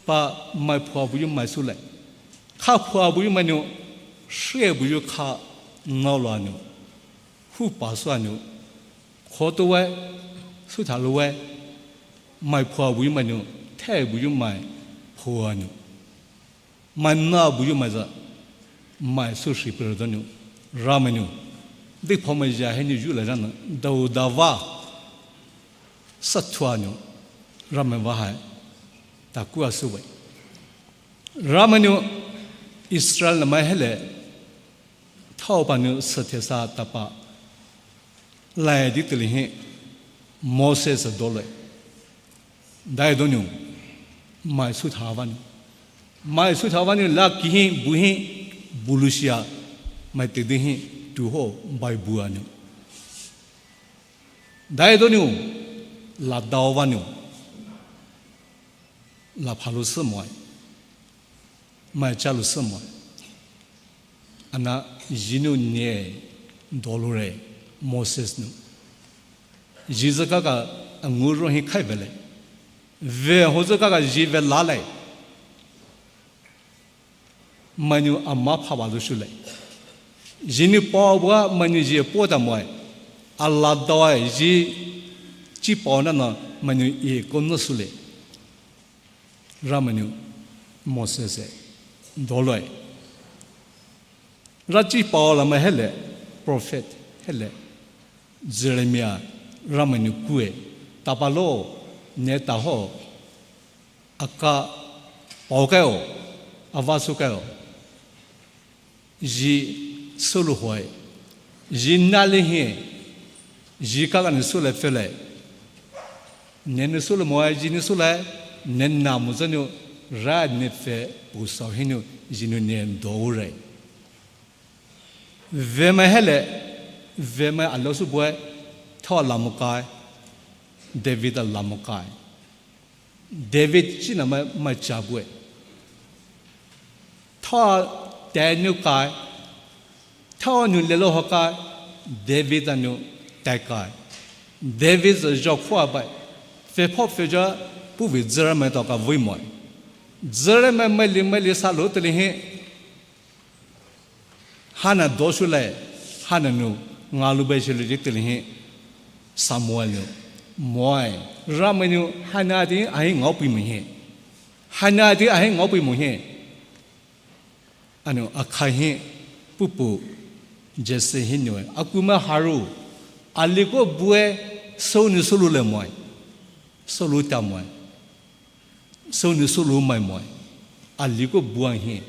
Pa mai phua buyu mai soulai. Khaphua buyu mai nou shie buyu kha ngaoloa nou. Hu pa sua nou. Khotowe, suthalouwe. Mai phua buyu mai nou, the buyu mai phua nou. Mai na buyu mai za, mai sushi pere donou, Ramai nou. Deiphao mai zha hinou yulai zhanou, dao dava. Sathua nou, Ramai vahai, takua süwe. Ramai nou, Israel namai hele, thao panou süthesa tapa. Lai di tele hi, Moses dolai. Dai donou, mai sutha vanou. Mai sutha vanou la kihi, buhi, bulusia, mai tedi hi, tuho, bai bua nou. Dai donou, la dao vanou. La phalou sü moai. Mai chalou sü moai. Ana zhinou ne doloure Moses nou. Zhi zü kaka angu rohi khai vele. Ve ho zü kaka zhi ve lalai. Mainou ama phaba lushulai. Zhinou paobua mainou zhi po ta moai. Ala daoe ji chipao nana mainou e kono sule. Ramai nou Moses e doloe. Ra chipao lamai hele, prophet hele, Jeremiah Ramai nou kue, tapalo, ne taho, aka, paokaio, avasukaio. Ji soulou hoe, ji nali hie, ji kaka nou soulai pfele. Ne nou soulou moe, ji nou soulai, ne namu zha nou, ra ne pfü pusao hinou, ji nou ne doure. Vemai hele, vemai alao sü bue, thao lamokai, David a lamokai. David chinamai mai cha bue. Thao tei nou kai, thao nou lelo hokai, David a nou tei kai. David zha khua bai, pfü pho pfü ja, puhvei Jeremiah tao ka vui moe. Jeremiah maili maili salou tele hi, Hana dosulai, hana nou, ngalou bai shilou ji tele hi, Samuel nou, moe, Ramai nou, hana di ahi ngaopei mo hi. Hana di ahi ngaopei mo hi. Anou, akhai hi, pupu, Jesse hinou, akumai haru, aliko bue, sou nou soulou le moe. Soulou ta moe. Sou nou soulou mai moe. Aliko bua hi.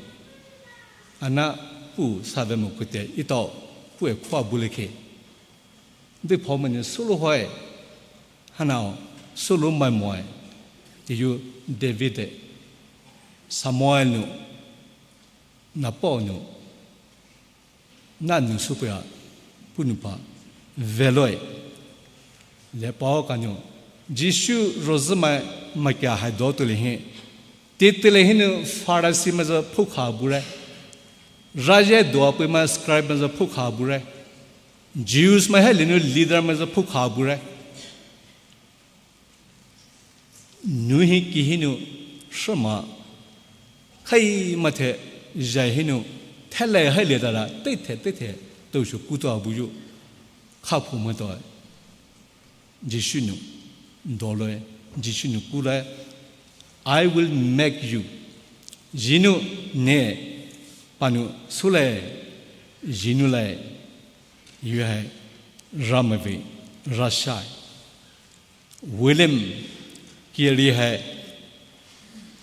Ana pu save mo kute ito pu e khua buleke. Deiphao mai nou soulou hoe. Hanao soulou mai moe. Iyu David e. Samuel nou. Napao nou. Na nou soupea puhnou pa veloe. Le pao kanou Jisu rozümai makia hai do tele hi. Te tele hinou Pharisee mai zha phukha bure. Raje doa pui mai scribe mai zha phukha bure. Jews mai hai le nou leader mai zha phukha bure. Nou hi ki hinou, shema, khai mathe, jai hinou, thelai hai le dala, teithe, teithe, tousho kuto abuyu, khaphu mato, Jisu nou, doloe, Jisu nou kulae, I will make you, ji nou, ne, panou, soulae, ji nou lae, yu hai, Ramai vei, rashai. William Carey hai,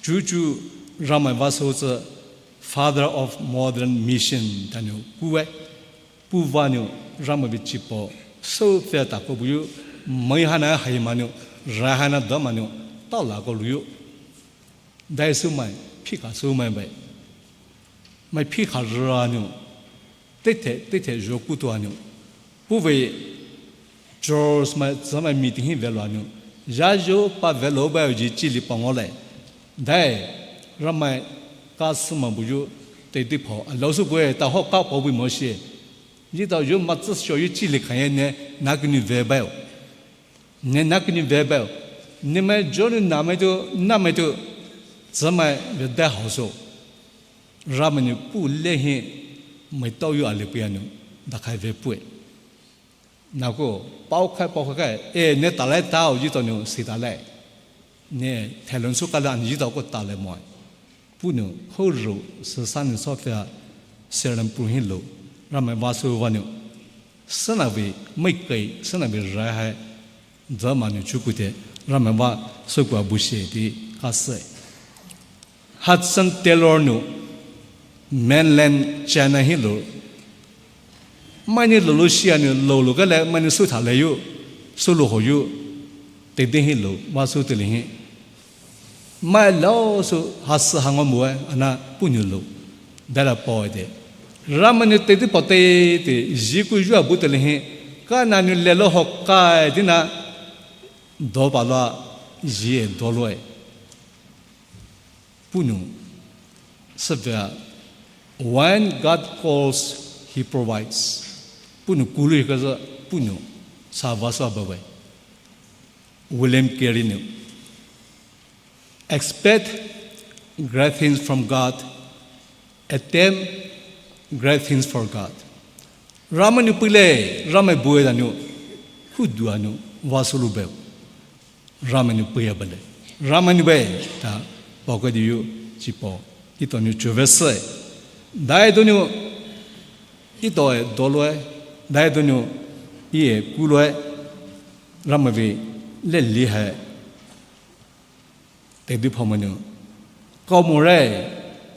chuchu Ramai vasou tsü father of modern mission tanou kue, puvanou Ramai vei chipao, sou pfü ta ko buyu, mai hana hai manou, ra hana da manou, tala ko luyu. Dai sou mai, phika sou mai bai. Mai phika ra nou. Teithe, teithe jo kuto anou. Puhvei George mai, zha mai meeting hi velo anou. Ja jo pa velo bai ji chili pa ngole. Dai, Ramai ka suma buyu, te deiphao. Alao sü bue, ta ho ka pao bui mo shie. Ji tao jo ma tsü sho yu chili kanye ne, na kini ve bai o. Ne na kini ve bai o. Ne mai jo nou na mai tu, na mai tu. Zha mai ve dai hao so. Ramai nou pu le hi mai tao yu ale pui anou, dakhai ve pue. Nako, pao khai pao khai, e, ne talai tao ji tao nou si talai. Ne, thailon su kala anou ji tao ko talai moe. Punou, ho ro, se sa nou so fea, selam pu hi lo, Ramai vasou vanou. Sena vei, mai kai, sena vei rai hai, zha manou chukute, Ramai vasou kua bushie di, kase. Hudson Taylor nou mainland China hi lo. Maini lolo shia nou lolo kale maini sutha le yu, sulu ho yu, te de hi lo, wa su te le hi. Mai lo su ha su ha ngo mu e, ana pu nou lo. Dala po e de. Ramai nou te de po te te, ji ku yu a bu te le hi. Ka na nou le lo ho kai di na, do pa lo a, ji e do lo e. Punou, sevea, when God calls, He provides. Punou kulu hikaza, punou, sava sava bai. William Carey nou. Expect great things from God. Attempt great things for God. Ramai nou pui le, Ramai bue da nou. puh dua nou vah sü lou baie. Ramai nou pei-a bailai. Ramai nou baie ta paoka diyu chi pao. Etao nou chuo ve sü. Dai donou etao-e doloue. Dai donou eye kuloue. Ramai vei leli hai. Teidei phaomai nou kaomoe re,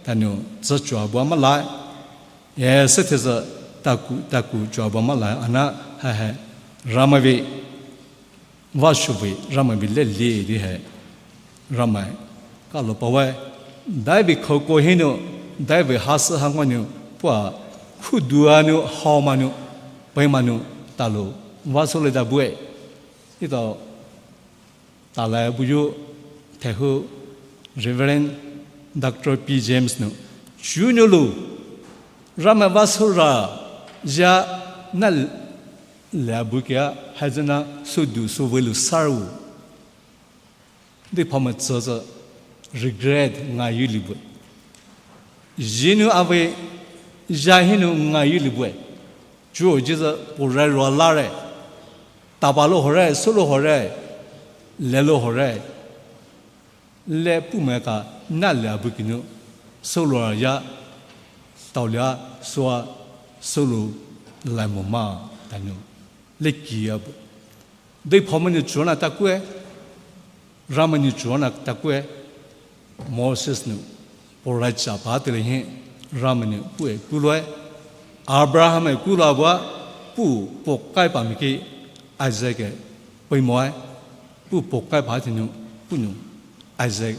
tanou tsü chuo bua mailai. E süthai sü taku taku chuo bua mailai, ana haihai Ramai vei vah sü vei, Ramai vei leli di hai. Ramai kalo paowe. Dai vei khouko hinou, dai vei hasü hangaonou pua, khudua nou, haomai nou, peimai nou, talou vah sü lei da bue. Etao talai buyu thaihu Reverend Doctor P James nou, chuo nou lou Ramai vah sü ra zha na lei bukia haizü na südu süvei lou saru. Dei phaomai tsütsü regret ngaoyu li bue. Zhinou avei zha hinou ngaoyu li bue. Chuo jizü purai rua lare. Tapa lou hore, sülou hore, lelou hore. Le pumai ka na lei abu kinou, sülou ya, taolia, sua, sülou, lai mo ma, tanou, le kia bu. Dei phaomai nou chuo na takue, Ramai nou chuo na takue, Moses nou, purai cha pa tele hi, Ramai nou pue kuloue, Abraham e kuloua bua, pu, puh kai pa miki, Isaac e, peimoe, pu puh kai pa tinou, puhnou, Isaac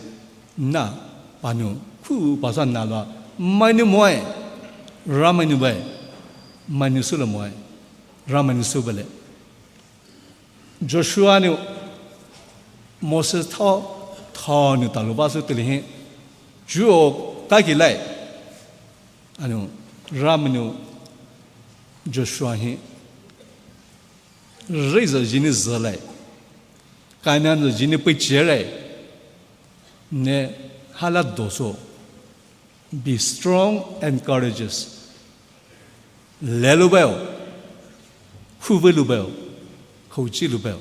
na, panou, khu pasa na lua, mainou moe, Ramai nou baie, mainou sülou moe, Ramai nou sü bailai. Joshua nou, Moses thao, thao nou talou vah sü tele hi, chuo kaikilai, anou, Ramai nou, Joshua hi, Reizü zhinou zülai. Kanan zü zhinou peichie rai. Ne hala doso. Be strong and courageous. Lelou baio. Khuvei lou baio. Khouchi lou baio.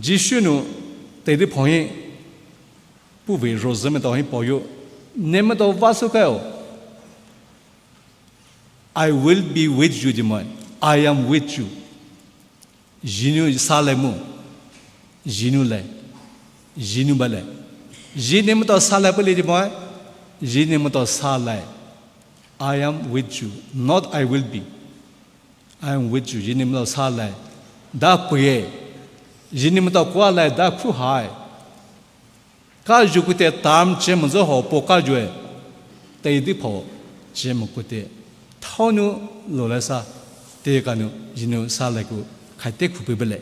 Jisu nou teidei phao hi puhvei rozümaitao hi paoyu. Nemaitao vah sü kaio. I will be with you, di moe. I am with you. Zhinou salai mo. Zhinou lai. Zhinou balai. Zhi nemaitao salai pele di moe. Zhi nemaitao salai. I am with you. Not I will be. I am with you. Zhi nemaitao salai. Da puye. Zhi nemaitao kualai. Da khuhai. Kayu kute tam chemazü ho po kayu e, teidei phao chema kute, thaonou loulaisa, teikanou zhinou salai ku, khaite khupei bele.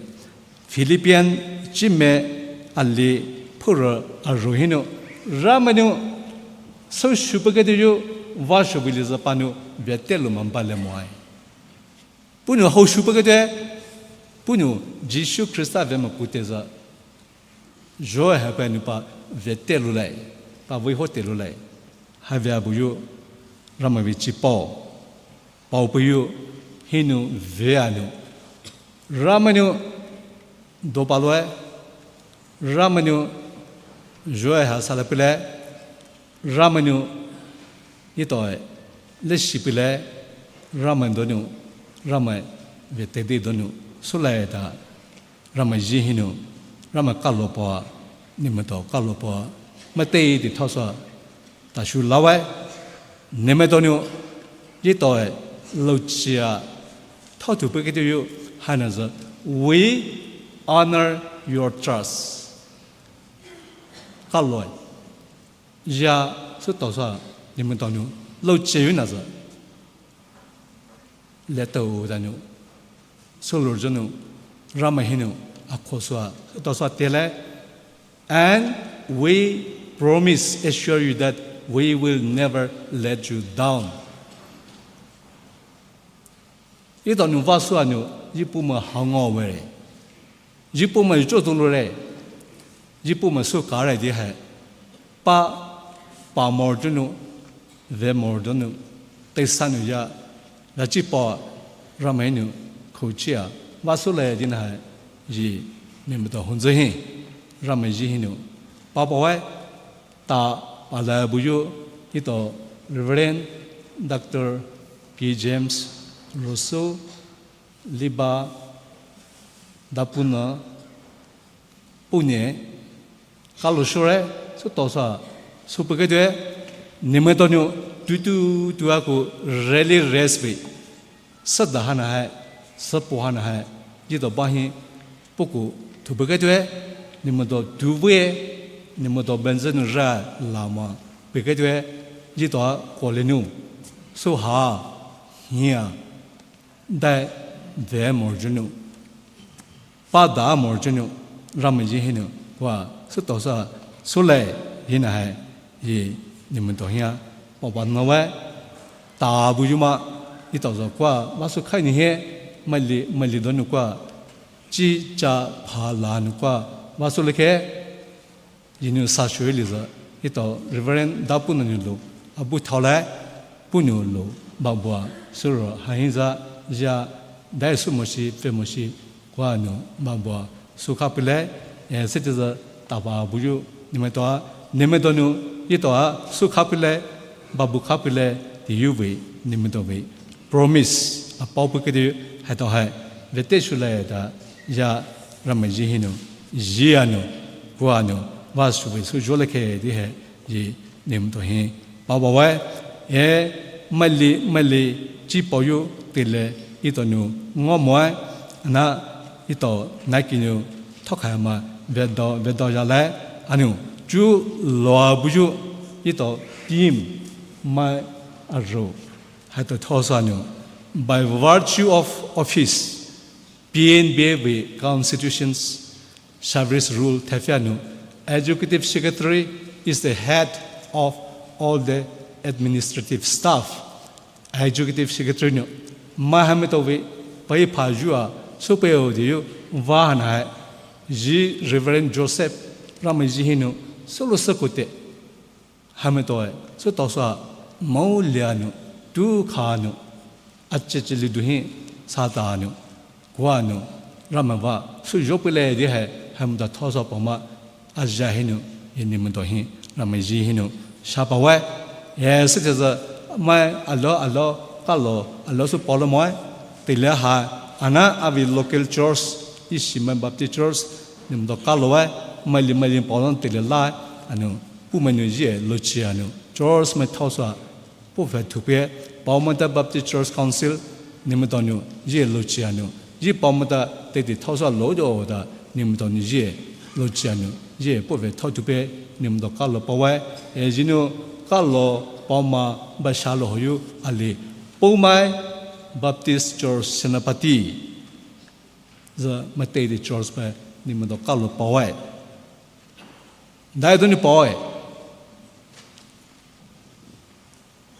Philippian chime ali phura aru hinou, Ramai nou, sü shupa kete yu, vah shupa liza panou, vete lou mamba le moe. Puhnou hou shupa kete, puhnou Jisu Khrista vema kuteza, zho hai pa nou pa vete loulai, pa vei hote loulai. Haibüa buyu, Ramai vei chi pao. Pao peiyu, hinou vea nou. Ramai nou, dopa loe. Ramai nou, zho hai salai pele. Ramai nou, ito e, leshi pele. Ramai donou, Ramai vete di donou. Sulai ta. Ramai zhi hinou, Ramai kalo pa, nemaitao kalo pa, maitao di thaosa, tashu lawe, nemaitao nou, ito e, louchia, thaotou pekete yu, haina zü, we honor your trust. Kalo e, zhia, sü taosa, nemaitao nou, louchia yu na zü. Letao tanou, sülou zünou, Ramai hinou, akho sua, taosa tele, and we promise, assure you that we will never let you down. Ito nou vah sü anou, zhipumai hangao were. Zhipumai zho tong loure. Zhipumai sü kare di hai. Pa, pa mor donou, ve mor donou, teisa nou ya, rachi pa, Ramai nou, khouchia, vasoulai dina hai, zi, nemotou hunzü hi, Ramai zi hinou, papawe, ta, pala buyu, ito, Reverend Doctor P James Russell, Liba, Dapuna, Pune, kalo shore, sütaosa, süpuketue, nemotou nou, tutu, tua ku, rally race bi, süda hana hai, süpo hana hai, yito bahi, puku, tupuketue, nemotou tuvue, nemotou benze nou ra, lama, puketue, yito a, kole nou, süha, hia, dai, ve morjunu. Pada morjunu, Ramai zi hinou, wa, sütaosa, sülai, hina hai, yi, nemotou hia, papa nawe, ta buyuma, itaosa kwa, vasoukhaini hi, maili, maili donou kwa, chi cha phala nou kwa, vasoulakhe, Yinou sashui liza, ito Reverend Dapuna nou lo, abu thaolai, punou lo, babua, suro, hahinza, zia, dai sumoshi, femoshi, kwa nou, babua, sukha pile, e, setiza, taba buyu, nemetoa, nemetou nou, itoa, sukha pile, babu kha pile, tiyu ve, nemetou ve. Promise, apao pukedi, haitao hai, vete shulai ta, ya, Ramai zi hinou, zi anou, kua nou, va shuve su zholekhe di hai, yi, nemetou hi, papawe, e, maili, maili, chi paoyu, tile, ito nou, ngomoe, ana, ito, naki nou, thokhaima, vedo, vedo yalai, anou, chu, loa buyu, ito, team, mai, aro, Haitao thaosa nou, by virtue of office, P N B vei constitutions service rule thaiphia nou, Executive Secretary is the head of all the administrative staff. Executive Secretary nou, mai hametou vei, pai pha yua, supeo diyu, va hana hai, zi Reverend Joseph, Ramai zi hinou, solo sekote. Hametoe, sütaosa, mao lianou, tu khanou, achecheli duhi, satanou, kuanou, Ramai va, su zhopile di hai, hameta thaosa pama, aja hinou, ye nemetou hi, Ramai zi hinou, shapawe, ye setiza, mai, alo, alo, kalo, alo su paolo moe, tile ha, ana, avi local church, ishi mai Baptist church, nemetou kaloe, maili maili paolo tile la, anou, Pumai nou zi lochi anou, church mai thaosa, puve thupe, Paomata Baptist Church Council, nemetou nou zi lochi anou, zi Paomata teti thaosa lo do da, nemetou nou zi lochi anou, zi puve thao thupe, nemetou kalo pawe, e zinou kalo Paoma basha lo hoyu, ali, Pumai Baptist Church Senapati, za mateti church pa, nemetou kalo pawe. Dai doni pawe.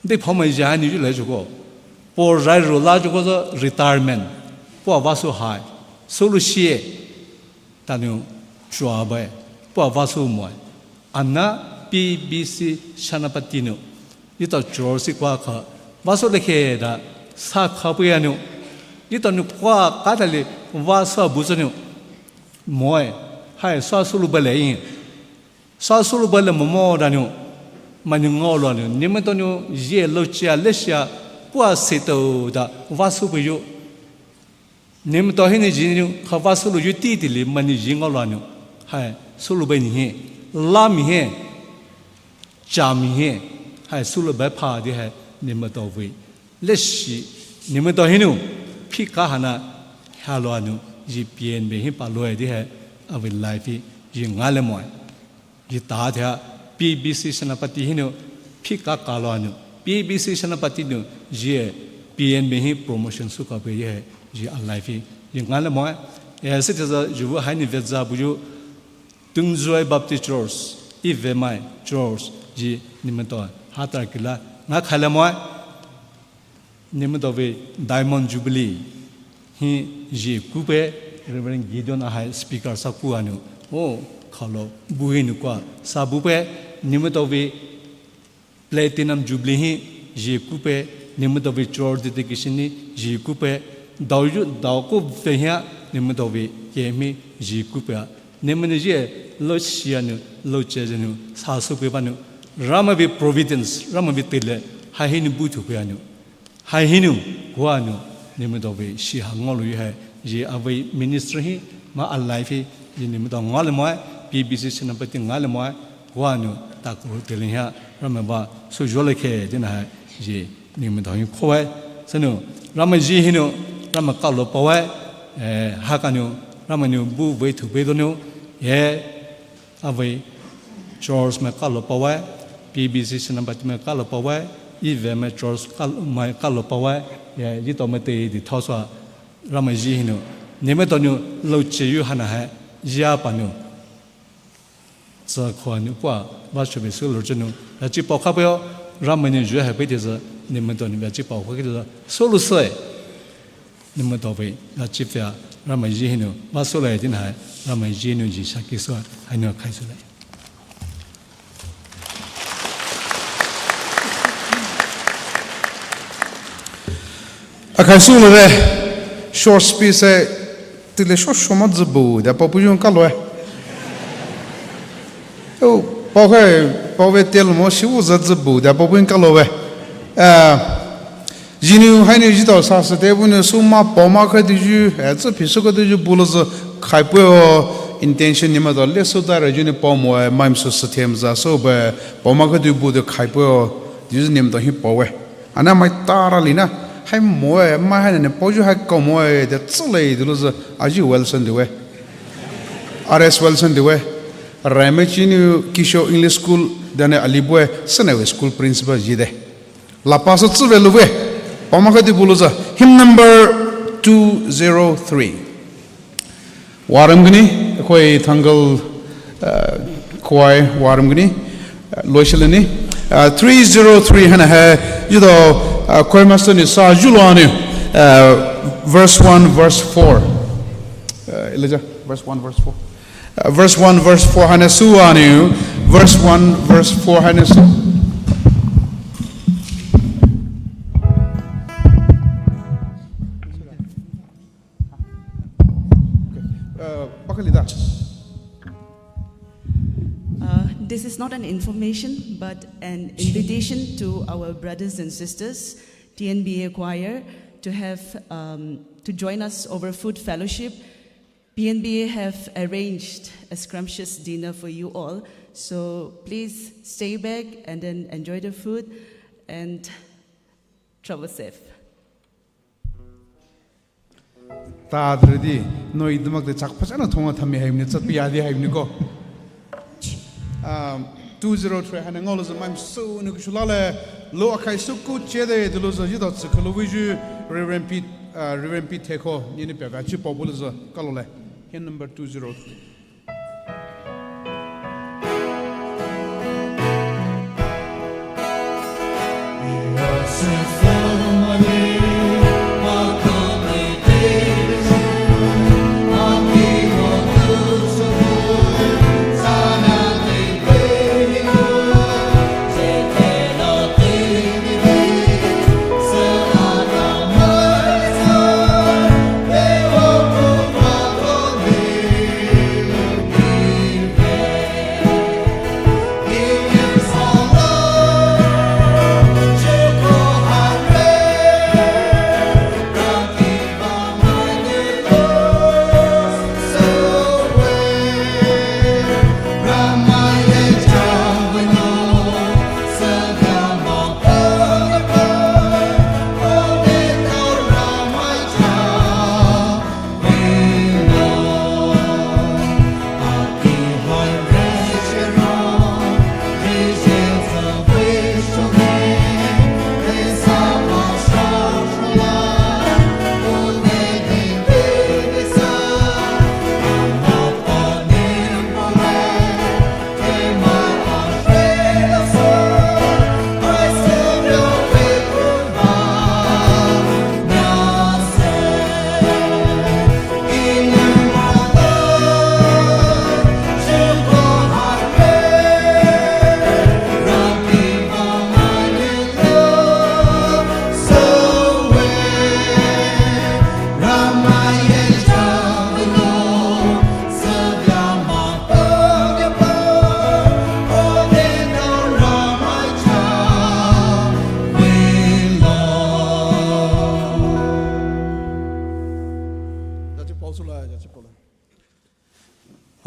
Dei phamai zha ni ju le juko. Po rai ro la juko zo retirement. Po avasu hai. Solu shie. Tanu chua bai. Po avasu moi. Ana P B C Senapati nou. Ito church si kwa kha. Vasu lekhe da. Sa kha pu ya nou. Ito nou kwa ka tali. Vasu abu zo nou. Moi. Hai sa solu bale in. Sa sulu bale momo da nou, mani ngolo nou, nemetou nou, ye lo chia le shia, kua seto da, vasu puyu. Nemetou hini ji nou, kha vasu lo yu ti ti li, mani ji ngolo nou, hai, sulu bai ni he, la mi he, cha mi he, hai, sulu bai pha di hai, nemetou vei. Le shi, nemetou hinou, phi ka hana, halo anou, ji P N B hi pa lo di hai, avi life hi, ji ngale moi. Ji ta thia P B C Senapati hinou, phi ka kalo anou, P B C Senapati nou, ji P N B hi promotion su ka pe ye, ji a life hi, ji ngale moi. E se te za, ji vu hai ni ve za bu ju, Tungzoi Baptist Church, i ve mai Church, ji nemetou, ha ta kila, nga khale moi. Nemetou vei Diamond Jubilee hi ji kupe Reverend Gideon ahai speaker sa ku anou, o khalo buhi nou kwa sa bupe nemetou vei Platinum Jubilee hi ji kupe nemetou vei church dedication ni ji kupe dao yu dao ku vei hia Neletao vei kemai zhi kupei a. Neletao nou zhi e, lou shianou, lou chezanou, sasü pei banou. Ramai vei providence, Ramai vei teile, hai hinou buthu pei anou. Hai hinou, kua nou, neletao vei shiha ngaolou hai, zhi avei ministry hi, mai alive hi, zhi neletao ngaolou mai, P B C Senapati ngaolou mai, kua nou, takuru teile hia, Ramai ba, sü zholai khe, dina hai, zhi, neletao hi khowe, sünou, Ramai zhi hinou, Ramai kalo pawe, eh, hakanou, Ramai nou bu vei thu pei donou, eh, avei, church mai kalo pawe, P B C Senapati mai kalo pawe, ive mai church kal-, mai kalo pawe, eh, zhitao mai teidei thaosü, Ramai zhi hinou, neletao nou, lou cheyu hana hai, zhia panou. Tsükhoa nou pua, ba shube sü lou chenou, ya chi pao kha peo, Ramai nou zhu hai pei tezü, neletao nou ya chi pao kha tezü, sü lou sü e. Neletao vei, ya chi pea, Ramai zhi hinou, ba sü lou e dina hai, Ramai zhi hinou zhi shaki sü, hai nou khai sü lou e. Akhai sü lou e, short speech e, teile short short ma zübu, de pao pui zhun kalo e. Oh, pao khai, pao vei teile mo shiwu zü zübu, de pao pui zhun kalo e. Eh, zhinou, hainou zhitao sasü te bunou sü ma pao ma khai deiyu, eh, tsüphi sü khai deiyu bulou zü khai pei o, intention neletao le sü dare zhinou pao mo e, mai sü sü them za sü be, pao ma khai deiyu bu de khai pei o, deiyu neletao hi pao e. Ana mai tara lina, hai mo e, mai haina ne pao zhu hai kau mo e, de tsülai deilou zü, aji Wilson de we. R S Wilson de we. Ramai chinou Kisho English School, dane ali bu e, sene we school principal zhi de. Lapa sü tsüve lou we. Pao ma khai deiyu bulou zü, hymn number two zero three. Warem gini, khoi thangal, uh, khoi warem gini, uh, loishilani, uh, three zero three hana hai, zhitao, uh, khoi master ni sa zhulou anou, uh, verse one, verse four. Uh, Elijah, verse one, verse four. Uh, verse one, verse four hana sü anou, verse one, verse four hana sü. Uh, this is not an information, but an invitation to our brothers and sisters, T N B A choir, to have, um, to join us over food fellowship. P N B A have arranged a scrumptious dinner for you all, so please stay back and then enjoy the food and travel safe. Tatridi, noi demak de chak phachana thonga thami haimni, chatpi adi haimni ko. Um, two zero three hana ngaolou zü mai sü nou kushu lale, lou akhai sü ku chede deilou zü, zhitao tsükha lou vei zhu, Reverend Pete, uh, Reverend Pete Thekho, ni ni pia pia chi pao bulou zü, kalo le, hymn number two zero three.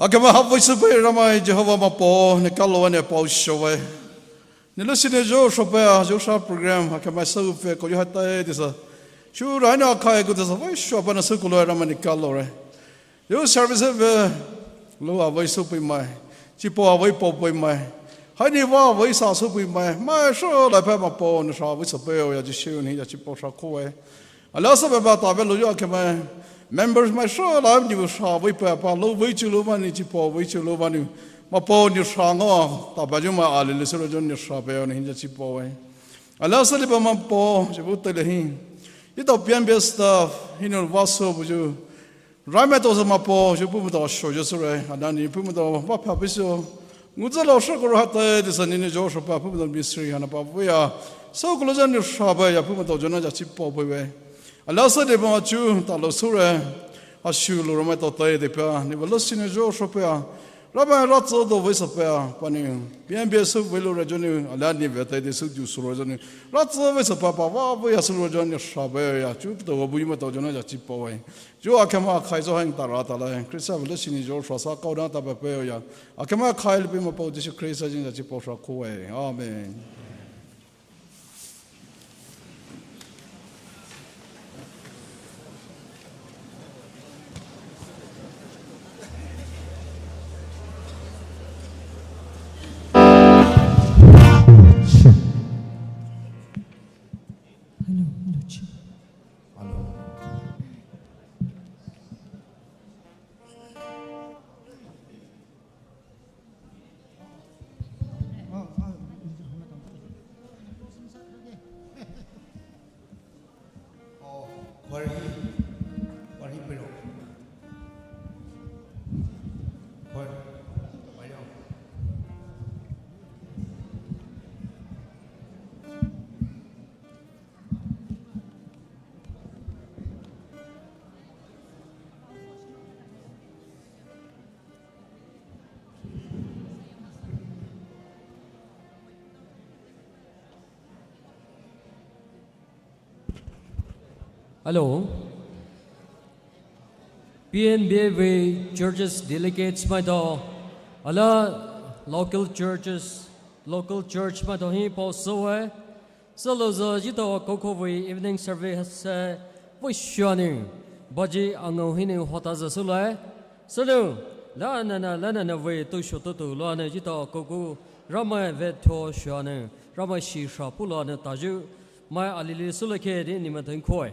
Akhemai ha vei süpei Ramai Jihova Mapao, ne kalo ne pao showe. Ne lesson ne zho shope a, zho sha program, akhemai süpei ko yo ha tai disa. Shu rai ne akhai ko disa, vei shupa ne sü kulo Ramai ne kalo re. Yo service ve, lo a vei süpei mai. Chipao a vei paopei mai. Haini va vei sa süpei mai. Mai sho la pe Mapao ne sha vei süpei o ya Jisu ne ya chipao sha kowe. Alia süpei ba ta ve lo yo akhemai members mai sho la ni sha vei pe pa lo vei chulo ba ni chipao vei chulo ba ni. Mapao ni sha ngo ta ba yo mai alili süro yo ni sha pe o ni ya chipao e. Alia süliba Mapao, jibu tele hi. Ito P N B staff, hino vaso buju. Ramai to sa Mapao, yo pumto sho yo sure, ana ni pumto va pa biso. Nguza lo sho koro ha tai, disa ni ni zho shopa pumto ministry, hana pa vei a. So kulo yo ni sha ba ya pumto yo na ya chipao pe we. Alia süliba chu, ta lo sure. Ashu lo Ramai to tai de pa, ni va lesson ne zho shope a. Ramai ratso do vei süpei a, pa ni, P N B sü vei lo re yo ni, alia ni ve tai de sü ju suro yo ni, ratso vei süpei pa va vei a suro yo ni sha ba ya, chu to va bu ma to yo na ya chipao e. Yo akhemai khai zo hang ta ra ta lai, Krista va lesson ne zho sha sa kau na ta ba pe ya. Akhemai khai lipi Mapao Jisu Krista jing ya chipao sha kowe. Amen. Hello, hello, chi. Hello. Hello. P N B vei churches delegates maitao, alia local churches, local church maitao hi pao süwe. Sülouzü yutao koukou vei evening service se vei shuanou. Baji angao hinou hota zü sülai. Sünou, lanana, lanana vei tusho tutu luanou yutao koukou Ramai ve tuo shuanou. Ramai shi sha pu luanou tayu. Mai alili sülai khe di ni maitao hi kowe.